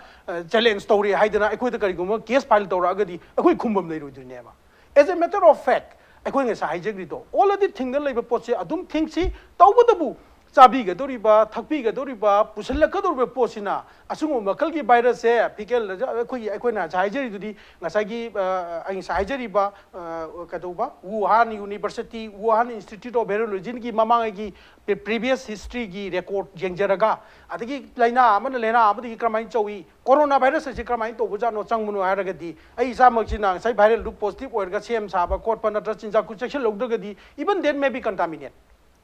ꯆꯦꯂꯦꯟꯖ ꯇꯧꯔꯦ ꯍꯥꯏꯗꯅ ꯑꯩꯈꯣꯏꯗ ꯀꯔꯤꯒꯨꯝꯕ ꯀꯦꯁ ꯐꯥꯏꯜ ꯇꯧꯔꯛꯑꯒꯗꯤ ꯑꯩꯈꯣꯏ ꯈꯨꯝꯕꯝ ꯂꯩꯔꯣꯏꯗꯣꯏꯅꯦꯕ꯫ As a matter of fact, ꯑꯩꯈꯣꯏ ꯉꯁꯥꯏ ꯍꯥꯏꯖꯈ꯭ꯔꯤꯗꯣ, already ꯊꯤꯡꯗꯅ ꯂꯩꯕ ꯄꯣꯠꯁꯦ ꯑꯗꯨꯝ ꯊꯤꯡꯁꯤ꯫ ꯇꯧꯕꯇꯕꯨ ꯆꯥꯕꯤꯒꯗꯧꯔꯤꯕ, ꯊꯛꯄꯤꯒꯗꯧꯔꯤꯕ, ꯄꯨꯁꯤꯜꯂꯛꯀꯗꯧꯔꯤꯕ ꯄꯣꯠꯁꯤꯅ ꯑꯁꯤꯒꯨꯝꯕ ꯃꯈꯜꯒꯤ ꯚꯥꯏꯔꯁꯁꯦ, ꯐꯤꯀꯦꯜ ꯑꯩꯈꯣꯏꯒꯤ, ꯑꯩꯈꯣꯏꯅ ꯉꯁꯥꯏ ꯍꯥꯏꯖꯔꯤꯗꯨꯗꯤ, ꯉꯁꯥꯏꯒꯤ, ꯑ, ꯑꯩ ꯉꯁꯥꯏ ꯍꯥꯏꯖꯔꯤꯕ, ꯑ, ꯀꯩꯗꯧꯕ, Wuhan university, Wuhan institute of ꯚꯥꯏꯔꯣꯂꯣꯖꯤꯒꯤ ꯃꯃꯥꯡꯉꯩꯒꯤ ꯄ꯭ꯔꯤ-, ꯄ꯭ꯔꯤꯚꯤꯌꯁ ꯍꯤꯁꯇ꯭ꯔꯤꯒꯤ ꯔꯦꯀꯣꯔꯠ ꯌꯦꯡꯖꯔꯒ, ꯑꯗꯒꯤ ꯂꯥꯏꯅꯥ ꯑꯃꯅ ꯂꯥꯏꯅꯥ ꯑꯃꯗꯒꯤ ꯀꯔꯝꯍꯥꯏꯅ ꯆꯧꯏ, ꯀꯣꯔꯣꯅꯥ ꯚꯥꯏꯔꯁ ꯑꯁꯤ ꯀꯔꯝꯍꯥꯏꯅ ꯇꯧꯕꯖꯥꯠꯅꯣ, ꯆꯪꯕꯅꯣ ꯍꯥꯏꯔꯒꯗꯤ, ꯑꯩ ꯏꯁꯥꯃꯛꯁꯤꯅ ꯉꯁꯥꯏ ꯚꯥꯏꯔꯦꯜꯗꯨ ꯄꯣꯖꯤꯇꯤꯚ ꯑꯣꯏꯔꯒ ꯁꯦꯝ ꯁꯥꯕ ꯈꯣꯠꯄ ꯅꯠꯇ꯭ꯔꯒ ꯆꯤꯟꯖꯥꯛꯇꯨ ꯆꯦꯛꯁꯤꯜꯍꯧꯗ꯭ꯔꯒꯗꯤ, even that may be contaminate꯫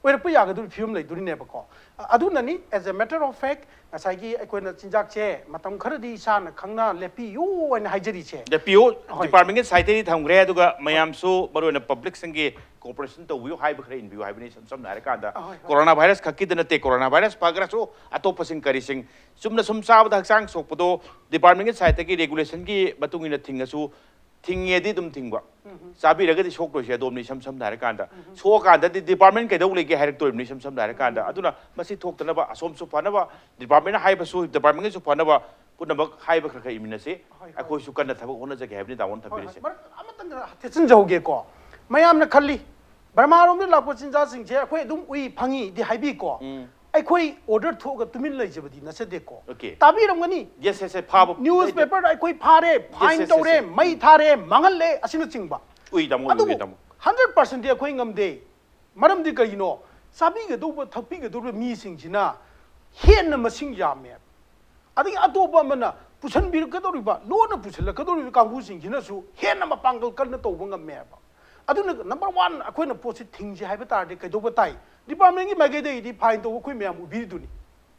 ꯑꯣꯏꯔꯛꯄ ꯌꯥꯒꯗꯧꯔꯤꯕ ꯐꯤꯕꯝ ꯂꯩꯗꯣꯔꯤꯅꯦꯕꯀꯣ꯫ ꯑ- ꯑꯗꯨꯅꯅꯤ, as a matter of fact, ꯉꯁꯥꯏꯒꯤ ꯑꯩꯈꯣꯏꯅ ꯆꯤꯟꯖꯥꯛꯁꯦ ꯃꯇꯝ ꯈꯔꯗꯤ ꯏꯁꯥꯅ ꯈꯪꯅ ꯂꯦꯞꯄꯤꯌꯨ ꯍꯥꯏꯅ ꯍꯥꯏꯖꯔꯤꯁꯦ꯫ ꯂꯦꯞꯄꯤꯌꯨ꯫ ꯍꯣꯏ꯫ ꯗꯤꯄꯥꯔꯠꯃꯦꯟꯒꯤ ꯁꯥꯏꯠꯇꯒꯤ ꯊꯝꯈ꯭ꯔꯦ, ꯑꯗꯨꯒ ꯃꯌꯥꯝꯁꯨ ꯃꯔꯨꯑꯣꯏꯅ ꯄꯕ꯭ꯂꯤꯛꯁꯤꯡꯒꯤ ꯀꯣꯑꯣꯄꯔꯦꯁꯟ ꯇꯧꯕꯤꯌꯨ, ꯍꯥꯏꯕ ꯈꯔ ꯏꯟꯕꯤꯌꯨ ꯍꯥꯏꯕꯅꯤ꯫ ꯏꯁꯝ ꯁꯝꯅ ꯍꯥꯏꯔꯀꯥꯟꯗ ꯑꯍꯣꯏ, ꯍꯣꯏ꯫ ꯀꯣꯔꯣꯅꯥ ꯚꯥꯏꯔꯁ ꯈꯛꯀꯤꯗ ꯅꯠꯇꯦ, ꯀꯣꯔꯣꯅꯥ ꯚꯥꯏꯔꯁ ꯐꯈ꯭ꯔꯁꯨ ꯑꯇꯣꯞꯄꯁꯤꯡ ꯀꯔꯤꯁꯤꯡ ꯆꯨꯝꯅ ꯁꯨꯝ ꯆꯥꯕꯗ ꯍꯛꯆꯥꯡ ꯁꯣꯛꯄꯗꯣ ꯗꯤꯄꯥꯔꯠꯃꯦꯟꯒꯤ ꯁꯥꯏꯠꯇꯒꯤ ꯔꯦꯒꯨꯂꯦꯁꯟꯒꯤ ꯃꯇꯨꯡ ꯏꯟꯅ ꯊꯤꯡꯉꯁꯨ, ꯊꯤꯡꯉꯦꯗꯤ ꯑꯗꯨꯝ ꯊꯤꯡꯕ, ꯆꯥꯕꯤꯔꯒꯗꯤ ꯁꯣꯛꯂꯣꯏꯁꯦ ꯑꯗꯣꯝꯅ꯫ ꯏꯁꯝ ꯁꯝꯅ ꯍꯥꯏꯔꯀꯥꯟꯗ ꯁꯣꯛꯑꯀꯥꯟꯗꯗꯤ ꯗꯤꯄꯥꯔꯠꯃꯦꯟ ꯀꯩꯗꯧ ꯂꯩꯒꯦ ꯍꯥꯏꯔꯛꯇꯣꯔꯤꯕꯅꯤ꯫ ꯏꯁꯝ ꯁꯝꯅ ꯍꯥꯏꯔꯀꯥꯟꯗ ꯑꯗꯨꯅ ꯃꯁꯤ ꯊꯣꯛꯇꯅꯕ, ꯑꯁꯣꯝꯁꯨ ꯐꯅꯕ, ꯗꯤꯄꯥꯔꯠꯃꯦꯟꯅ ꯍꯥꯏꯕꯁꯨ ꯗꯤꯄꯥꯔꯠꯃꯦꯟꯒꯤꯁꯨ ꯐꯅꯕ ꯄꯨꯝꯅꯃꯛ ꯍꯥꯏꯕ ꯈꯔ ꯈꯔ ꯏꯃꯤꯟꯅꯁꯤ꯫ ꯍꯣꯏ, ꯍꯣꯏ꯫ ꯑꯩꯈꯣꯏꯁꯨ ꯀꯟꯅ ꯊꯕꯛ ꯍꯣꯠꯅꯖꯒꯦ ꯍꯥꯏꯕꯅꯤ ꯇꯥꯃꯣꯅ ꯍꯣꯏ, ꯍꯣꯏ꯫ ꯊꯝꯕꯤꯔꯤꯁꯦ꯫ ꯃꯔꯛ ꯑꯃꯇꯪ ꯊꯦꯠꯆꯤꯟꯖꯍꯧꯒꯦꯀꯣ꯫ ꯃꯌꯥꯝꯅ ꯈꯜꯂꯤ, ꯕꯔꯃꯥꯔꯣꯝꯗ ꯂꯥꯛꯄ ꯆꯤꯟꯖꯥꯛꯁꯤꯡꯁꯦ ꯑꯩꯈꯣꯏ ꯑꯗꯨꯝ ꯎꯏ ꯐꯪꯉꯤꯗꯤ ꯍꯥꯏꯕꯤꯀꯣ꯫ ꯎꯝ꯫ ꯑꯩꯈꯣꯏ ꯑꯣꯔꯗꯔ ꯊꯣꯛꯑꯒ ꯇꯨꯃꯤꯟ ꯂꯩꯖꯕꯗꯤ ꯅꯠꯆꯗꯦꯀꯣ꯫ Okay. ꯇꯥꯕꯤꯔꯝꯒꯅꯤ꯫ ꯌꯦꯁ, ꯌꯦꯁ, ꯌꯦꯁ, ꯐꯥꯕ ꯅ꯭ꯌꯨꯁ ꯄꯦꯄꯔꯗ ꯑꯩꯈꯣꯏ ꯐꯥꯔꯦ, ꯐꯥꯏꯟ ꯌꯦꯁ, ꯇꯧꯔꯦ, ꯌꯦꯁ꯫ ꯃꯩ ꯊꯥꯔꯦ, ꯃꯥꯡꯍꯜꯂꯦ, ꯑꯁꯤꯅꯆꯤꯡꯕ꯫ ꯎꯏ ꯇꯥꯃꯣ, ꯎꯏ, ꯑꯗꯨꯕꯨ ꯎꯏ ꯇꯥꯃꯣ꯫ ꯍꯟꯗ꯭ꯔꯦꯠ ꯄꯥꯔꯁꯦꯟꯗꯤ ꯑꯩꯈꯣꯏ ꯉꯝꯗꯦ꯫ ꯃꯔꯝꯗꯤ ꯀꯔꯤꯅꯣ? ꯆꯥꯕꯤꯒꯗꯧꯕ, ꯊꯛꯄꯤꯒꯗꯧꯔꯤꯕ ꯃꯤꯁꯤꯡꯁꯤꯅ ꯍꯦꯟꯅ ꯃꯁꯤꯡ ꯌꯥꯝꯃꯦ꯫ ꯑꯗꯒꯤ ꯑꯇꯣꯞꯄ ꯑꯃꯅ ꯄꯨꯁꯟꯕꯤꯔꯛꯀꯗꯧꯔꯤꯕ, ꯂꯣꯟꯅ ꯄꯨꯁꯤꯜꯂꯛꯀꯗꯧꯔꯤꯕ ꯀꯥꯡꯕꯨꯁꯤꯡꯁꯤꯅꯁꯨ ꯍꯦꯟꯅ ꯃꯄꯥꯡꯒꯜ ꯀꯟꯅ ꯇꯧꯕ ꯉꯝꯃꯦꯕ꯫ ꯑꯗꯨꯅ ꯅꯝꯕꯔ ꯋꯥꯟ ꯑꯩꯈꯣꯏꯅ ꯄꯣꯠꯁꯤ ꯊꯤꯡꯁꯤ ꯍꯥꯏꯕ ꯇꯥꯔꯗꯤ ꯀꯩꯗꯧꯕ ꯇꯥꯏ? ꯗꯤꯄꯥꯔꯠꯃꯦꯟꯒꯤ ꯃꯥꯏꯀꯩꯗꯒꯤꯗꯤ ꯐꯥꯏꯟ ꯇꯧꯕ ꯑꯩꯈꯣꯏ ꯃꯌꯥꯝ ꯎꯕꯤꯔꯤꯗꯨꯅꯤ꯫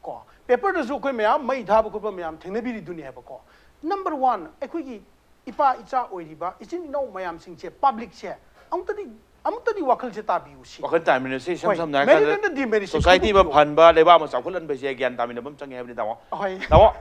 ꯀꯣ, ꯄꯦꯄꯔꯗꯁꯨ ꯑꯩꯈꯣꯏ ꯃꯌꯥꯝ ꯃꯩ ꯊꯥꯕ ꯈꯣꯠꯄ ꯃꯌꯥꯝ ꯊꯦꯡꯅꯕꯤꯔꯤꯗꯨꯅꯤ ꯍꯥꯏꯕꯀꯣ꯫ ꯅꯝꯕꯔ ꯋꯥꯟ, ꯑꯩꯈꯣꯏꯒꯤ ꯏꯄꯥ ꯏꯆꯥ ꯑꯣꯏꯔꯤꯕ ꯏꯆꯤꯟ ꯏꯅꯥꯎ ꯃꯌꯥꯝꯁꯤꯡꯁꯦ, ꯄꯕ꯭ꯂꯤꯛꯁꯦ ꯑꯃꯨꯛꯇꯗꯤ, ꯑꯃꯨꯛꯇꯗꯤ ꯋꯥꯈꯜꯁꯦ ꯇꯥꯕꯤꯌꯨ ꯁꯤ꯫ ꯋꯥꯈꯜ ꯇꯥꯃꯤꯟꯅꯁꯤ꯫ ꯏꯁꯝ ꯍꯣꯏ, ꯁꯝꯅ merit ꯍꯥꯏꯔꯀꯥꯟꯗ and demerit ꯁꯤ ꯁꯣꯁꯥꯏꯇꯤ ꯑꯃ ꯈꯪꯗꯣꯛꯄꯤꯌꯨ꯫ ꯐꯍꯟꯕ, ꯂꯩꯕꯥꯛ ꯑꯃ ꯆꯥꯎꯈꯠꯍꯟꯕꯁꯦ ꯒ꯭ꯌꯥꯟ ꯇꯥꯃꯤꯟꯅꯕ ꯑꯃ ꯆꯪꯉꯦ ꯍꯥꯏꯕꯅꯤ ꯇꯥꯃꯣ꯫ ꯍꯣꯏ꯫ ꯇꯥꯃꯣ,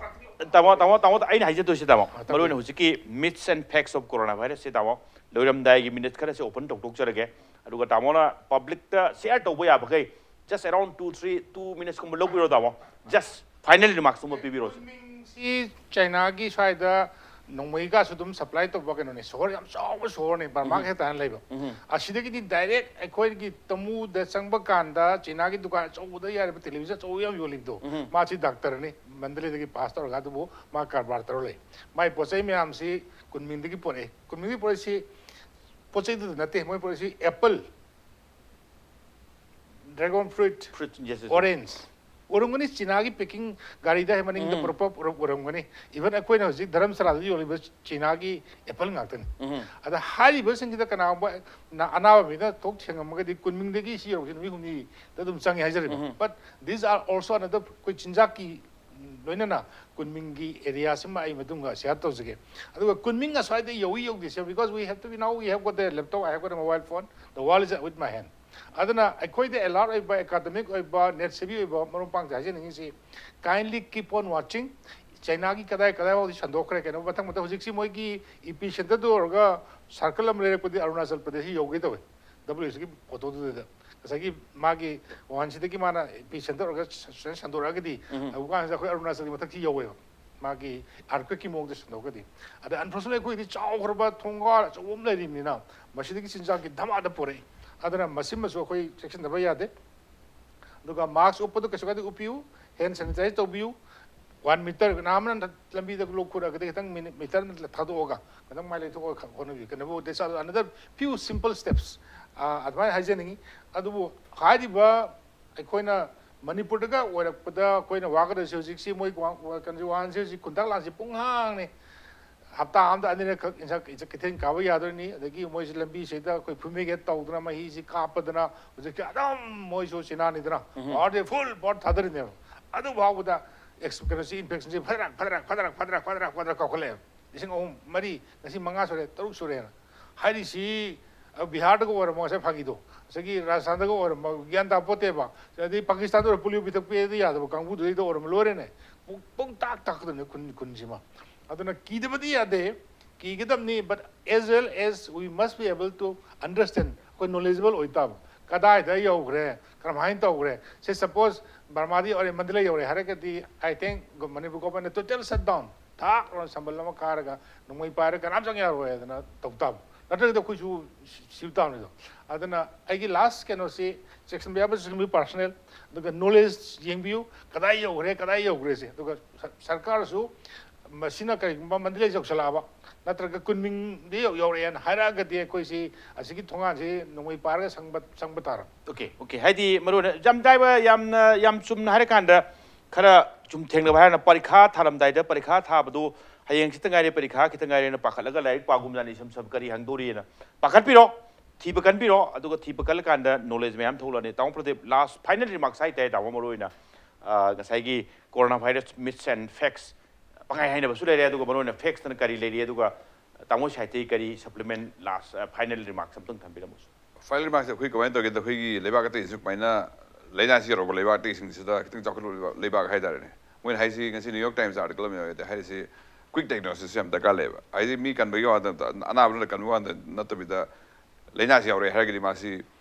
ꯇꯥꯃꯣ, ꯇꯥꯃꯣ, ꯇꯥꯃꯣ, ꯑꯩꯅ ꯍꯥꯏꯖꯗꯣꯏꯁꯦ ꯇꯥꯃꯣ, ꯃꯔꯨꯑꯣꯏꯅ ꯍꯧꯖꯤꯛꯀꯤ myths and facts of coronavirus ꯁꯦ ꯇꯥꯃꯣ, ꯂꯣꯏꯔꯝꯗꯥꯏꯒꯤ ꯃꯤꯅꯤꯠ ꯈꯔꯁꯦ ꯑꯣꯄꯟ ꯇꯧꯊꯣꯛꯆꯔꯒꯦ꯫ ꯑꯗꯨꯒ ꯇꯥꯃꯣꯅ ꯄꯕ꯭ꯂꯤꯛꯇ ꯁꯤꯌꯔ ꯇꯧꯕ ꯌꯥꯕꯈꯩ just around two, three, two minutes ꯀꯨꯝꯕ ꯂꯧꯕꯤꯔꯣ ꯇꯥꯃꯣ꯫ Just final remarks ꯀꯨꯝꯕ ꯄꯤꯕꯤꯔꯣ꯫ ꯁꯤ ꯆꯥꯏꯅꯥꯒꯤ ꯁ꯭ꯋꯥꯏꯗ ꯅꯣꯡꯃꯩꯒꯁꯨ ꯑꯗꯨꯝ ꯁꯄ꯭ꯂꯥꯏ ꯇꯧꯕ ꯀꯩꯅꯣꯅꯦ, ꯁꯣꯍꯣꯔ ꯌꯥꯝ ꯆꯥꯎꯕ ꯁꯣꯍꯣꯔꯅꯦ, ꯕꯔꯃꯥꯒ ꯍꯦꯛ ꯇꯥꯅ ꯂꯩꯕ꯫ ꯑꯁꯤꯗꯒꯤꯗꯤ ꯗꯥꯏꯔꯦꯛ ꯑꯩꯈꯣꯏꯒꯤ ꯇꯃꯨꯗ ꯆꯪꯕ ꯀꯥꯟꯗ ꯆꯥꯏꯅꯥꯒꯤ ꯗꯨꯀꯥꯟ ꯑꯆꯧꯕꯗ ꯌꯥꯔꯤꯕ ꯇꯦꯂꯤꯚꯤꯖꯟ ꯑꯆꯧꯕ ꯌꯥꯝ ꯌꯣꯜꯂꯤꯕꯗꯣ, ꯃꯥꯁꯤ ꯗꯥꯛꯇꯔꯅꯤ, ꯃꯟꯗꯂꯦꯗꯒꯤ ꯄꯥꯁ ꯇꯧꯔꯒ ꯑꯗꯨꯕꯨ ꯃꯥ ꯀꯔꯕꯥꯔ ꯇꯧꯔ ꯂꯩ꯫ ꯃꯥꯏ ꯄꯣꯠ ꯆꯩ ꯃꯌꯥꯝꯁꯤ ꯀꯨꯟꯃꯤꯡꯗꯒꯤ ꯄꯨꯔꯛꯑꯦ꯫ ꯀꯨꯟꯃꯤꯡꯗꯒꯤ ꯄꯨꯔꯛꯏꯁꯤ ꯄꯣꯠ ꯆꯩꯗꯨꯗ ꯅꯠꯇꯦ, ꯃꯣꯏ ꯄꯨꯔꯛꯏꯁꯤ apple, dragon fruit, Fruit, yes, yes, yes. orange, ꯎꯔꯝꯒꯅꯤ, ꯆꯤꯅꯥꯒꯤ packing ꯒꯥꯔꯤꯗ ꯍꯦꯛ ꯃꯅꯤꯡꯗ ꯄꯨꯔꯛꯄ ꯎꯔꯝ-, ꯎꯔꯝꯒꯅꯤ꯫ Even ꯑꯩꯈꯣꯏꯅ ꯍꯧꯖꯤꯛ ꯙꯔꯝꯁꯥꯂꯥꯗ ꯌꯣꯜꯂꯤꯕ ꯆꯤꯅꯥꯒꯤ apple ꯉꯥꯛꯇꯅꯤ꯫ ꯎꯝ꯫ ꯑꯗ ꯍꯥꯏꯔꯤꯕꯁꯤꯡꯁꯤꯗ ꯀꯅꯥꯒꯨꯝꯕ ꯅ-, ꯑꯅꯥꯕ ꯃꯤꯗ ꯊꯣꯛ ꯊꯦꯡꯉꯝꯃꯒꯗꯤ ꯀꯨꯟꯃꯤꯡꯗꯒꯤ ꯁꯤ ꯌꯧꯔꯛꯄꯁꯤ ꯅꯨꯃꯤꯠ ꯍꯨꯝꯅꯤꯗ ꯑꯗꯨꯝ ꯆꯪꯉꯦ ꯍꯥꯏꯖꯔꯤꯕ꯫ ꯎꯝ꯫ But these are also another ꯑꯩꯈꯣꯏ ꯆꯤꯟꯖꯥꯛꯀꯤ ꯂꯣꯏꯅꯅ ꯀꯨꯟꯃꯤꯡꯒꯤ area ꯁꯤꯃ ꯑꯩ ꯃꯇꯨꯡꯗ share ꯇꯧꯖꯒꯦ꯫ ꯑꯗꯨꯒ ꯀꯨꯟꯃꯤꯡ ꯑꯁ꯭ꯋꯥꯏꯗ ꯌꯧꯏ ꯌꯧꯗꯦꯁꯦ, because we have to be, now we have got the laptop, I have got a mobile phone, the world is with my hand꯫ ꯑꯗꯨꯅ ꯑꯩꯈꯣꯏꯗ alert ꯑꯣꯏꯕ, academic ꯑꯣꯏꯕ, ꯅꯦꯠ ꯁꯦꯕꯤ ꯑꯣꯏꯕ ꯃꯔꯨꯞ ꯃꯄꯥꯡꯁꯦ ꯍꯥꯏꯖꯅꯤꯡꯉꯤꯁꯤ, kindly keep on watching꯫ ꯆꯩꯅꯥꯒꯤ ꯀꯗꯥꯏ ꯀꯗꯥꯏ ꯐꯥꯎꯗꯤ ꯁꯟꯗꯣꯛꯈ꯭ꯔꯦ, ꯀꯩꯅꯣ ꯃꯊꯪ ꯃꯊꯪ ꯍꯧꯖꯤꯛꯁꯤ ꯃꯣꯏꯒꯤ epicenter ꯗ ꯑꯣꯏꯔꯒ circle ꯑꯃ ꯂꯩꯔꯛꯄꯗꯤ ꯑꯔꯨꯅꯥꯆꯜ ꯄ꯭ꯔꯗꯦꯁꯁꯤ ꯌꯧꯒꯦ ꯇꯧꯋꯦ꯫ W H ꯒꯤ photo ꯗꯨꯗ ꯉꯁꯥꯏꯒꯤ ꯃꯥꯒꯤ ꯋꯥꯟꯁꯤꯗꯒꯤ ꯃꯥꯅ epicenter ꯑꯣꯏꯔꯒ ꯁ-, ꯁ-, ꯁꯟꯗꯣꯔꯛꯑꯒꯗꯤ, ꯎꯝ꯫ ꯍꯧꯖꯤꯛꯀꯥꯟꯁꯤꯗ ꯑꯩꯈꯣꯏ ꯑꯔꯨꯅꯥꯆꯜꯒꯤ ꯃꯊꯛꯁꯤ ꯌꯧꯋꯦꯕ, ꯃꯥꯒꯤ earthquake ꯀꯤ ꯃꯑꯣꯡꯗ ꯁꯟꯗꯣꯛꯑꯒꯗꯤ꯫ ꯑꯗ unfortunately ꯑꯩꯈꯣꯏꯗꯤ ꯆꯥꯎꯈ꯭ꯔꯕ ꯊꯣꯡꯒꯥꯜ ꯑꯆꯧꯕ ꯑꯃ ꯂꯩꯔꯤꯕꯅꯤꯅ ꯃꯁꯤꯗꯒꯤ ꯆꯤꯟꯖꯥꯛꯀꯤ ꯙꯃꯥꯗ ꯄꯨꯔꯛꯏ꯫ ꯑꯗꯨꯅ ꯃꯁꯤꯃꯁꯨ ꯑꯩꯈꯣꯏ ꯆꯦꯛꯁꯤꯟꯗꯕ ꯌꯥꯗꯦ꯫ ꯑꯗꯨꯒ mask ꯎꯞꯄꯗꯨ ꯀꯩꯁꯨ ꯀꯥꯏꯗꯦ, ꯎꯞꯄꯤꯌꯨ꯫ Hand sanitize ꯇꯧꯕꯤꯌꯨ꯫ One meter, ꯀꯅꯥ ꯑꯃꯅ ꯂꯝꯕꯤꯗ ꯂꯣꯛ ꯈꯨꯔꯛꯑꯒꯗꯤ ꯈꯤꯇꯪ minute, meter ꯑꯃ ꯊꯥꯗꯣꯛꯑꯒ ꯈꯤꯇꯪ ꯃꯥꯏ ꯂꯩꯊꯣꯛꯑꯒ ꯈ-, ꯍꯣꯠꯅꯕꯤꯌꯨ꯫ ꯀꯩꯅꯣꯕꯨ, these are another few simple steps꯫ ꯑꯥ, ꯑꯗꯨꯃꯥꯏꯅ ꯍꯥꯏꯖꯅꯤꯡꯉꯤ꯫ ꯑꯗꯨꯕꯨ ꯍꯥꯏꯔꯤꯕ ꯑꯩꯈꯣꯏꯅ ꯃꯅꯤꯄꯨꯔꯗꯒ ꯑꯣꯏꯔꯛꯄꯗ ꯑꯩꯈꯣꯏꯅ ꯋꯥꯒꯗꯧꯔꯤꯁꯦ ꯍꯧꯖꯤꯛꯁꯤ ꯃꯣꯏ ꯋꯥ-, ꯋꯥ-, ꯀꯩꯅꯣ ꯋꯥꯍꯟꯁꯦ ꯍꯧꯖꯤꯛ ꯈꯨꯟꯇꯥꯛ ꯂꯥꯟꯁꯦ ꯄꯨꯡ ꯍꯥꯡꯅꯤ꯫ ꯍꯞꯇꯥ ꯑꯃꯗ ꯑꯅꯤꯔꯛꯈꯛ ꯏꯟꯁꯥꯡ ꯀꯩꯊꯦꯜ ꯀꯥꯕ ꯌꯥꯗꯣꯏꯅꯤ꯫ ꯑꯗꯒꯤ ꯃꯣꯏꯁꯤ ꯂꯝꯕꯤꯁꯤꯗ ꯑꯩꯈꯣꯏ fumigate ꯇꯧꯗꯅ, ꯃꯍꯤꯁꯤ ꯀꯥꯞꯄꯗꯅ, ꯍꯧꯖꯤꯛꯇꯤ ꯑꯗꯨꯝ ꯃꯣꯏꯁꯨ ꯆꯤꯟꯍꯥꯅꯤꯗꯅ, power ꯗꯤ full power ꯊꯥꯗꯔꯤꯅꯦꯕ꯫ ꯑꯗꯨ ꯐꯥꯎꯕꯗ ꯑꯦꯛꯁ-, ꯀꯩꯅꯣꯁꯤ, infection ꯁꯤ ꯐꯗ꯭ꯔꯛ ꯐꯗ꯭ꯔꯛ ꯐꯗ꯭ꯔꯛ ꯐꯗ꯭ꯔꯛ ꯐꯗ꯭ꯔꯛ ꯐꯗ꯭ꯔꯛ ꯀꯥꯎꯈꯠꯂꯛꯑꯦꯕ꯫ ꯂꯤꯁꯤꯡ ꯑꯍꯨꯝ, ꯃꯔꯤ, ꯉꯁꯤ ꯃꯉꯥ ꯁꯨꯔꯦ, ꯇꯔꯨꯛ ꯁꯨꯔꯦꯅ ꯍꯥꯏꯔꯤꯁꯤ꯫ ꯑ, ꯕꯤꯍꯥꯔꯗꯒ ꯑꯣꯏꯔꯝꯃꯣ, ꯉꯁꯥꯏ ꯐꯥꯒꯤꯗꯣ, ꯉꯁꯥꯏꯒꯤ ꯔꯥꯖꯁꯊꯥꯟꯗꯒ ꯑꯣꯏꯔꯝꯃꯣ, ꯒ꯭ꯌꯥꯟ ꯇꯥꯄꯣꯠꯇꯦꯕ꯫ ꯑꯗꯩ ꯄꯥꯀꯤꯁꯇꯥꯟꯗ ꯑꯣꯏꯔ polio ꯄꯤꯊꯛꯄ ꯌꯥꯗꯕ ꯀꯥꯡꯕꯨꯗꯨꯗꯩꯗ ꯑꯣꯏꯔꯝꯃ ꯂꯣꯏꯔꯦꯅꯦ꯫ ꯄꯨꯡ, ꯄꯨꯡ ꯇꯥꯛ ꯇꯥꯛꯀꯗꯕꯅꯦ ꯈꯨꯟ, ꯈꯨꯟꯁꯤꯃ꯫ ꯑꯗꯨꯅ ꯀꯤꯗꯕꯗꯤ ꯌꯥꯗꯦ, ꯀꯤꯒꯗꯕꯅꯤ, but as well as we must be able to understand, ꯑꯩꯈꯣꯏ knowledgeable ꯑꯣꯏ ꯇꯥꯕ꯫ ꯀꯗꯥꯏꯗ ꯌꯧꯈ꯭ꯔꯦ, ꯀꯔꯝꯍꯥꯏꯅ ꯇꯧꯈ꯭ꯔꯦ? Say suppose ꯕꯔꯃꯥꯗꯤ ꯌꯧꯔꯦ, ꯃꯟꯗꯂꯦ ꯌꯧꯔꯦ ꯍꯥꯏꯔꯒꯗꯤ, I think ꯃꯅꯤꯄꯨꯔ government ꯅ total shutdown, ꯊꯥꯛ ꯂꯥꯎꯅ ꯁꯝꯕꯜ ꯑꯃ ꯀꯥꯔꯒ ꯅꯣꯡꯃꯩ ꯄꯥꯏꯔꯒ ꯀꯅꯥꯝ ꯆꯪ ꯌꯥꯔꯣꯏ ꯍꯥꯏꯗꯅ ꯇꯧ ꯇꯥꯕ꯫ ꯅꯠꯇ꯭ꯔꯒꯗꯤ ꯑꯩꯈꯣꯏꯁꯨ ꯁꯤ-, ꯁꯤꯕ ꯇꯥꯕꯅꯤꯗꯣ꯫ ꯑꯗꯨꯅ ꯑꯩꯒꯤ last ꯀꯩꯅꯣꯁꯤ, ꯆꯦꯛꯁꯤꯟꯕ ꯌꯥꯕ ꯆꯦꯛꯁꯤꯟꯕꯤꯌꯨ, personal, ꯑꯗꯨꯒ knowledge ꯌꯦꯡꯕꯤꯌꯨ, ꯀꯗꯥꯏ ꯌꯧꯈ꯭ꯔꯦ, ꯀꯗꯥꯏ ꯌꯧꯈ꯭ꯔꯦꯁꯦ꯫ ꯑꯗꯨꯒ ꯁꯔ-, ꯁꯔꯀꯥꯔꯁꯨ ꯃꯁꯤꯅ ꯀꯔꯤꯒꯨꯝꯕ ꯃꯟꯗꯂꯦ ꯌꯧꯁꯜꯂꯛꯑꯕ, ꯅꯠꯇ꯭ꯔꯒ ꯀꯨꯟꯃꯤꯡꯗ ꯌꯧ- ꯌꯧꯔꯛꯑꯦꯅ ꯍꯥꯏꯔꯛꯑꯒꯗꯤ ꯑꯩꯈꯣꯏꯁꯤ ꯑꯁꯤꯒꯤ ꯊꯣꯡꯒꯥꯟꯁꯤ ꯅꯣꯡꯃꯩ ꯄꯥꯏꯔꯒ ꯁꯪꯕ ꯁꯪꯕ ꯇꯥꯔꯝ꯫ Okay, okay. ꯍꯥꯏꯗꯤ ꯃꯔꯨ ꯑꯣꯏꯅ ꯌꯥꯝ ꯗꯥꯏꯕ ꯌꯥꯝꯅ ꯌꯥꯝ ꯆꯨꯝꯅ ꯍꯥꯏꯔꯀꯥꯟꯗ ꯈꯔ ꯆꯨꯝꯊꯦꯡꯅꯕ ꯍꯥꯏꯔꯒꯅ ꯄꯔꯤꯈꯥ ꯊꯥꯔꯝꯗꯥꯏꯗ ꯄꯔꯤꯈꯥ ꯊꯥꯕꯗꯨ ꯍꯌꯦꯡ ꯈꯤꯇ ꯉꯥꯏꯔꯦ, ꯄꯔꯤꯈꯥ ꯈꯤꯇ ꯉꯥꯏꯔꯦꯅ ꯄꯥꯈꯠꯂꯒ ꯂꯥꯏꯔꯤꯛ ꯄꯥꯒꯨꯝꯖꯥꯅꯤ ꯏꯁꯝ ꯁꯝ ꯀꯔꯤ ꯍꯪꯗꯣꯔꯤꯅ ꯄꯥꯈꯠꯄꯤꯔꯣ꯫ ꯊꯤꯕ ꯀꯟꯕꯤꯔꯣ꯫ ꯑꯗꯨꯒ ꯊꯤꯕ ꯀꯜꯂꯀꯥꯟꯗ knowledge ꯃꯌꯥꯝ ꯊꯣꯛꯂꯛꯑꯅꯤ꯫ ꯇꯥꯃꯣ ꯄ꯭ꯔꯗꯤꯞ, last final remarks ꯍꯥꯏꯇꯥꯔꯦ ꯇꯥꯃꯣ, ꯃꯔꯨ ꯑꯣꯏꯅ ꯑ, ꯉꯁꯥꯏꯒꯤ corona virus myths and facts ꯄꯪꯍꯥꯏ ꯍꯥꯏꯅꯕꯁꯨ ꯂꯩꯔꯦ, ꯑꯗꯨꯒ ꯃꯔꯨ ꯑꯣꯏꯅ facts ꯇꯅ ꯀꯔꯤ ꯂꯩꯔꯤ, ꯑꯗꯨꯒ ꯇꯥꯃꯣ ꯁꯥꯍꯤꯇ꯭ꯌꯒꯤ ꯀꯔꯤ supplement last final remarks ꯑꯝꯇꯪ ꯊꯝꯕꯤꯔꯝꯃꯨꯁꯨ꯫ Final remarks ꯑꯩꯈꯣꯏ ꯀꯃꯥꯏꯅ ꯇꯧꯒꯦꯗ, ꯑꯩꯈꯣꯏꯒꯤ ꯂꯩꯕꯥꯛ ꯑꯇꯩꯁꯨ ꯁꯨꯃꯥꯏꯅ ꯂꯥꯏꯅꯥꯁꯤ ꯌꯧꯔꯛꯄ ꯂꯩꯕꯥꯛ ꯑꯇꯩꯁꯤꯡꯁꯤꯗ ꯈꯤꯇꯪ ꯆꯥꯎꯈꯠꯂꯕ ꯂꯩꯕꯥꯛ ꯍꯥꯏꯇꯥꯔꯦꯅꯦ꯫ ꯃꯣꯏꯅ ꯍꯥꯏꯁꯤ ꯉꯁꯤ New York Times article ꯑꯃ ꯌꯥꯎꯋꯦ, ꯍꯥꯏꯔꯤꯁꯤ quick diagnosis ꯌꯥꯝ ꯗꯔꯀꯥꯔ ꯂꯩꯌꯦꯕ꯫ ꯍꯥꯏꯗꯤ ꯃꯤ ꯀꯟꯕꯒꯤ ꯋꯥ ꯅꯠꯇ, ꯑꯅꯥꯕꯗꯨꯅ ꯀꯟꯕꯒꯤ ꯋꯥ ꯅꯠꯇꯕꯤꯗ ꯂꯥꯏꯅꯥꯁꯤ ꯌꯥꯎꯔꯛꯑꯦ ꯍꯥꯏꯔꯒꯗꯤ ꯃꯥꯁꯤ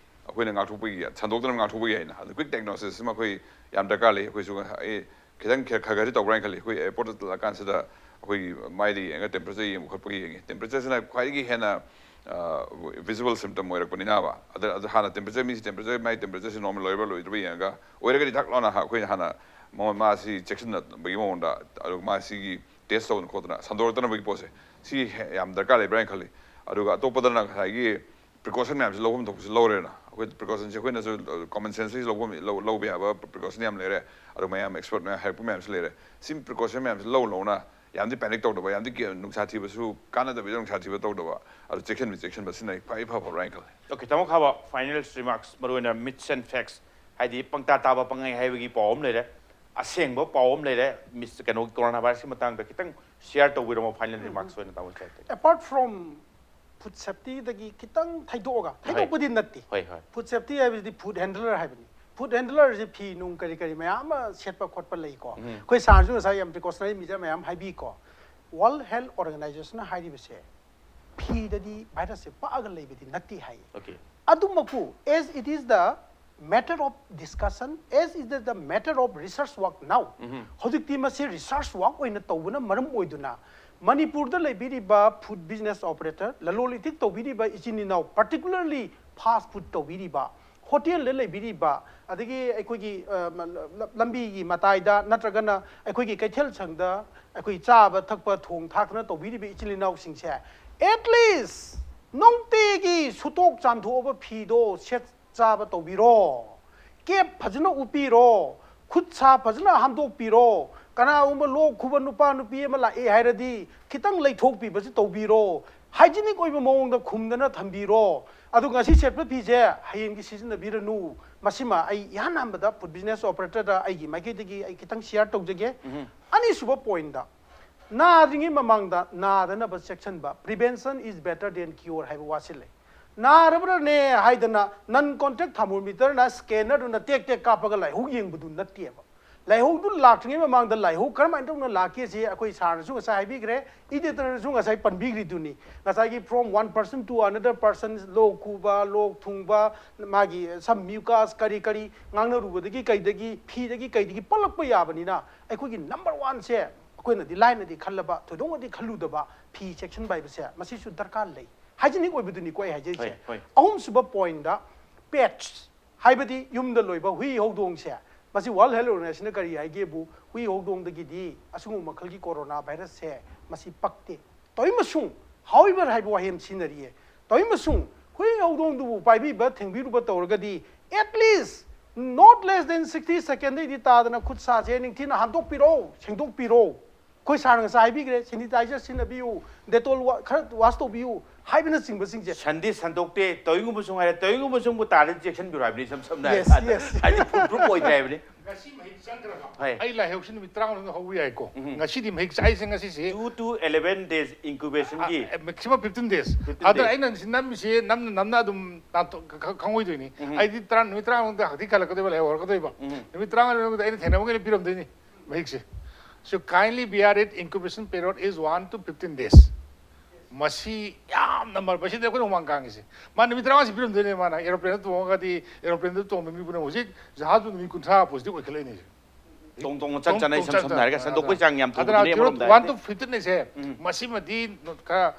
ꯑꯩꯈꯣꯏꯅ ꯉꯥꯛꯊꯣꯛꯄꯒꯤ, ꯁꯟꯗꯣꯛꯇꯅ ꯉꯥꯛꯊꯣꯛꯄꯒꯤ ꯍꯥꯏꯅ꯫ ꯑꯗꯨ quick diagnosis ꯑꯃ ꯑꯩꯈꯣꯏ ꯌꯥꯝ ꯗꯔꯀꯥꯔ ꯂꯩ꯫ ꯑꯩꯈꯣꯏꯁꯨ ꯑꯩ ꯈꯤꯇꯪ ꯈꯔ ꯈꯔ ꯈꯔꯗꯤ ꯇꯧꯕ꯭ꯔꯥ ꯍꯥꯏꯅ ꯈꯜꯂꯤ꯫ ꯑꯩꯈꯣꯏ airport ꯇ ꯆꯠꯂꯀꯥꯟꯁꯤꯗ ꯑꯩꯈꯣꯏꯒꯤ ꯃꯥꯏꯗ ꯌꯦꯡꯉꯒ temperature ꯌꯦꯡꯕ ꯈꯣꯠꯄꯒꯤ ꯌꯦꯡꯉꯤ꯫ Temperature ꯁꯤꯅ ꯈ꯭ꯋꯥꯏꯗꯒꯤ ꯍꯦꯟꯅ visible symptom ꯑꯣꯏꯔꯛꯄꯅꯤꯅꯕ꯫ ꯑꯗ ꯑꯗꯨ ꯍꯥꯟꯅ temperature, ꯃꯤꯁꯤ temperature, ꯃꯥꯏ temperature ꯁꯤ normal ꯑꯣꯏꯕ꯭ꯔꯥ ꯂꯣꯏꯗ꯭ꯔꯤꯕ꯭ꯔꯥ ꯌꯦꯡꯉꯒ, ꯑꯣꯏꯔꯒꯗꯤ ꯊꯛ ꯂꯥꯎꯅ ꯑꯩꯈꯣꯏꯅ ꯍꯥꯟꯅ ꯃꯉꯣꯟ, ꯃꯥꯁꯤ ꯆꯦꯛꯁꯤꯟꯅꯕꯒꯤ ꯃꯑꯣꯡꯗ, ꯑꯗꯨꯒ ꯃꯥꯁꯤꯒꯤ test ꯇꯧꯗꯅ ꯈꯣꯠꯇꯅ ꯁꯟꯗꯣꯔꯛꯇꯅꯕꯒꯤ ꯄꯣꯠꯁꯦ ꯁꯤ ꯌꯥꯝ ꯗꯔꯀꯥꯔ ꯂꯩꯕ꯭ꯔꯥ ꯍꯥꯏꯅ ꯈꯜꯂꯤ꯫ ꯑꯗꯨꯒ ꯑꯇꯣꯞꯄꯗꯅ ꯉꯁꯥꯏꯒꯤ precaution ꯃꯌꯥꯝꯁꯤ ꯂꯧꯐꯝ ꯊꯣꯛꯄꯁꯤ ꯂꯧꯔꯦꯅ꯫ ꯑꯩꯈꯣꯏ precaution ꯁꯤ ꯑꯩꯈꯣꯏꯅꯁꯨ common sense ꯇꯒꯤ ꯂꯧꯐꯝ, ꯂꯧ-, ꯂꯧꯕ ꯌꯥꯕ precaution ꯌꯥꯝ ꯂꯩꯔꯦ꯫ ꯑꯗꯨ ꯃꯌꯥꯝ expert ꯃꯌꯥꯝ ꯍꯥꯏꯔꯛꯄ ꯃꯌꯥꯝꯁꯨ ꯂꯩꯔꯦ꯫ ꯁꯤ precaution ꯃꯌꯥꯝꯁꯤ ꯂꯧ ꯂꯧꯅ ꯌꯥꯝꯗꯤ panic ꯇꯧꯗꯕ, ꯌꯥꯝꯗꯤ ꯀꯤ-, ꯅꯨꯡꯁꯥ ꯊꯤꯕꯁꯨ ꯀꯥꯟꯅꯗꯕꯤꯗ ꯅꯨꯡꯁꯥ ꯊꯤꯕ ꯇꯧꯗꯕ, ꯑꯗꯨ ꯆꯦꯛꯁꯤꯟꯕꯤ ꯆꯦꯛꯁꯤꯟꯕ ꯁꯤꯅ ꯈ꯭ꯋꯥꯏ ꯐꯕ ꯍꯥꯏꯅ ꯈꯜꯂꯤ꯫ Okay, ꯇꯥꯃꯣ ꯈꯥꯕ, final remarks, ꯃꯔꯨꯑꯣꯏꯅ myths and facts, ꯍꯥꯏꯗꯤ ꯄꯪꯇꯥ ꯇꯥꯕ ꯄꯪꯍꯥꯏ ꯍꯥꯏꯕꯒꯤ ꯄꯥꯎ ꯑꯃ ꯂꯩꯔꯦ, ꯑꯁꯦꯡꯕ ꯄꯥꯎ ꯑꯃ ꯂꯩꯔꯦ꯫ Miss, ꯀꯩꯅꯣ, corona virus ꯀꯤ ꯃꯇꯥꯡꯗ ꯈꯤꯇꯪ share ꯇꯧꯕꯤꯔꯝꯃꯣ, final remarks ꯑꯣꯏꯅ ꯇꯥꯃꯣ ꯁꯥꯍꯤꯇ꯭ꯌꯒꯤ꯫ Apart from food safety ꯗꯒꯤ ꯈꯤꯇꯪ ꯊꯩꯗꯣꯛꯑꯒ, ꯊꯩꯗꯣꯛꯄꯗꯤ ꯅꯠꯇꯦ꯫ ꯍꯣꯏ, ꯍꯣꯏ꯫ Food safety ꯍꯥꯏꯕꯁꯤꯗꯤ food handler ꯍꯥꯏꯕꯅꯤ꯫ Food handler ꯁꯤ ꯐꯤ ꯅꯨꯡ ꯀꯔꯤ ꯀꯔꯤ ꯃꯌꯥꯝ ꯑꯃ ꯁꯦꯠꯄ ꯈꯣꯠꯄ ꯂꯩꯀꯣ꯫ ꯑꯩꯈꯣꯏ ꯁꯥꯔꯁꯨ ꯉꯁꯥꯏ ꯌꯥꯝ precautionary measure ꯃꯌꯥꯝ ꯍꯥꯏꯕꯤꯀꯣ꯫ World Health Organization ꯅ ꯍꯥꯏꯔꯤꯕꯁꯦ ꯐꯤꯗꯗꯤ virus ꯁꯦ ꯄꯛꯑꯒ ꯂꯩꯕꯗꯤ ꯅꯠꯇꯦ ꯍꯥꯏꯌꯦ꯫ Okay. ꯑꯗꯨꯃꯛꯄꯨ, as it is the matter of discussion, as it is the matter of research work now, ꯍꯧꯖꯤꯛꯇꯤ ꯃꯁꯤ research work ꯑꯣꯏꯅ ꯇꯧꯕꯅ ꯃꯔꯝ ꯑꯣꯏꯗꯨꯅ ꯃꯅꯤꯄꯨꯔꯗ ꯂꯩꯕꯤꯔꯤꯕ food business operator, ꯂꯂꯣꯟ ꯏꯇꯤꯛ ꯇꯧꯕꯤꯔꯤꯕ ꯏꯆꯤꯟ ꯏꯅꯥꯎ, particularly fast food ꯇꯧꯕꯤꯔꯤꯕ, ꯍꯣꯇꯦꯜꯗ ꯂꯩꯕꯤꯔꯤꯕ, ꯑꯗꯒꯤ ꯑꯩꯈꯣꯏꯒꯤ ꯑ, ꯃ- ꯂ- ꯂꯝꯕꯤꯒꯤ ꯃꯇꯥꯏꯗ ꯅꯠꯇ꯭ꯔꯒꯅ ꯑꯩꯈꯣꯏꯒꯤ ꯀꯩꯊꯦꯜ ꯁꯪꯗ ꯑꯩꯈꯣꯏ ꯆꯥꯕ ꯊꯛꯄ ꯊꯣꯡ ꯊꯥꯛꯇꯅ ꯇꯧꯕꯤꯔꯤꯕ ꯏꯆꯤꯜ ꯏꯅꯥꯎꯁꯤꯡꯁꯦ, at least ꯅꯨꯡꯇꯤꯒꯤ ꯁꯨꯇꯣꯛ ꯆꯥꯝꯊꯣꯛꯑꯕ ꯐꯤꯗꯣ ꯁꯦꯠ ꯆꯥꯕ ꯇꯧꯕꯤꯔꯣ꯫ ꯀꯦꯞ ꯐꯖꯅ ꯎꯞꯄꯤꯔꯣ꯫ ꯈꯨꯠ ꯁꯥ ꯐꯖꯅ ꯍꯥꯝꯗꯣꯛꯄꯤꯔꯣ꯫ ꯀꯅꯥꯒꯨꯝꯕ ꯂꯣꯛ ꯈꯨꯕ ꯅꯨꯄꯥ ꯅꯨꯄꯤ ꯑꯃ ꯂꯥꯛꯑꯦ ꯍꯥꯏꯔꯗꯤ ꯈꯤꯇꯪ ꯂꯩꯊꯣꯛꯄꯤꯕꯁꯤ ꯇꯧꯕꯤꯔꯣ꯫ ꯍꯥꯏꯖꯤꯅꯤꯛ ꯑꯣꯏꯕ ꯃꯑꯣꯡꯗ ꯈꯨꯝꯗꯅ ꯊꯝꯕꯤꯔꯣ꯫ ꯑꯗꯨ ꯉꯁꯤ ꯁꯦꯠꯄ ꯐꯤꯁꯦ ꯍꯌꯦꯡꯗꯤ ꯁꯤꯖꯤꯟꯅꯕꯤꯔꯅꯨ꯫ ꯃꯁꯤꯃ ꯑꯩ ꯏꯍꯥꯟ ꯍꯥꯟꯕꯗ ꯐꯨꯗ ꯕꯤꯖꯤꯅꯦꯁ ꯑꯣꯄꯔꯦꯇꯔꯗ ꯑꯩꯒꯤ ꯃꯥꯏꯀꯩꯗꯒꯤ ꯑꯩ ꯈꯤꯇꯪ ꯁꯤꯌꯥꯔ ꯇꯧꯖꯒꯦ꯫ ꯑꯅꯤꯁꯨꯕ ꯄꯣꯏꯟꯗ, ꯅꯥꯗ꯭ꯔꯤꯉꯩ ꯃꯃꯥꯡꯗ ꯅꯥꯗꯅꯕ ꯆꯦꯛꯁꯤꯟꯕ, prevention is better than cure ꯍꯥꯏꯕ ꯋꯥꯁꯤ ꯂꯩ꯫ ꯅꯥꯔꯕ꯭ꯔꯅꯦ ꯍꯥꯏꯗꯅ ꯅꯟ ꯀꯣꯟꯇꯦꯛ ꯊꯥꯔꯃꯣꯃꯤꯇꯔꯅ ꯁ꯭ꯀꯦꯅꯔꯗꯨꯅ ꯇꯦꯛ ꯇꯦꯛ ꯀꯥꯞꯄꯒ ꯂꯥꯏꯍꯧ ꯌꯦꯡꯕꯗꯨ ꯅꯠꯇꯦꯕ꯫ ꯂꯥꯏꯍꯧꯗꯨ ꯂꯥꯛꯇ꯭ꯔꯤꯉꯩ ꯃꯃꯥꯡꯗ ꯂꯥꯏꯍꯧ ꯀꯔꯝꯍꯥꯏꯅ ꯇꯧꯅ ꯂꯥꯛꯀꯦꯁꯤ ꯑꯩꯈꯣꯏ ꯁꯥꯔꯅꯁꯨ ꯉꯁꯥꯏ ꯍꯥꯏꯕꯤꯈ꯭ꯔꯦ, ꯏꯗꯤꯇꯔꯅꯁꯨ ꯉꯁꯥꯏ ꯄꯟꯕꯤꯈ꯭ꯔꯤꯗꯨꯅꯤ꯫ ꯉꯁꯥꯏꯒꯤ from one person to another person, ꯂꯣꯛ ꯈꯨꯕ, ꯂꯣꯛ ꯊꯨꯡꯕ, ꯃꯥꯒꯤ some mucus ꯀꯔꯤ ꯀꯔꯤ ꯉꯥꯡꯅꯔꯨꯕꯗꯒꯤ ꯀꯩꯗꯒꯤ ꯐꯤꯗꯒꯤ ꯀꯩꯗꯒꯤ ꯄꯛꯂꯛꯄ ꯌꯥꯕꯅꯤꯅ ꯑꯩꯈꯣꯏꯒꯤ ꯅꯝꯕꯔ ꯋꯥꯟꯁꯦ ꯑꯩꯈꯣꯏꯅꯗꯤ ꯂꯥꯏꯅꯗꯤ ꯈꯜꯂꯕ, ꯊꯣꯏꯗꯣꯛꯅꯗꯤ ꯈꯜꯂꯨꯗꯕ ꯐꯤ ꯆꯦꯛꯁꯤꯟꯕ ꯍꯥꯏꯕꯁꯦ ꯃꯁꯤꯁꯨ ꯗꯔꯀꯥꯔ ꯂꯩ꯫ ꯍꯥꯏꯖꯤꯅꯤꯛ ꯑꯣꯏꯕꯗꯨꯅꯤꯀꯣ ꯑꯩ ꯍꯥꯏꯖꯔꯤꯁꯦ꯫ ꯍꯣꯏ, ꯍꯣꯏ꯫ ꯑꯍꯨꯝꯁꯨꯕ ꯄꯣꯏꯟꯗ, ꯄꯦꯠꯁ ꯍꯥꯏꯕꯗꯤ ꯌꯨꯝꯗ ꯂꯣꯏꯕ ꯍꯨꯏ ꯍꯧꯗꯣꯡꯁꯦ, ꯃꯁꯤ ꯋꯥꯔꯜ ꯍꯦꯜꯊ ꯑꯣꯔꯒꯅꯥꯏꯖꯦꯁꯟꯅ ꯀꯔꯤ ꯍꯥꯏꯒꯦꯕꯨ, ꯍꯨꯏ ꯍꯧꯗꯣꯡꯗꯒꯤꯗꯤ ꯑꯁꯤꯒꯨꯝꯕ ꯃꯈꯜꯒꯤ ꯀꯣꯔꯣꯅꯥ ꯚꯥꯏꯔꯁꯁꯦ ꯃꯁꯤ ꯄꯛꯇꯦ꯫ ꯇꯧꯏꯃꯁꯨꯡ, however ꯍꯥꯏꯕ ꯋꯥꯍꯩ ꯑꯃ ꯁꯤꯖꯤꯟꯅꯔꯤꯌꯦ꯫ ꯇꯧꯏꯃꯁꯨꯡ ꯍꯨꯏ ꯍꯧꯗꯣꯡꯗꯨꯕꯨ ꯄꯥꯏꯕꯤꯕ ꯊꯦꯡꯕꯤꯔꯨꯕ ꯇꯧꯔꯒꯗꯤ, at least not less than sixty secondꯗꯩꯗꯤ ꯇꯥꯗꯅ ꯈꯨꯠ ꯁꯥꯁꯦ ꯅꯤꯡꯊꯤꯅ ꯍꯥꯝꯗꯣꯛꯄꯤꯔꯣ, ꯁꯦꯡꯗꯣꯛꯄꯤꯔꯣ꯫ ꯑꯩꯈꯣꯏ ꯁꯥꯔꯅ ꯉꯁꯥꯏ ꯍꯥꯏꯕꯤꯈ꯭ꯔꯦ, ꯁꯦꯅꯤꯇꯥꯏꯖꯔ ꯁꯤꯖꯤꯟꯅꯕꯤꯌꯨ, ꯗꯦꯇꯣꯜ ꯈꯔ ꯋꯥꯁ ꯇꯧꯕꯤꯌꯨ ꯍꯥꯏꯕꯅꯆꯤꯡꯕꯁꯤꯡꯁꯦ꯫ ꯁꯟꯗꯤ ꯁꯟꯗꯣꯛꯇꯦ, ꯇꯧꯏꯒꯨꯝꯕꯁꯨꯡ ꯍꯥꯏꯔꯦ, ꯇꯧꯏꯒꯨꯝꯕꯁꯨꯡꯕꯨ ꯇꯥꯔꯗꯤ ꯆꯦꯛꯁꯤꯟꯕꯤꯔꯣ ꯍꯥꯏꯕꯅꯤ, ꯏꯁꯝ ꯁꯝꯅ Yes, ꯍꯥꯏꯔꯀꯥꯟꯗ꯫ yes. ꯍꯥꯏꯗꯤ ꯐꯨꯜ ꯄ꯭ꯔꯨꯐ ꯑꯣꯏꯗ꯭ꯔꯦ ꯍꯥꯏꯕꯅꯤ꯫ ꯉꯁꯤ ꯃꯍꯤꯛ ꯆꯪꯈ꯭ꯔꯕ? ꯍꯣꯏ꯫ ꯑꯩ ꯂꯥꯏꯍꯧꯁꯤ ꯅꯨꯃꯤꯠ ꯇꯔꯥꯃꯉꯥ ꯃꯅꯨꯡꯗ ꯍꯧꯕ ꯌꯥꯏꯀꯣ꯫ ꯉꯁꯤꯗꯤ ꯃꯍꯤꯛ ꯆꯥꯏꯁꯦ ꯉꯁꯤꯁꯦ꯫ Two to eleven days incubationꯒꯤ꯫ Maximum fifteen days. Fifteen ꯑꯗ days. ꯑꯩꯅ ꯁꯤ ꯅꯝꯃꯤꯁꯦ ꯅꯝꯅ ꯅꯝꯅ ꯑꯗꯨꯝ ꯅꯥꯟꯊꯣꯛ- ꯈ- ꯈ- ꯈꯪꯉꯣꯏꯗꯣꯏꯅꯤ꯫ ꯑꯩꯗꯤ ꯇꯔꯥ ꯅꯨꯃꯤꯠ ꯇꯔꯥꯃꯉꯥ ꯃꯅꯨꯡꯗ ꯍꯛꯊꯤ ꯈꯜꯂꯛꯀꯗꯣꯏꯕ, ꯂꯥꯏꯍꯧ ꯍꯧꯔꯛꯀꯗꯣꯏꯕ꯫ ꯅꯨꯃꯤꯠ ꯇꯔꯥꯃꯉꯥ ꯃꯅꯨꯡꯗ ꯑꯩꯅ ꯊꯦꯡꯅꯕ ꯃꯈꯩꯅ ꯄꯤꯔꯝꯗꯣꯏꯅꯤ ꯃꯍꯤꯛꯁꯦ꯫ So kindly bear it, incubation period is one to fifteen days. ꯃꯁꯤ ꯌꯥꯝꯅ ꯃꯔ- ꯃꯁꯤꯗ ꯑꯩꯈꯣꯏꯅ ꯍꯨꯃꯥꯡ ꯀꯥꯡꯉꯤꯁꯦ꯫ ꯃꯥ ꯅꯨꯃꯤꯠ ꯇꯔꯥꯃꯉꯥꯁꯤ ꯄꯤꯔꯝꯗꯣꯏꯅꯦ꯫ ꯃꯥꯅ ꯑꯦꯔꯣꯄ꯭ꯂꯦꯟꯗ ꯇꯣꯡꯉꯒꯗꯤ, ꯑꯦꯔꯣꯄ꯭ꯂꯦꯟꯗ ꯇꯣꯡꯕ ꯃꯤ ꯄꯨꯝꯅꯃꯛ ꯍꯧꯖꯤꯛ ꯖꯍꯥꯖ ꯃꯤ ꯀꯨꯟꯊ꯭ꯔꯥ ꯄꯣꯖꯤꯇꯤꯚ ꯑꯣꯏꯈꯠꯂꯛꯏꯅꯦ꯫ ꯇꯣꯡ ꯇꯣꯡꯅ ꯆꯠ ꯆꯠꯅ ꯏꯁꯝ ꯁꯝꯅ ꯍꯥꯏꯔꯒ ꯁꯟꯗꯣꯛꯄꯒꯤ ꯆꯥꯡ ꯌꯥꯝ ꯊꯨꯕꯗꯨꯅꯦ ꯑꯃꯔꯣꯝꯗ ꯋꯥꯟ ꯍꯥꯏꯔꯗꯤ꯫ ꯇꯨ ꯐꯤꯐꯇꯤꯟ ꯍꯥꯏꯁꯦ ꯃꯁꯤꯃꯗꯤ ꯈꯔ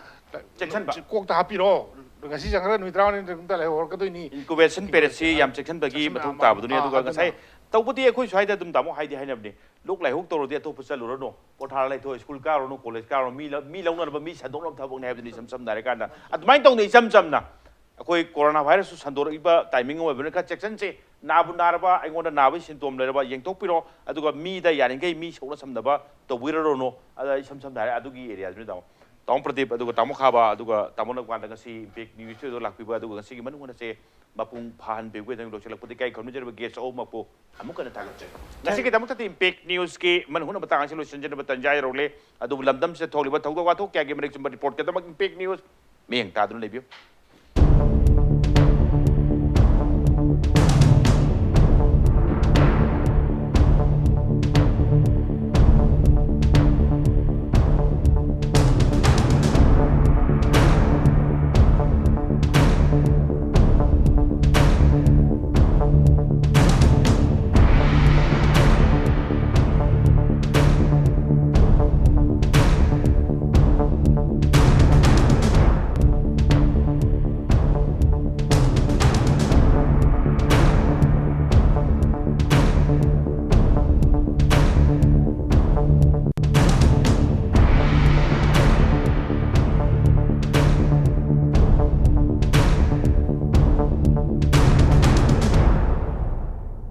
ꯆꯦꯛꯁꯤꯟꯕ꯫ ꯀꯣꯛꯇ ꯍꯥꯞꯄꯤꯔꯣ꯫ ꯉꯁꯤ ꯆꯪꯈ꯭ꯔꯒ ꯅꯨꯃꯤꯠ ꯇꯔꯥꯃꯉꯥꯅꯤ ꯃꯇꯨꯡꯗ ꯂꯩꯍꯧꯔꯛꯀꯗꯣꯏꯅꯤ꯫ Incubation period ꯁꯤ ꯌꯥꯝ ꯆꯦꯛꯁꯤꯟꯕꯒꯤ ꯆꯦꯛꯁꯤꯟꯕ ꯃꯊꯧ ꯑꯃ, ꯇꯥꯕꯗꯨꯅꯤ꯫ ꯑꯥ, ꯑꯗꯨꯒ ꯑꯗꯨꯅ ꯉꯁꯥꯏ ꯇꯧꯕꯗꯤ ꯑꯩꯈꯣꯏ ꯁ꯭ꯋꯥꯏꯗ ꯑꯗꯨꯝ ꯇꯥꯃꯣ ꯍꯥꯏꯗꯤ ꯍꯥꯏꯅꯕꯅꯤ, ꯂꯣꯛ ꯂꯥꯏꯍꯧ ꯇꯧꯔꯗꯤ ꯑꯇꯣꯞꯄ ꯆꯠꯂꯨꯔꯅꯨ, ꯄꯣꯊꯥꯔ ꯂꯩꯊꯣꯛ, ꯁ꯭ꯀꯨꯜ ꯀꯥꯔꯨꯔꯅꯨ, ꯀꯣꯂꯦꯖ ꯀꯥꯔꯨꯔꯅꯨ, ꯃꯤ ꯂ- ꯃꯤ ꯂꯧꯅꯅꯕ ꯃꯤ ꯁꯟꯗꯣꯛꯅꯕ ꯊꯕꯛꯅꯤ ꯍꯥꯏꯕꯗꯨꯅꯤ ꯏꯁꯝ ꯁꯝꯅ ꯍꯥꯏꯔꯀꯥꯟꯗ꯫ ꯑꯗꯨꯃꯥꯏꯅ ꯇꯧꯅ ꯏꯆꯝ ꯆꯝꯅ ꯑꯩꯈꯣꯏ ꯀꯣꯔꯣꯅꯥ ꯚꯥꯏꯔꯁꯁꯨ ꯁꯟꯗꯣꯔꯛꯏꯕ ꯇꯥꯏꯃꯤꯡ ꯑꯃ ꯑꯣꯏꯕꯅꯤꯅ ꯈꯔ ꯆꯦꯛꯁꯟꯁꯤ꯫ ꯅꯥꯕꯨ ꯅꯥꯔꯕ, ꯑꯩꯉꯣꯟꯗ ꯅꯥꯕꯒꯤ ꯁꯤꯟꯇꯣꯝ ꯂꯩꯔꯕ ꯌꯦꯡꯊꯣꯛꯄꯤꯔꯣ, ꯑꯗꯨꯒ ꯃꯤꯗ ꯌꯥꯔꯤꯈꯩ ꯃꯤ ꯁꯣꯛꯅ ꯁꯝꯅꯕ ꯇꯧꯕꯤꯔꯔꯨꯅꯨ꯫ ꯑꯗ ꯏꯁꯝ ꯁꯝꯅ ꯍꯥꯏꯔꯦ ꯑꯗꯨꯒꯤ ꯑꯦꯔꯤꯌꯥꯗꯨꯅꯤ ꯇꯥꯃꯣ꯫ ꯇꯥꯃꯣ ꯄ꯭ꯔꯗꯤꯞ, ꯑꯗꯨꯒ ꯇꯥꯃꯣ ꯈꯥꯕ, ꯑꯗꯨꯒ ꯇꯥꯃꯣ ꯅꯧꯀꯥꯟꯗ ꯉꯁꯤ ꯏꯝꯄꯦꯛ ꯅ꯭ꯌꯨꯁꯇꯨꯗ ꯂꯥꯛꯄꯤꯕ, ꯑꯗꯨꯒ ꯉꯁꯤꯒꯤ ꯃꯅꯨꯡ ꯍꯨꯠꯅꯁꯦ ꯃꯄꯨꯡ ꯐꯥꯍꯟꯕꯤꯕꯒꯤꯗꯃꯛ ꯂꯧꯁꯤꯜꯂꯛꯄꯗ ꯏꯀꯥꯏ ꯈꯨꯝꯅꯖꯔꯤꯕ ꯒꯦꯁ ꯑꯍꯨꯝꯃꯛꯄꯨ ꯑꯃꯨꯛ ꯍꯟꯅ ꯊꯥꯒꯠꯆꯔꯤ꯫ ꯉꯁꯤꯒꯤꯗꯃꯛꯇꯗꯤ ꯏꯝꯄꯦꯛ ꯅ꯭ꯌꯨꯁꯀꯤ ꯃꯅꯨꯡ ꯍꯨꯠꯅ ꯃꯇꯥꯡ ꯑꯁꯤ ꯂꯣꯏꯁꯤꯟꯖꯅꯕ ꯇꯟꯖꯥ ꯌꯧꯔꯛꯂꯦ꯫ ꯑꯗꯨꯕꯨ ꯂꯝꯗꯝꯁꯤꯗ ꯊꯣꯛꯂꯤꯕ ꯊꯧꯗꯣꯛ ꯋꯥꯊꯣꯛ ꯀꯌꯥꯒꯤ ꯃꯔꯤꯛ ꯆꯨꯝꯕ ꯔꯤꯄꯣꯔꯠꯀꯤꯗꯃꯛ ꯏꯝꯄꯦꯛ ꯅ꯭ꯌꯨꯁ ꯃꯤꯠꯌꯦꯡ ꯇꯥꯗꯨꯅ ꯂꯩꯕꯤꯌꯨ꯫